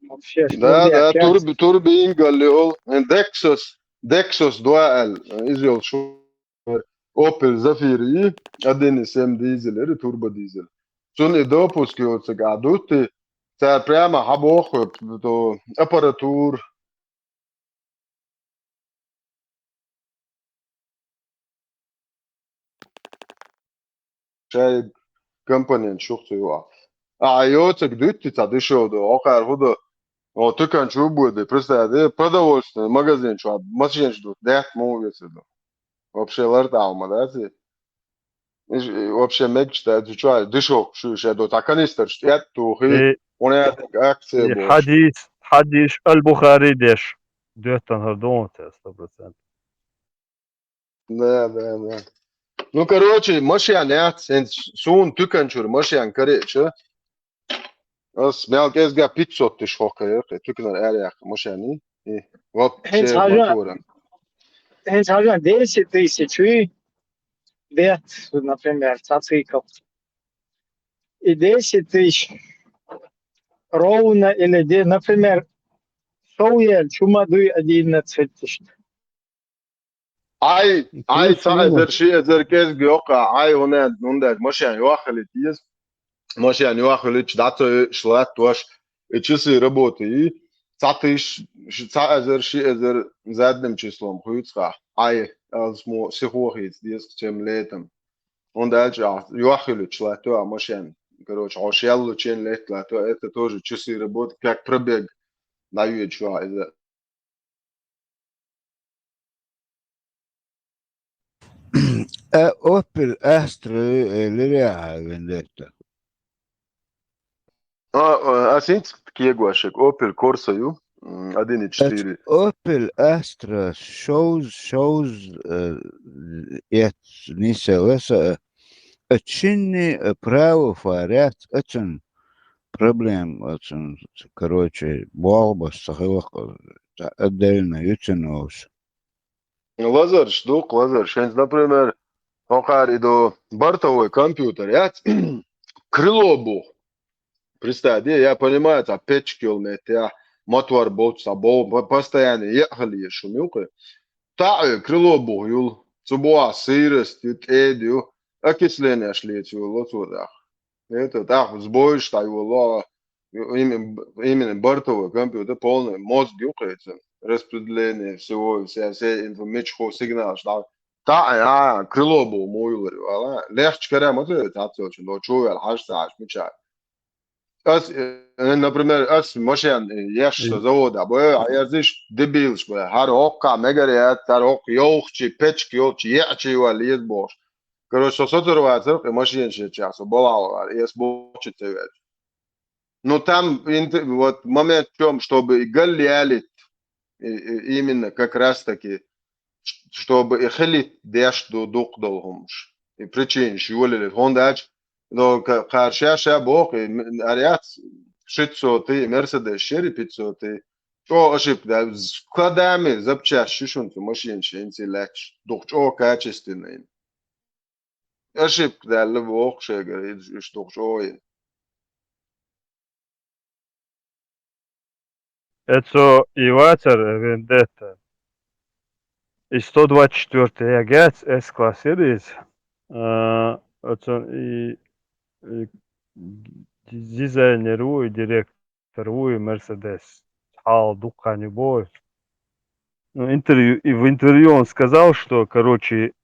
Вообще, да, да, турби-, турбингал йолу. Дексос, Дексос два аьлла, иза йолу шу Opel Zafira, один и семь дизель, или турбодизель. Цунна и допуск йоцург а дутти, цара прямо хьабоху, то аппаратура, шайн компонент шух ца юа. А йоцург дуьтти ца дешевле, окхара хӀу до, о, тукан чу боди, представь, продовольственный магазин чу, машинаш ду, даьтта ма ву вецар ду. Вообще лар тӀехь ма дац и. Вообще мегаш дац, чу дешевле шу ша до, ца канистраш тӀеттухи, и, у нас акция и бу. Хьадис, хьадис Аль-Бухари деш, доьттан хӀара ду сто процентов. Да, да, да. Ну, короче, машен яц, хӀинца суна тукан чуьра машен карийча, ас мел кӀезга пятьсот тыш хӀокху, кхе, туканара араяьккха машен, и, и, вот, хӀинца хьажа-, мотора. ХӀинца хьажа десять тысяч вий, бет, например, ца цикл. И десять тысяч ровно или де-, например, шовъелча хӀума дуй одиннадцать тысяч. Ай, ай, ца эзар, ши эзар кӀезга йоккха, ай, хӀунда, хӀунда машен йохалийта еза. Машен йохалийча, дӀа ца веъаш латтош, и часы работы, и ца тыш, ш-, ца эзар, ши эзар задним числом хуьйцу хьа. Ай, алсмо сихо хийца деза, чем летом. ХӀунда аьлча, йохалийча латто а машен. Короче, хьо шеллучен летта латто, это тоже часы работы, как пробег дӀайоьдуш ваха иза. Э, Opel Astra, э, лиряхьа вендетта. А, а, ас хӀинца кегош, Opel Corsa ю, м, один и четыре. Opel Astra шовз, шовз, э, эц, нисела са, э, э, чинни, э, право фарят, эцан проблем, эцан, короче, болх бас ца хилакх, ца отдельно юцин вовш. Лазарш ду-кх, лазарш. ХӀинца, например, хӀокхара и до бортовой компьютер яц, крыло бух. Представь, я понимаю, цхьа печка йолу метте, мотор болчу цхьа бо-, по-, постоянно еъхале шу муьлхха. Таъ, крыло бух юл, цу бохьа сырость ю, тӀеда ю, окисленеш леца йолу цо тӀаккха. Это тӀаккха сбойш дӀайолало, именно, именно бортовой компьютер, полный мозг ю кхецан. Распределение всего, вся, вся инфо, мичахо сигналаш дӀа. Таъ, а, крыло бух муй юлар ю, ала? Лехча кара ма ца ве цхьацца йолчун, до чу вел хьажа ца хьажа, мича. Ас, э, например, ас машен, э, еш со завода, бо, э, а ерзиш дебилш, бо, хӀара хӀоккхахь мегар яц, хӀара хӀоккха йовхачий, печка йолчу, еъчий ваьлла еза бохуш. Короче, со соцур вацара, кхин машенаш еччехь, со балахь вара, эс бочу ца веача. Ну, там инт-, вот момент в чём, чтобы и гал ялит, и, и именно как раз таки, ш-, чтобы и хилит деш ду дукха долу хӀумаш. И причинаш йолале. ХӀунда аьлча, но ка-, кхара ша-ша боху, и м-, аряц шиццоти, Мерседес шери пиццоти, ЧӀогӀа ошибка даьлла. Складами запчасти шуна цу машина шин ца лаьтташ. Дукха чӀогӀа качественный. Ошибка даьлла боху шегара, иза уьш дукха чӀогӀа йина. Эцо и вацар, э, Вендетта. И сто двадцать четвёртый я гец, С-класс ерис. А, эцо и, и дизайнер ву, и директор ву, и Мерседес. Хьал дуккхани бой. Ну, интервью, и в интервью он сказал, что, короче,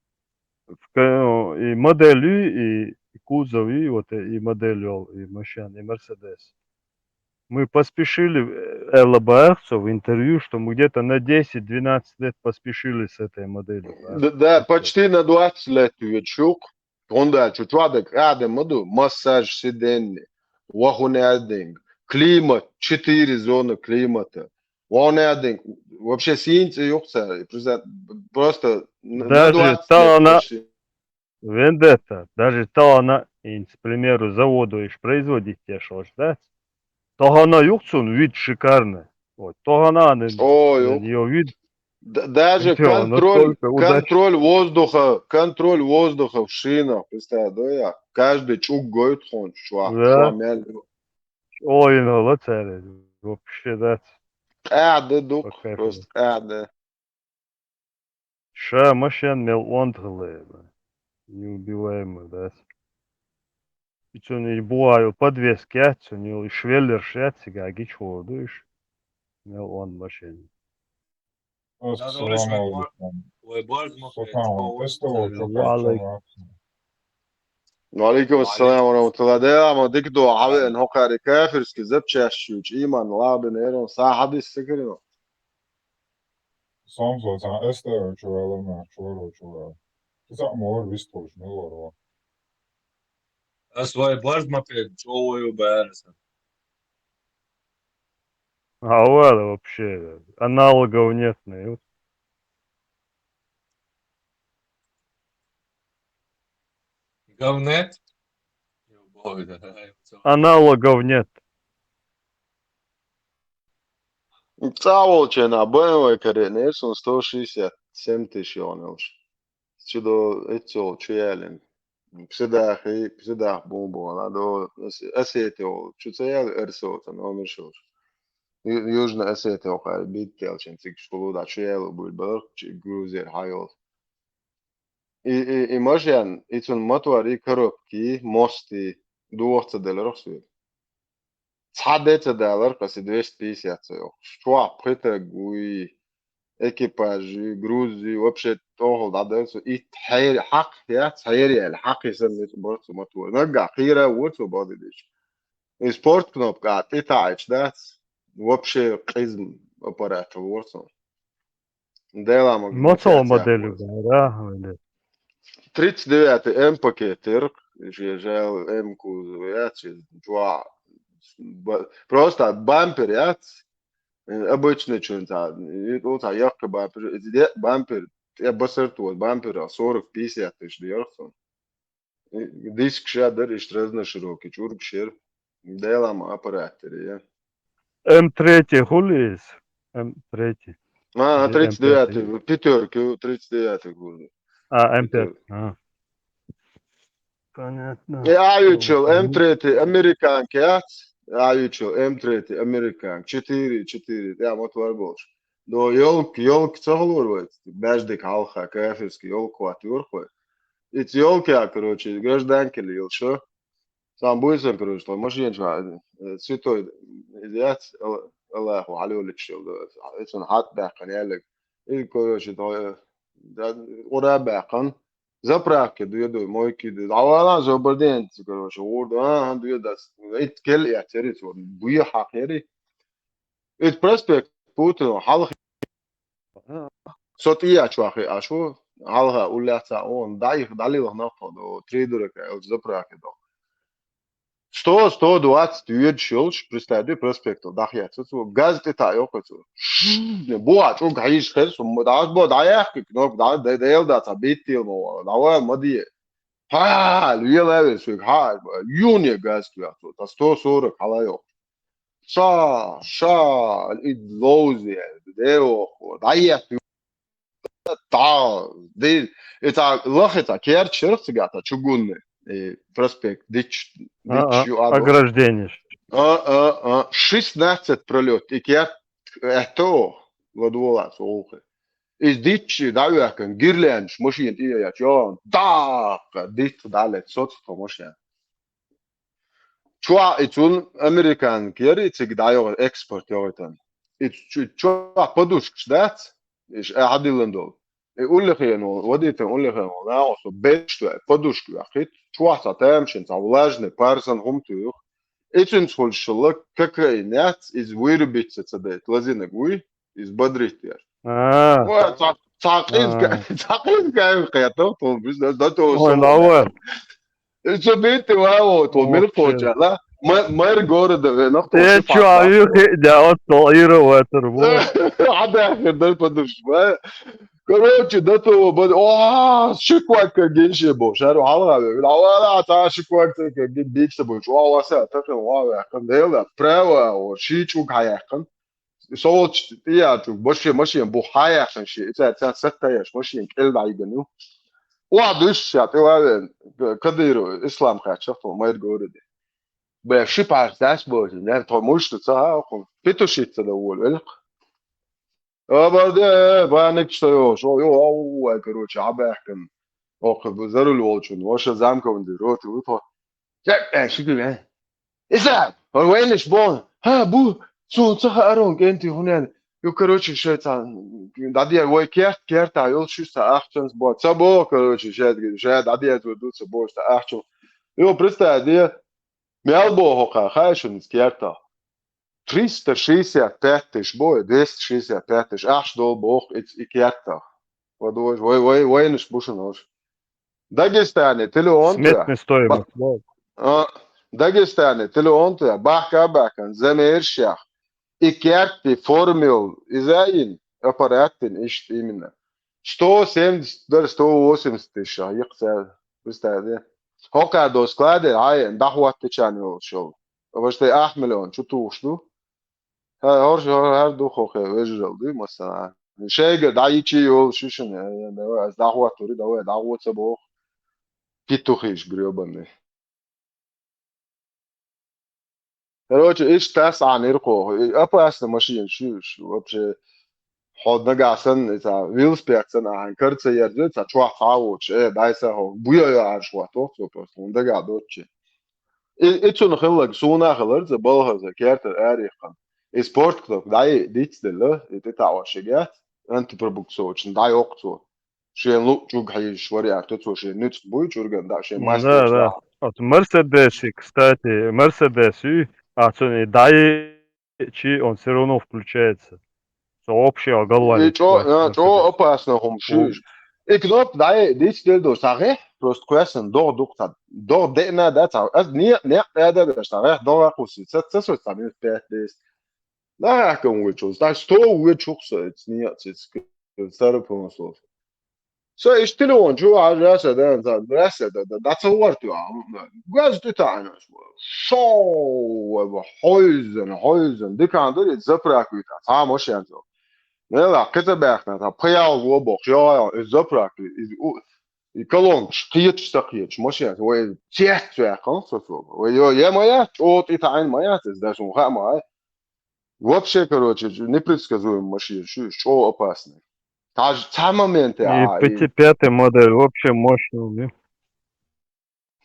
в ка-, ну, и модель, и, и кузов, и вот, э, и модель, и машина, и Мерседес. Мы поспешили, э, Элла Бархцу в интервью, что мы где-то на десять-двенадцать лет поспешили с этой моделью. Да, да, почти на двадцать лет уьдуш ю-кх. ХӀунда аьлча чу чохь дерг адам ма ду, массаж, сиденни, вахунадинг, климат, четыре зона климата. Вахунадинг, вообще сийна цӀе ю-кх цара. Просто н-, на даже двадцать лет тахана почти. Вендетта, даже тахана, хӀинца, к примеру, заводуьш производить деш волуш дац. Тахана ю-кх цунна вид шикарный. Вот, тахана а не, о, ю-кх, её вид. Д-, даже контроль, контроль воздуха, контроль воздуха в шинах, представь, да, я? Каждый чӀуг гойту хьуна чохь, да, чохь мел ю. Ой, ну, ла цаьрга, вообще, да. Къаьхьа ду-кх, просто къаьхьа ду. Ша машен мел онда хилла, неубиваемый, да. И цуьнан и бухахь йолу подвеска яц, цуьнан йолу и швеллерш яц, цига гича хӀора ду уьш. Мел онда машен. Ассаламу алейкум. Вай барз ма хӀоьтту, Султан, вай барз ма хӀоьтту. Ва алейкум ассалам ва рахматуллах. Да, ма дика ду, хьан веана хӀокхаьрга кафирский запчасти чу ийман лабина, эрон са хьадис ца карино. Самсо цхьана эстер чу ваьлла ма, чоро чу ваьлла. Кхин цхьаъ ма вара вистхуьлуш, мила вара ван. Ас вай барз ма хӀоьтту, чӀогӀа вай ю баьраса. А вала вообще аналогов нет, наверное. Говнет? Аналогов нет. ЦӀа волчу хенахь Б М В карийна, сто шестьдесят семь тысяч йогӀун йолуш. Чу до эццул чу ялийна. Пседахи, пседах бу бу, ана до Осетио, чу ца яли Эрсо, ца номер шуш. Ю-, Южная Осетия, кхай, биттелчин цигаш хулу, да, чу ялу буй, бахчи, Грузия, хьайол. И, и, и машен, и цун мотори, коробки, мости, дух ца деларх суьйра. Цхьа де ца далар, кхаси двести пятьдесят ца йохуш. Чохь пхи таг вуй, экипажи, грузи, вообще тӀехула дӀадаьлла цо. Итт хьери, хьакха яц, хьери аьлла, хьакхийсан ницкъ бара цу мотора. Наггахь кхера а вора цо бакъдерг дийцича. И спорт кнопка а тӀе таӀийча дац, вообще къиза аппарат вора цо. Дела ма мацал модель бара, вайна. Тридцать девятый М пакет ира, же жал М кузов яц, чуа, ба-, просто бампер яц, обычный чун ца, и ту ца яккхи бампер, и де бампер, я басар ту бампер, сорок пятьдесят тысяч дерх сон. Диск ша дар, иштта разноширокий чург шер. Дела ма аппарат ира, я. М три хули из? М три. А, тридцать девятый, пятёрки, тридцать девятый гурда. А, М пять. А. Понятно. И аючил М три американка яц. Аючил М три американка. Четыре, четыре. Я мотор болуш. До ёлк, ёлк ца хулур вай. Баждик хьалха, кафирский ёлк хват юрхвай. Иц ёлк я, короче, гражданка лил шо. Сан буйсан, короче, тхо машина чу, э, святой, яц, Ал-, Аллаху хьалолича йолу, э, эцун хьатӀ баьккхина яллиг. И, короче, тхо, э, да, ура баьккхина. Заправке дуьйду, мойки дуьйду. Дӏавала зобарден, короче, гӏурда, а, дуьйду. Ит кел яцери, цо, буе хьакхери. Ит проспект Путина, хьалха. Со тӏе а чохь хиъаш ву, хьалха уллехь цхьа он, дӏаих, дӏалилха нах тхо до, три дурака, оцу заправке до. Сто, сто двадцать доьдуш йолуш, представь, проспектал дӏахецна цо, газ тӏе таӀа йоккху цо. Шшш, бохьа чӏуг хьийзаш хеза, со дӏа, бо, дӏаяхкина, кнопка дӏа, дэ-, дела дац, а биттийла ма вала, дӏавала ма де. Хьа, вела ве соьга, хьа, юне газ туьйхьа цо, та сто сорок хьала йоккху. ша, ша, и ловзе, деохо, дӀаетта, дӀа, ди, и цхьа лаха, цхьа керда шерх цигахь, цхьа чугунный, и проспект, дич, дич А, а, ю а до. Ограждение. А, а, а, шестнадцать пролёт, и керда аьтто, ладволац вовхе. Иза диччи дӀавоьхкина, гирляндаш машина тӀе а яьлча, йо, даккха, дитта дӀалетта, соцу тхо машина. Чохь и цунна американка яра и цига дӀайогӀу, экспорт йогӀуьйтан. И чу-, чохь подушкаш дац, и ш-, а, хьадиллина долу. И уллехьа волу, водитель уллехьа волу, нагӀо со беш тоьа, подушка ваьккхийтта, чохь цхьа тамашийна, цхьа влажный пар санна хӀума туьйху. И цуьнца хуьлуш шалла, кокаин яц, иза вырубиться ца дайта, лазийнарг вуй, иза бодрить яр. А. Ой, цхьа, цхьа къиза, А. Цхьа къиза кайф кхетта, тхуна бизнес, да, то Ой, со. Лава. И цо битти ваво, тхуна мила Вообще. Кхочарла. Ма-, мэр города венах, то Э, ши чё, пахта. А ю хи, да, вот то, Ира, вот, вот. Хьада хир дар подушка, ва. Короче, да то, ба-, о, ши квак гин ше бо, шару хьалгӀа ве. Ла, ла, ла, та ши квак гин бикса бо, чу, а, васа, та, та, ва, ва, кан, дела, право, о, ши чуг хьаяхкан. Со волчу тӀеяьлча, баше машина бу хьаяьккхина шен, и цара царна сатта еш, машина кӀел дӀайигана ю. Охьа дуьсуш ша тӀе ван вен, Кадыров Ислам кхаьчча тхо мэр городе. Бе, ши пхьарс дац боху, нер тхо муьлш ду ца хаьа, хӀун, петушица дан волавелла-кх. Абарде, баник что йо, шо, йо, ау, ай, короче, хьабаьхкина. Оху, за руль волчун, ваша замка ван ди, роти, ву тхо. Чакъ, э, ши гуьле. Иса, вай вайнаш бо. Ха, бу, цунна ца хаьара хьуна кӀентий хӀун аьлла. Ю, короче, шайца, дӀадер, вай керт, керта йолуш ю ца ахчанца бо. Ца бо, короче, шайца, шай дӀадер ду ца бо, ца ахча. Ю, представь, де, мел бо хӀокху, хаьа шуна иза керта? Триста шестьдесят пять тысяч бо, двести шестьдесят пять тысяч ахча долу боху и, и керта. Вай, вай, вай, вайнаш бу шуна хӀорш. Дагестане телефон тоьхна. Сметная стоимость, Ба-, вот. А, Дагестане телефон тоьхна, бахка а баьхкина, замершех. И керти формул, иза а йина, аппарат йина, иштта именно. Сто семьдесят, даже сто восемьдесят тысяч, а, йикхаца, представь, де. ХӀокхара до складе, хьай, дӀахӀоттичарна йолуш йолу. Ваша тӀе ах миллион чу тухуш ду. Ха, хӀорш, хӀор-, хӀара ду хӀокхе вежарал дуй, масала. Шайга дӀайичи йолуш ю шуна, э, давай, ас дӀахӀоттури, давай, дӀагӀо ца боху. Петухиш грёбаный. Короче, иштта тас Ӏанийра кхо. И опасный машина шу, шу, вообще, хьо нагахь санна, и ца велосипед санна, ахьа кара ца ерзой, ца чохь цхьа а воцуш, э, дай са хьо, буьйа йо аьлла хӀоттох цо просто, хӀунда дагахь доцучи. И, и цунна хилларг суна а хиларца, балхаза, кертара арех хан. И спорт кнопка дӀай дицделла, и тӀе таӀош шигеат, антипробуксовочный дӀайоккху цо. Шен луъ чуг хьийзаш вариант ю цо, шен нуьцкъ буй чурган дӀа, шен М, мастер да, да. Оцу Мерседеси, кстати, Мерседес ю, а цуьнан и дӀай чи, он всё равно включается. Со вообще голова И не чо-, чух, а, чо Мерседес. Опасно хӀума О. Шуьш. И кнопка дӀай дицделла ду, цхьа гӀехь, просто кхоьссина догӀа дукха цхьа. ДогӀа деъна да цхьа. Ас не-, некъ тӀе а дабеш, цхьа гӀехь догӀа кхуссий. Ца, ца со цхьа минут пять десять. Нахахкам вуьйчул, значит, сто вуьйчух со, эц не, эц, эц, царапан слов. Со иштта телефон чу хьажа, аса, да, да, да, да, да, да, ца варт ю, а, газ тӀе таьӀна. Шоу, хьойзан, хьойзан, дикан дуьри, заправка вуьйта, цхьа машен цо. Нела, кхи ца баьхна, та пхи ялх го бохуш, йо, йо, и заправка, и, у, и колонкаш, кхеташ, ца кхеташ, машен, вай, цец ваьккхал, со, со, вай, йо, я ма яц, чӀо тӀе таьӀна ма яц, иза дашун хаа ма ай. Вообще, короче, непредсказуемый машина, шу, чӀо опасный. Та ж-, цхьа моменте, И а, пяти-, и пятая модель вообще мощный у меня.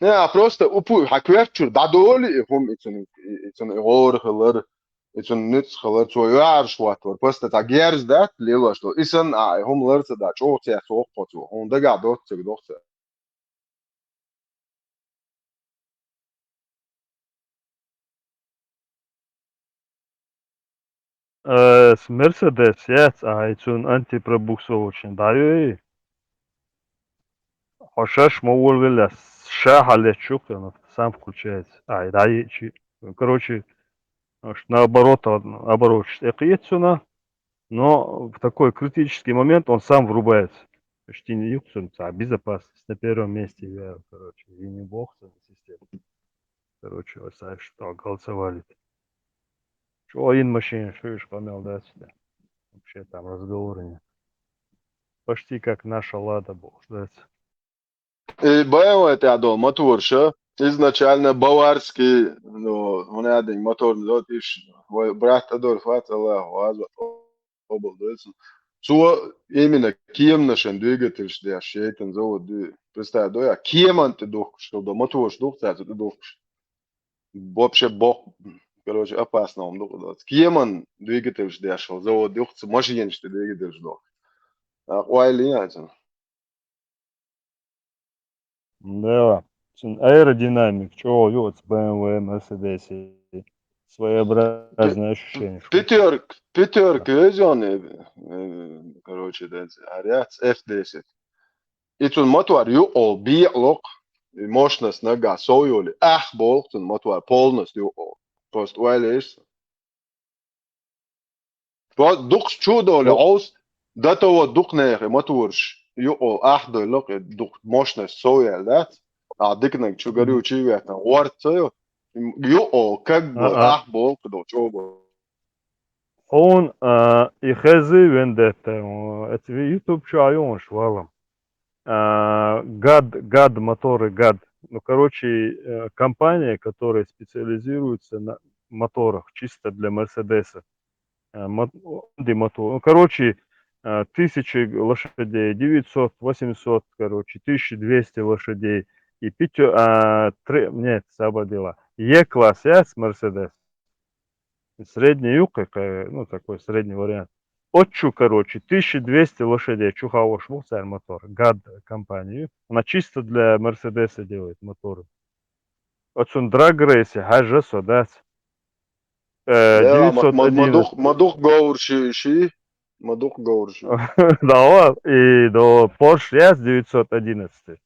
Не, а просто упу-, хьан коьртачуьра дӀадоли и хӀума, и цун, и, и цун и гӀора хилар, и цун нуьцкъ хилар, цо йоараш хӀоттавар. Просто цхьа герз дац, лелош ду. И санна, а, и хӀума лар ца да, чӀогӀа цец воккхо цо. Хьуна дагахь доццуг дохца. Э, с Мерседес яц, а, и цун антипробуксовочный дӀайой. Хьо шаьш ма волавелла, ша хьалеччух, и оно сам включается. А, и дӀайичи. Короче, аш наоборот, а, оборотчик тӀекхета цунах, но в такой критический момент он сам врубается. Почти не юхсун, а безопасность на первом месте, я, короче, и не бог, система. Короче, вот, знаешь, что, голосовали. Чё, один машина, что ишь, помял, да, сюда. Вообще там разговора нет. Почти как наша Лада была, да. И Б М В тӀехь долу моторш, изначально баварский, ну, хӀунда аьлча моторный завод, иш вай брат Адольф вац, Аллах ваза обал дойцу. Цо именно кеманашан двигательш деш яйтина завод ду. Представь, до я кеман тӀе духкуш, до моторш духку цаьрца тӀе духкуш. Вообще бок, короче, опасно хӀума ду-кх доц. Кеман двигательш деш хила завод юккъе, машинаш тӀе двигательш дохку. А, ойла яц. Да, цун аэродинамика чӀогӀа ю оцу Б М В, Мерседесе. Своеобразное ощущение. Пятёрка, пятёрка везён, э, короче, да, аряц, Ф десять. И цун мотор юкъа бекъалу-кх, и мощность нагахь сов йолу, ах болу цун мотор полностью юкъа. Просто ойла еш. Дукхаш чу а долу Ӏовс, до того дукха нехан моторш юкъа ах дойлу-кх, и дукха мощность сов яьлла дац. А диканиг чу гарю чу веттан, гӀорта ца йо, юкъа каг бо, ах болу-кх до чӀогӀа. Хьуна, а, и хези Вендетта, а, эцу YouTube чохь юхуш валам. А, гад, гад, моторы гад. Ну, короче, э, компания, которая специализируется на моторах, чисто для Мерседеса. Э, мо-, Онди мотор. Ну, короче, э, тысячи лошадей, девятьсот, восемьсот, короче, тысяча двести лошадей. И пятё-, а, три, нет, забыла. Е-класс, я с Мерседес. Средний юккъе, ну, такой средний вариант. Отчу, короче, тысяча двести лошадей чу хавош бу цара мотор. Гад компанию. Она чисто для Мерседеса делает моторы. Оцун Drag Race хьажа со дац. Э, девятьсот одиннадцать. Ма дукха говр ши, ши? Ма дукха говр ши? Да, и до Porsche яц девятьсот одиннадцать.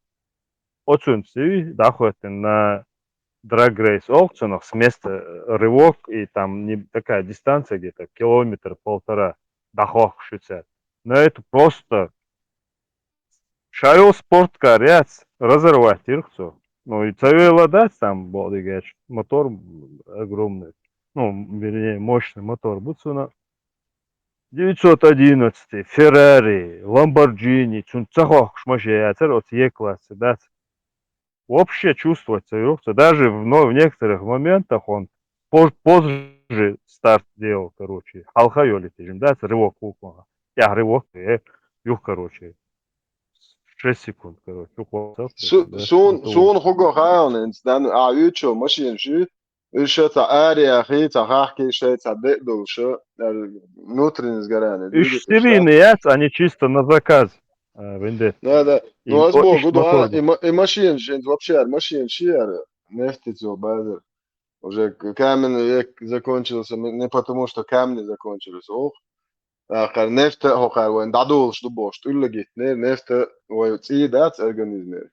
Оцунца дӀахӀоьттина на Drag Race олу цунах, с места, э, рывок, и там не такая дистанция, где-то километр полтора, дӀахохкуш ю цара. Но это просто ша йолу спорткар яц, разорвать йира цо. Ну, и ца вела дац там, боху дигача, мотор огромный. Ну, вернее, мощный мотор бу цунах. Девятьсот одиннадцать, Феррари, Ламборджини, цунна ца хохкуш машен яцара оцу Е-классе, дац. Вообще чувствовать ца юхца. Даже в, но в некоторых моментах он поз-, позже старт делал, короче. Хьалха йолу тижим, дац, рывок вукхунга. Я рывок, э, юх, короче. Шесть секунд, короче. Юх вацал, Су-, да, сун, вот сун хуго хаалнинц, дан, а, ючо машин ши, Уьш ша ца араяхи, ца хахки, шай ца де долуш, внутренний сгорание. Уьш серийный яц, они чисто на заказ, э, Вендетта. Да, да. Ну, аз богу, да, и машин шин, вообще, машин ши, нефть цо базар. Уже каменный век закончился, не потому что камни закончились, ох. Ахар нефть, хохар вайн, дадулш ду бош, туллагит, нефть, вай ци дац организмер.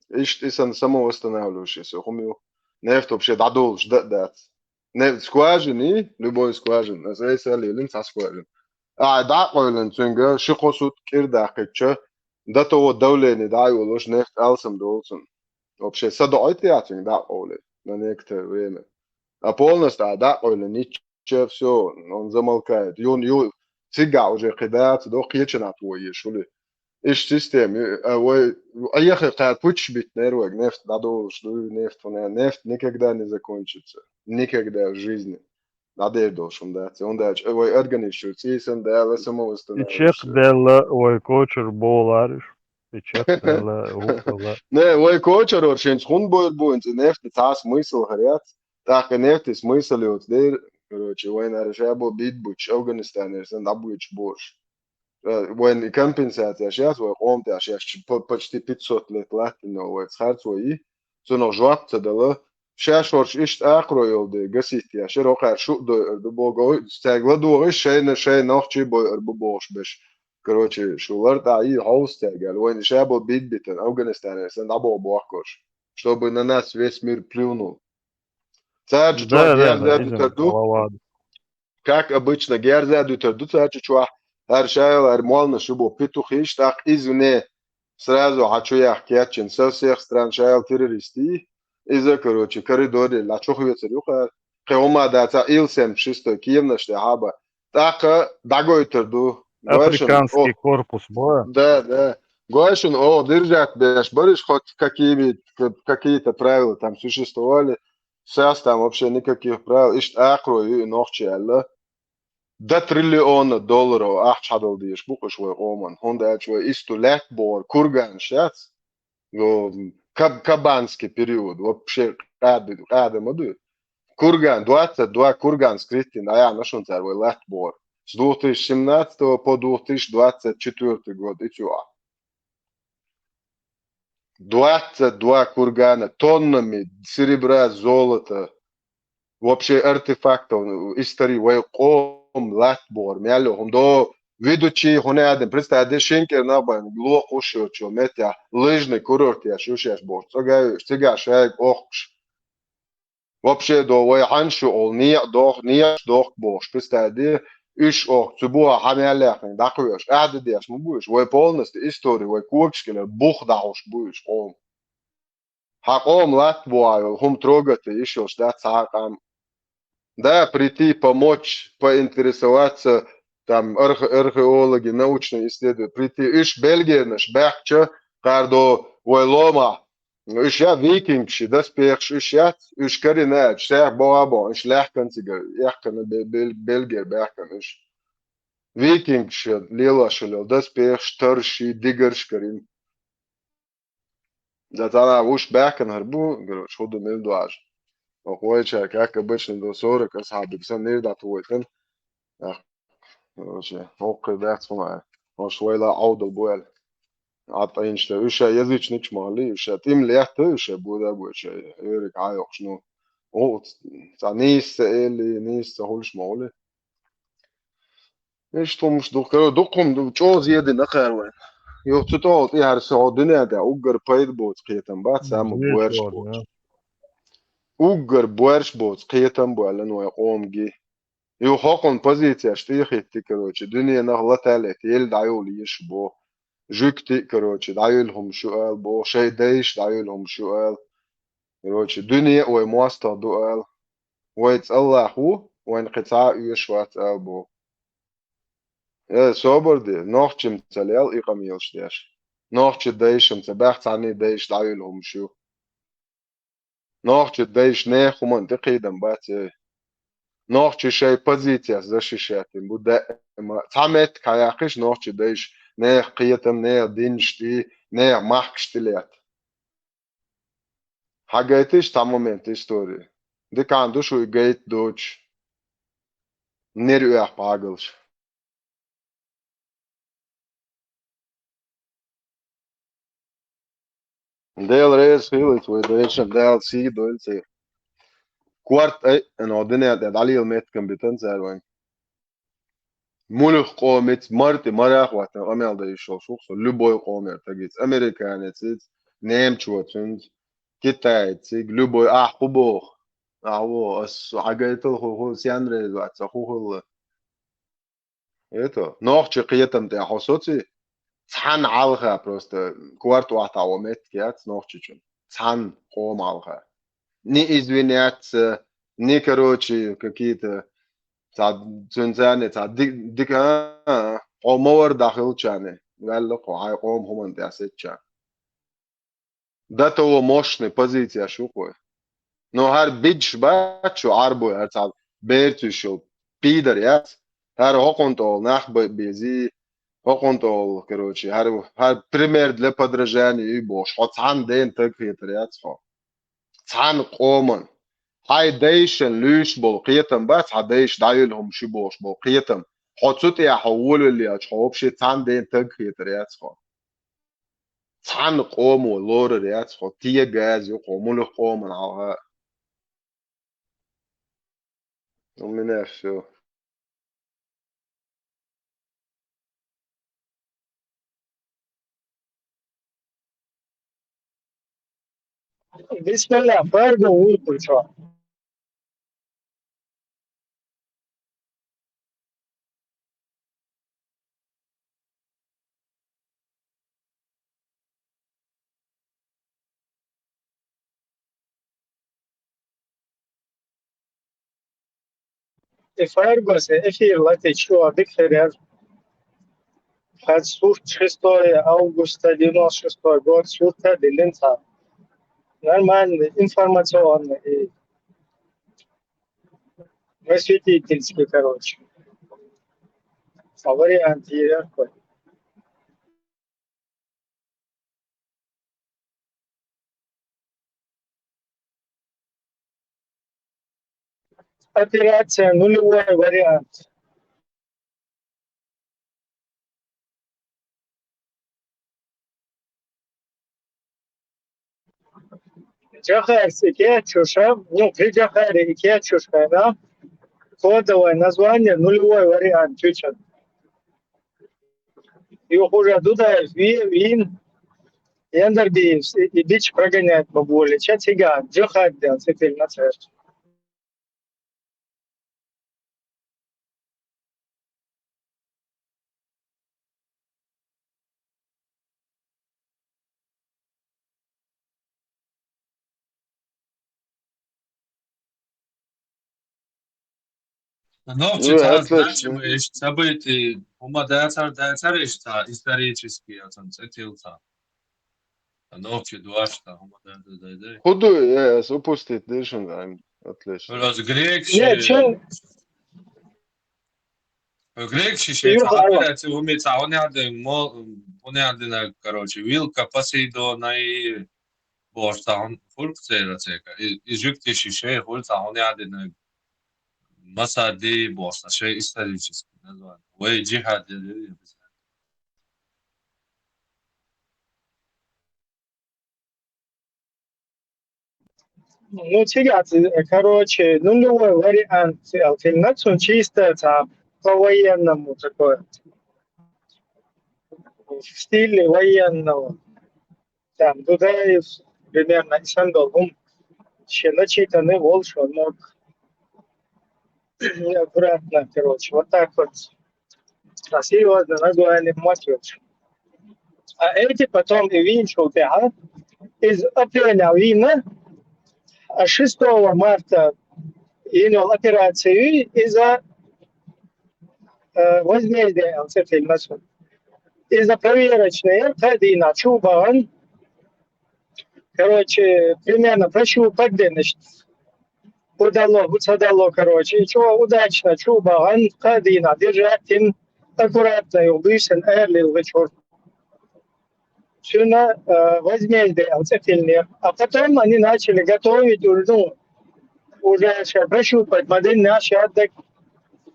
Иштта и сан самовосстанавливающийся хӀума ю. Нефть вообще дӀадолуш дан а дац. Нефть скважины, любой скважины, аса айса лелин цхьа скважина. А дӀакъойлина цуьнга ши-кхо сутка кӀира даккхичча, до того давление дӀайолуш нефть алсам долу цунна. Вообще садоӀуьйту яц цуьнга дӀакъовле на некоторое время. А полностью а дӀакъойлина ничча, всё, он замолкает. Юн, ю, цигахь уже кхидӀа ца до кхечанахь тхо еш хуьлу. Иш система, а вай, а яхи кхаьр пучш битнер вайга, нефть дӀадолуш ду, нефть, нефть никогда не закончится. Никогда в жизни. ДӀадер долуш хӀума дац. ХӀунда аьлча вай организм чуьра цӀийсан дала самовосстанавливающийся. И чекхделла вай кочар болариш. И чекхделла, хӀуттала. Не, вай кочар оршинца хун бойр бу, инца нефть цхьа смысл хар яц. ТӀаккха нефть смысл йоц дер, короче, вайна ара ша бо бит бучу, Афганистанера сан дӀабуьйчу борш. Э, вайн компенсация сейчас, вай къомтя сейчас по-, почти пятьсот лет латтино вай цхарц вай и, цунах жоп ца дала, ша шорш иштта акхро йолу де гасит я, ши рокхар шу дойр ду бого, цаьрга ладогӀа шайна, шайна нохчий бойр бу бохуш беш. Короче, шу лар тӀа и хьовс цаьрга, вайн ша бо бит битан, Афганистанера сан дӀабо бохкош, чтобы на нас весь мир плюнул. Цаьрчу чохь герза дуьтар ду. Как обычно, герза дуьтар ду цаьрчу чохь. ХӀара шайла, хӀара молна шу бо петухиш, тӀаккха извне сразу хьан чу яхка кечйина со всех стран шайла террористий. Иза, короче, коридоре ла чу хьоьцар юкъара. кхин хӀума дац, ил семьдесят шестой кеманаш тӀехьа ба. ТӀаккха дӀагойтур ду. Гой шуна, африканский о, корпус бу. Да, да. Гой шуна, о, держать беш бараш, хоть какие-то, какие-то правила там существовали. Сейчас там вообще никаких правил. Иштта акхарой ю и нохчий аьлла. До триллиона долларов ахча хьадала дезаш бу-кх уьш вай къоман. ХӀунда аьлча вай исту лаьтта бохура курган шац. Ну, каб-, кабанский период, вообще къаьда, къаьда ма ду. Курган, двадцать два курган скрытый, наверное, шун цар вай лаьтта бохура. С двух тысячи семнадцатого по две тысячи двадцать четвёртый год, и всё. Двадцать два кургана, тоннами серебра, золота, вообще артефактов, истории, вай къом лаьтта бохура, мел йо хӀума до, ведучи хӀуна адам, представь, де шин кӀира нах бан, локхуш йоцу меттехь, лыжный курорт еш, уьш еш бохуш, цӀа гай уьш, цигахь шайга охкуш. Вообще до, вай хьан шу олу, некъ дох, некъаш дохку бохуш, представь, де, уьш охку, цу бухахь хьан мел яхна, дӀакхоьхьуш, ахьа де деш ма бу уьш, вай полностью история, вай когаш килар, бух дахьуш бу уьш къом. Хьан къом латта бу а йолу, хӀума трогать йиш йолуш дац цхьа а къам. Да, прийти, помочь, поинтересоваться, там, архе-, археологи, научный исследование, прийти, уьш бельгернаш баьхча, кхардо вай ломахь. Уьш я викингаш, доспехаш уьш яц, уьш карина аьлча, сех богӀа а богӀу, уьш лаьхкина цигара, яьхкина бе-, бел-, бельгер баьхкина уьш. Викингаш лелош хилла, доспехаш, тарши, дигарш карина. Да цара уьш баьхкина хӀара бу, короче, хӀу ду мила доажа. Оха вайчара, как обычно, до сорок асхьабиг сан нир дӀатухуйтан. Ах, короче, хӀокхуьй дац хӀума. Ош вайла Ӏовдал бу аьлла. Ӏа тӀайнаш тӀе. Уьш ша язычникаш ма хилли, уьш ша тӀим летта, уьш ша бода бу, уьш ша Эрик Ӏа йоккхуш, ну. О, ца нийса ца эли, нийса ца хуьлуш ма хуьлу. Иштта хӀумаш ду, кара, дукха хӀума ду, чӀогӀа зен дина кхара вайн. Юха цу тӀехула тӀе хӀара со хьо дуьнен тӀехь уггар пайда боцу кхетам бац, самый боьрша боцу. Уггар боьрша боцу кхетам бу аьлла вайн къомаги. Юха хӀокхунна позицеш тӀе хӀитти, короче, дуьненах латалийта елла дӀайолу езаш боху. Жуьгти а, короче, дӀайолу хӀумаш ю ала боху, шайн дайша дӀайолу хӀумаш ю ала. Короче, дуьне а вай мостагӀа ду ала. Вай цӀаллах ву, вайна кхин цхьа а оьшуш вац ала боху. Э, собар де, нохчим ца лел и къамелаш деш. Нохчи дайшам ца баьхна цхьанний дайша дӀайолу хӀумаш ю. Нохчи дайша нехан хӀуманна тӀе кхийдам бац, э. Нохчи шайн позицеш защищать дина бу даима. Цхьа меттиг хьан яьккхиш нохчи дайша нехан кхетам, нехан динаш тӀе, нехан махкаш тӀе летта. Хьан гайтиш цхьа момент истории? Дикана ду шуй гайта доцуш. Нер оьхпа хьагалш. Дела реза хилийта вай дайшна, Дала сий дойла церан. Корта айъина, дуьнен тӀе дӀалела меттигам битан цара вайн. Муьлха къомица, марти марах ваттан къамел дан йиш йолуш ву со, любой къомера тагица, американецаца, немчоцунца, китайцаца, любой, ахь хӀу боху? Ахь во, ас хьагайтал хӀу, хӀу сен реза вац, ца хӀу хилла. Это, нохчи кхетам тӀехь хьо соци, цхьанна хьалха просто корта охьатаӀо меттиг яц нохчичун. Цхьанна къома хьалха. Ни извиняться, ни, короче, какие-то цхьа, цуьнан царна цхьа ди-, дика, а, а, хьо ма вара дӀахилчарна, ваьлла кхо, хьайн къома хӀуманна тӀехь сецчарна. До того мощный позицеш ю кхо. Но хӀара бидаш бац шу Ӏарбой, хӀара цхьа берца йиш йолу пидар яц. ХӀара хӀокхунна тӀехула нах бе-, безий, хӀокхунна тӀехула, короче, хӀара, хӀара пример для подражания ю бохуш, хьо цхьанна дена таг хетар яц хьо. Цхьанна къоман. Хьайн дайшан луьйш болу кхетам бац, хьан дайша дӀайолу хӀума шу бохуш болу кхетам. Хьо цу тӀехь хьо волавеллачу хьо вообще цхьанна дена таг хетар яц хьо. Цхьанна къомо лорар яц хьо, тегаза ю хьо, муьлха къоман хьалха. У меня всё. Бисмилла, пардон, вуй кхуьйсо. И Фаргосе эфир латичу дикферер. Хад сурт шестое августа девяносто шестой год, сурта дилинца. Нормальный, информационный и просветительский, короче. А вариант яркий. Операция нулевой вариант. Джахар секе чуша, ну, при Джахаре и ке чушка, да? Кодовое название, нулевой вариант, чуча. И уже туда ви-, вин, яндар би, и бич прогонять бабули, ча цига, Джахар дел, сетель на церковь. Нохчи Ну, ца, это значимый ещё событий, ума дацар, дацар ещё ца, исторический, а там цетил ца. Нохчи дуашта, ума да, да, да, да. Худу, э, с-, упустить, дышим, да, отлично. Раз грек Не, ши-, чё? Грек ши-, ши-, Юра, ца, алло. Операция уми ца, он яден, мо-, он яден, короче, вилка Посейдона и борста, он фулк цера цека. И, и жюкти ши-, ши-, фулк ца, он яден, масади борста, ши исторический название. Вай джихад, я, я, я. Ну, цигат, короче, ну, любой вариант, альтернацию чисто там по-военному такое. В стиле военного. Там Дудаев, примерно, и Сандалгум, все начитаны, волшебник. Аккуратно, короче, вот так вот. А серьёзно, название Матвеевич. А эти потом и винчил, а? Из апреля вина, а шестого марта и, ну, операции из-за, э, возмездия, он с этим начал. Из-за проверочной, я, Кадина, Чубан, короче, примерно прощупать, значит, удало, удало, короче. И чё, удачно, чё, баган, кадина, держать им аккуратно, и убийствен, эрли, вечер. Сюна, э, возмездие, вот это не. А потом они начали готовить, ну, уже щас прощупать, модель наш, я так,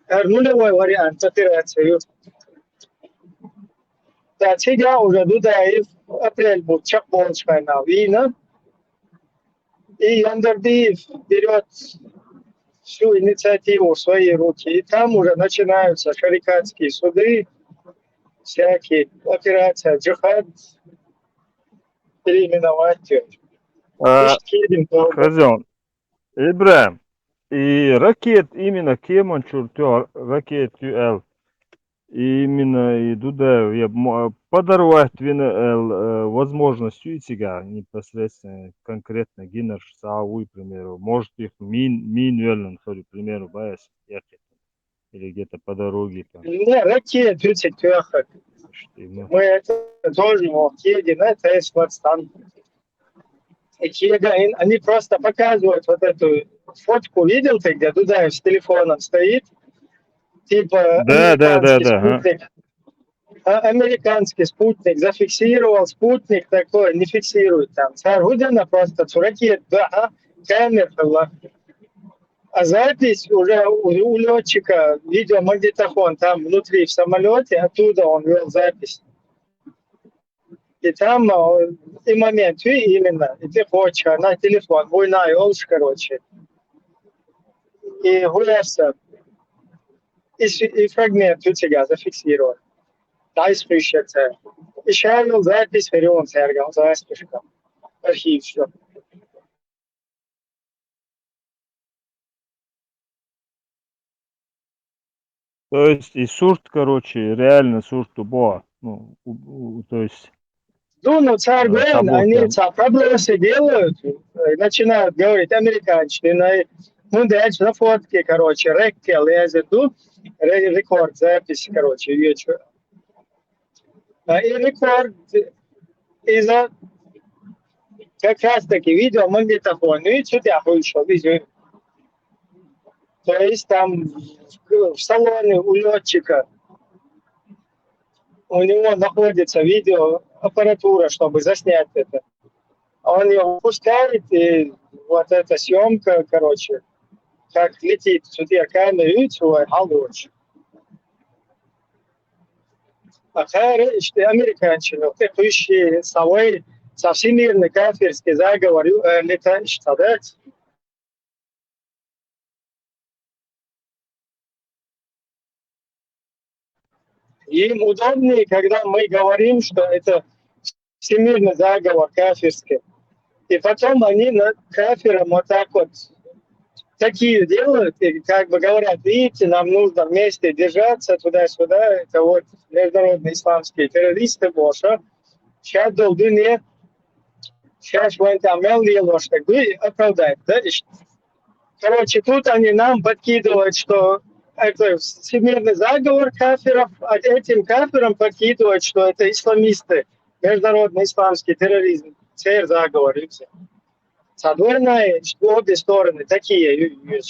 э, нулевой вариант операции. Та цига уже Дудаев апрель бут чакъ болчхайна вина. И Яндардиев берёт всю инициативу в свои руки. И там уже начинаются шарикатские суды, всякие операции, джихад, переименовать. А, Ишт кедим тоже. Хозяин, Ибрагим, и ракет именно кеман чуртё, ракет ю эл. Именно и Дудаев, я б-, мо-, подорвать вина эл, э, возможностью и цига непосредственно конкретно гиннер сауи, к примеру. Может, их мин, мин юэлэн хори, к примеру, баяс, яхе. Или где-то по дороге там. Не, ракет, видите, тёха. Что именно? Мы это тоже, мол, едем, это есть вот там. И Кега, и они просто показывают вот эту фотку, видел ты, где Дудаев с телефоном стоит? Типа Да, да, да, американский да, ага. спутник. А, американский спутник зафиксировал, спутник такой не фиксирует там. Саргудина просто цураки, да, а, камера была. А запись уже у, у лётчика, видеомагнитофон там внутри в самолёте, оттуда он вёл запись. И там, а, и момент, и именно, и ты хочешь, на телефон, война, и олш, короче. И гуляешься. И с-, и фрагмент у тебя зафиксирован. Да, и спишется. И ща вёл запись, перевод, сэргам, запись, архив, всё. То есть и сурт, короче, реально сурт убо. Ну, у, у, то есть, Ну, ну, царь э, Бен, они сабота. ца-, пробросы делают, э, начинают говорить, американцы, на, Ну, дальше на фотке, короче, рекке лезет, ду, ре-, рекорд записи, короче, вечер. А, и рекорд из-за как раз таки видеомагнитофон. И что я вышел, видео. То есть там в, в салоне у летчика у него находится видеоаппаратура, чтобы заснять это. Он ее выпускает, и вот эта съемка, короче, как летит, что я камеру, и чего, а лучше. А хайре, ишти американчилар, те куйши савай, са всемирный кафирский заговор, ю, э, лета иштадет. Им удобнее, когда мы говорим, что это всемирный заговор кафирский. И потом они на кафирам вот так вот такие делают, и как бы говорят: «Видите, нам нужно вместе держаться туда-сюда, это вот международные исламские террористы, Боша. Сейчас дол дунья, сейчас война там мел лошадь», и оправдать, да, и ш-, короче, тут они нам подкидывают, что это всемирный заговор кафиров, а этим кафирам подкидывают, что это исламисты, международный исламский терроризм, цер заговор, и всё. С одной на-, обе стороны такие, ю-, ю-,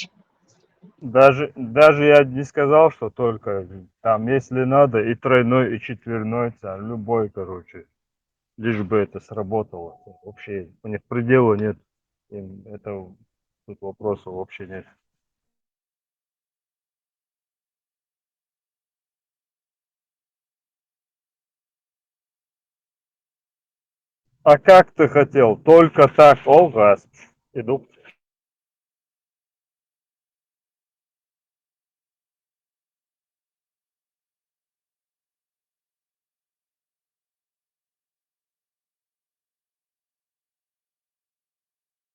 Даже, даже я не сказал, что только там, если надо, и тройной, и четверной, там, любой, короче, лишь бы это сработало. Вообще, у них предела нет. Им это, тут вопросов вообще нет. А как ты хотел? Только так, о, газ. Иду.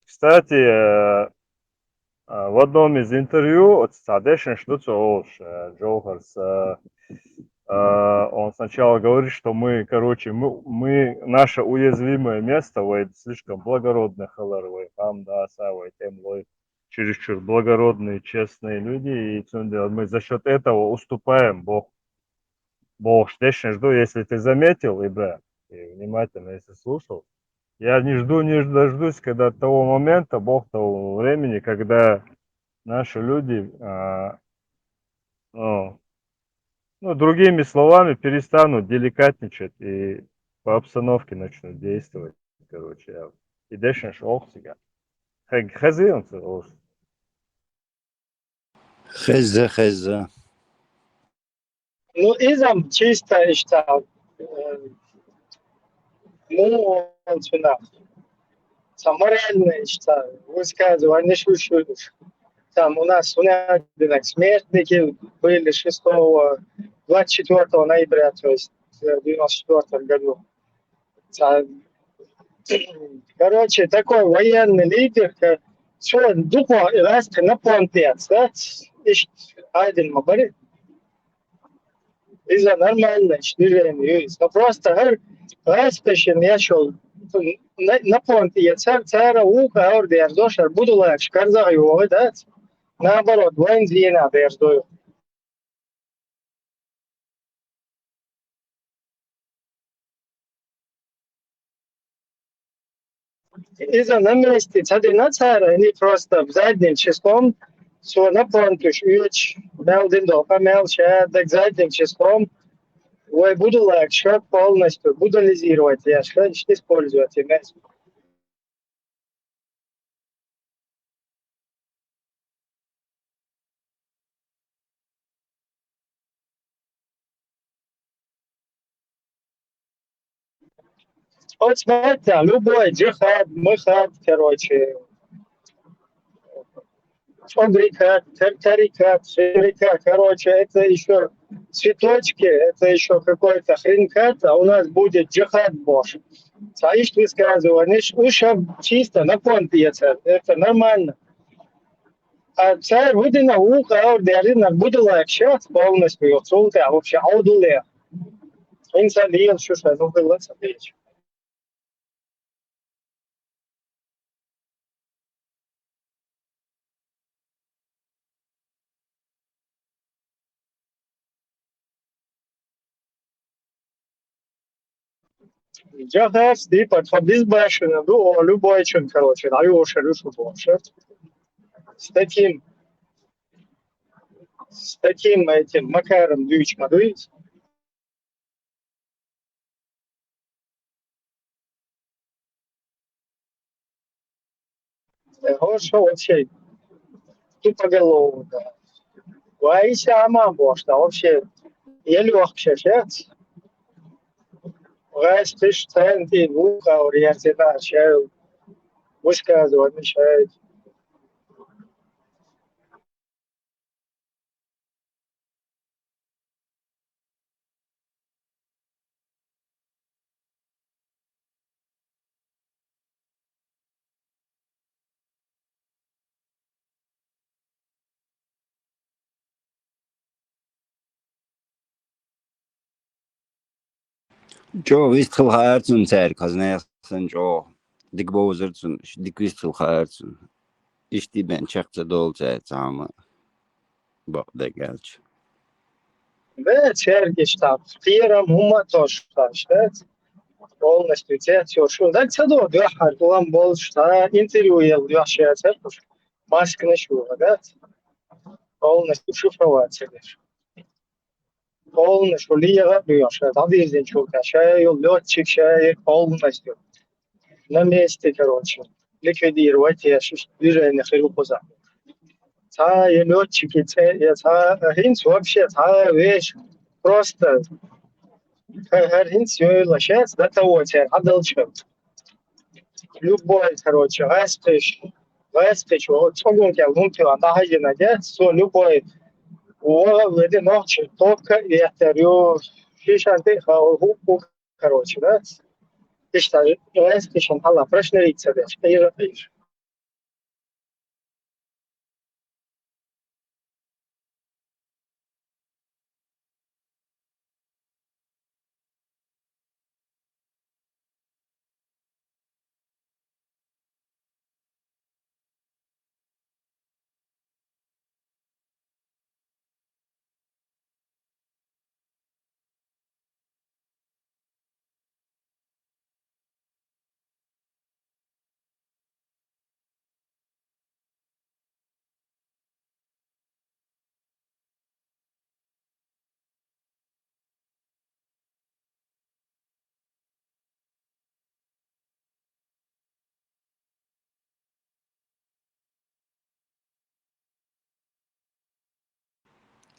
Кстати, э, э, в одном из интервью от Садешин что-то, э, Джохарс, э, э, он сначала говорит, что мы, короче, мы, мы, наше уязвимое место, вай, слишком благородный халар, вай, там, да, са, вай, тем, вай, чересчур благородные, честные люди, и цунде мы за счет этого уступаем, Бог. Бог, Садешин, жду, если ты заметил, Ибра, и внимательно, если слушал, я не жду, не дождусь, когда того момента, Бог того времени, когда наши люди, а, ну, ну, другими словами, перестанут деликатничать и по обстановке начнут действовать, короче. Я и дальше шёл всегда. Хэ-, хазы он всё, Хеза, хеза. Ну, изам чисто ишта, э, ну, он сюда. Са моральный ишта высказывание, шуш, шуш. Там у нас, у нас смертники были шестого, двадцать четвёртого ноября, то есть, э, в девяносто четвёртом году. Са-, короче, такой военный лидер, ка-, что, духу раз на понт яц, да? Ишт, один мабари. Иза нормально, ишт, движение, юрис. Но просто гар, раз пешен я шёл, на, на понт я цар, цара ука, аур дердо, шар, буду лак, шкарза его, да? Наоборот, войн зиена дердо. Иза на месте, цади на цара, они просто в задним числом, всё на понтуш, юч, мел дин дока, мел ша, так задним числом, вай буду лак, шаг полностью, будализировать, я шаг использовать, и мес. Вот смотрите, любой джихад, мыхад, короче, обрикад, тар-, тарикад, шерикад, короче, это ещё цветочки, это ещё какой-то хренкад, а у нас будет джихад больше. Саишт высказывание, уж чисто на понт яца, это нормально. А цар выдина ука, аур дерина, буду лак, щас полностью, вот солнце, а вообще аудуле. Инсан лиел шуша, ну, было сабеч. Джахас, типа, тхо безбашенно ду, о, любой чун, короче, даю шарю шубошат. С таким, с таким этим макаром дючма дуй. Хорошо, вообще, тупоголовый, да. Вайся, ама, бошта, вообще, я лёгче сейчас. Вайся, ты ж центр, вуха, ориентирован, ща высказывать мешает. Чо, вистхила хаарцун цаьрга, хазна яхсан чӀогӀа. Дика бовзар цун, дика вистхила хаарцун. Иштта бен чекх ца долу цаьрца хьама бакъдерг аьлча. Бе, цергаш там, кхерам хӀумма а тосуш, дац? Полностью цецо шу. Даг ца до, дуьххьара лам болуш, цхьа интервью ел дуьхьа шаьцар, масканаш вуха, дац? Полностью шифровать ца деш. Полностью легӀа а лоьхуш, дӀадирзинчул тӀаьхьа, ша йолу лётчик, ша и полностью на месте, короче, ликвидировать еш, иштта движение хир ву кхузахь. Цхьа я лётчики цӀе, я цхьа, хӀинца вообще цхьа веш, просто хӀара хӀинца йойла шаьц, до того церан хьадалча. Любой, короче, гӀаьскхиш, гӀаьскхиш, цӀогун кӀел хӀунтиан дӀахьаьжина дец, цо любой ваха а веди нохчи топка а еттар ю, шишан тӀе а хӀу-, хӀу-, короче, да? Иштта гӀаьскхишан хьала прашнарийца деш, къийра-къийра.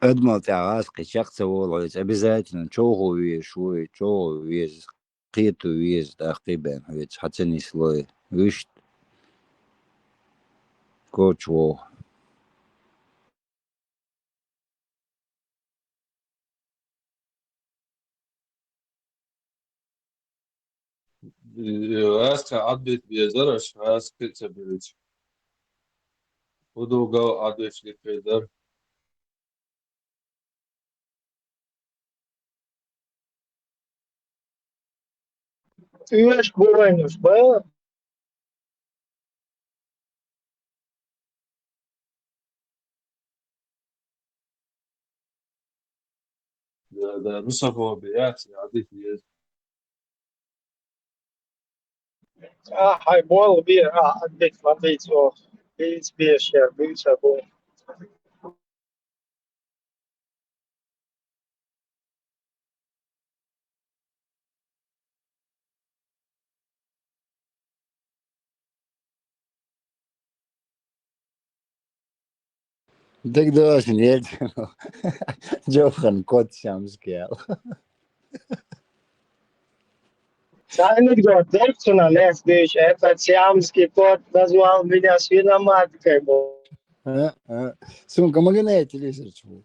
Адамал тӀехь гӀаз кхин чекх ца волу хьоьца, обязательно чӀогӀа везаш вуй, чӀогӀа веза, кхето веза, тӀаккха бен хьоьца хьан ца нислой, вуьшта коча вогӀу. Э, аска Ӏадбит безар, аша аска ца бевича. Удугал Ӏадвечли хезар. Уьш бу вайнаш, ба? Да, да, русофобия, яц, я дих ез. А, хай, бол бир, а, отбить, отбить, о, бийц бешер, бийца бу. ДагадогӀуш, нерчано. Джоханна кот сямскел. Цхьа анекдот дерг цунах лаьцна дуьйцу, этот сиамский кот назвал меня свиноматкой, бо. А, а. Сумка магазин телевизор чу.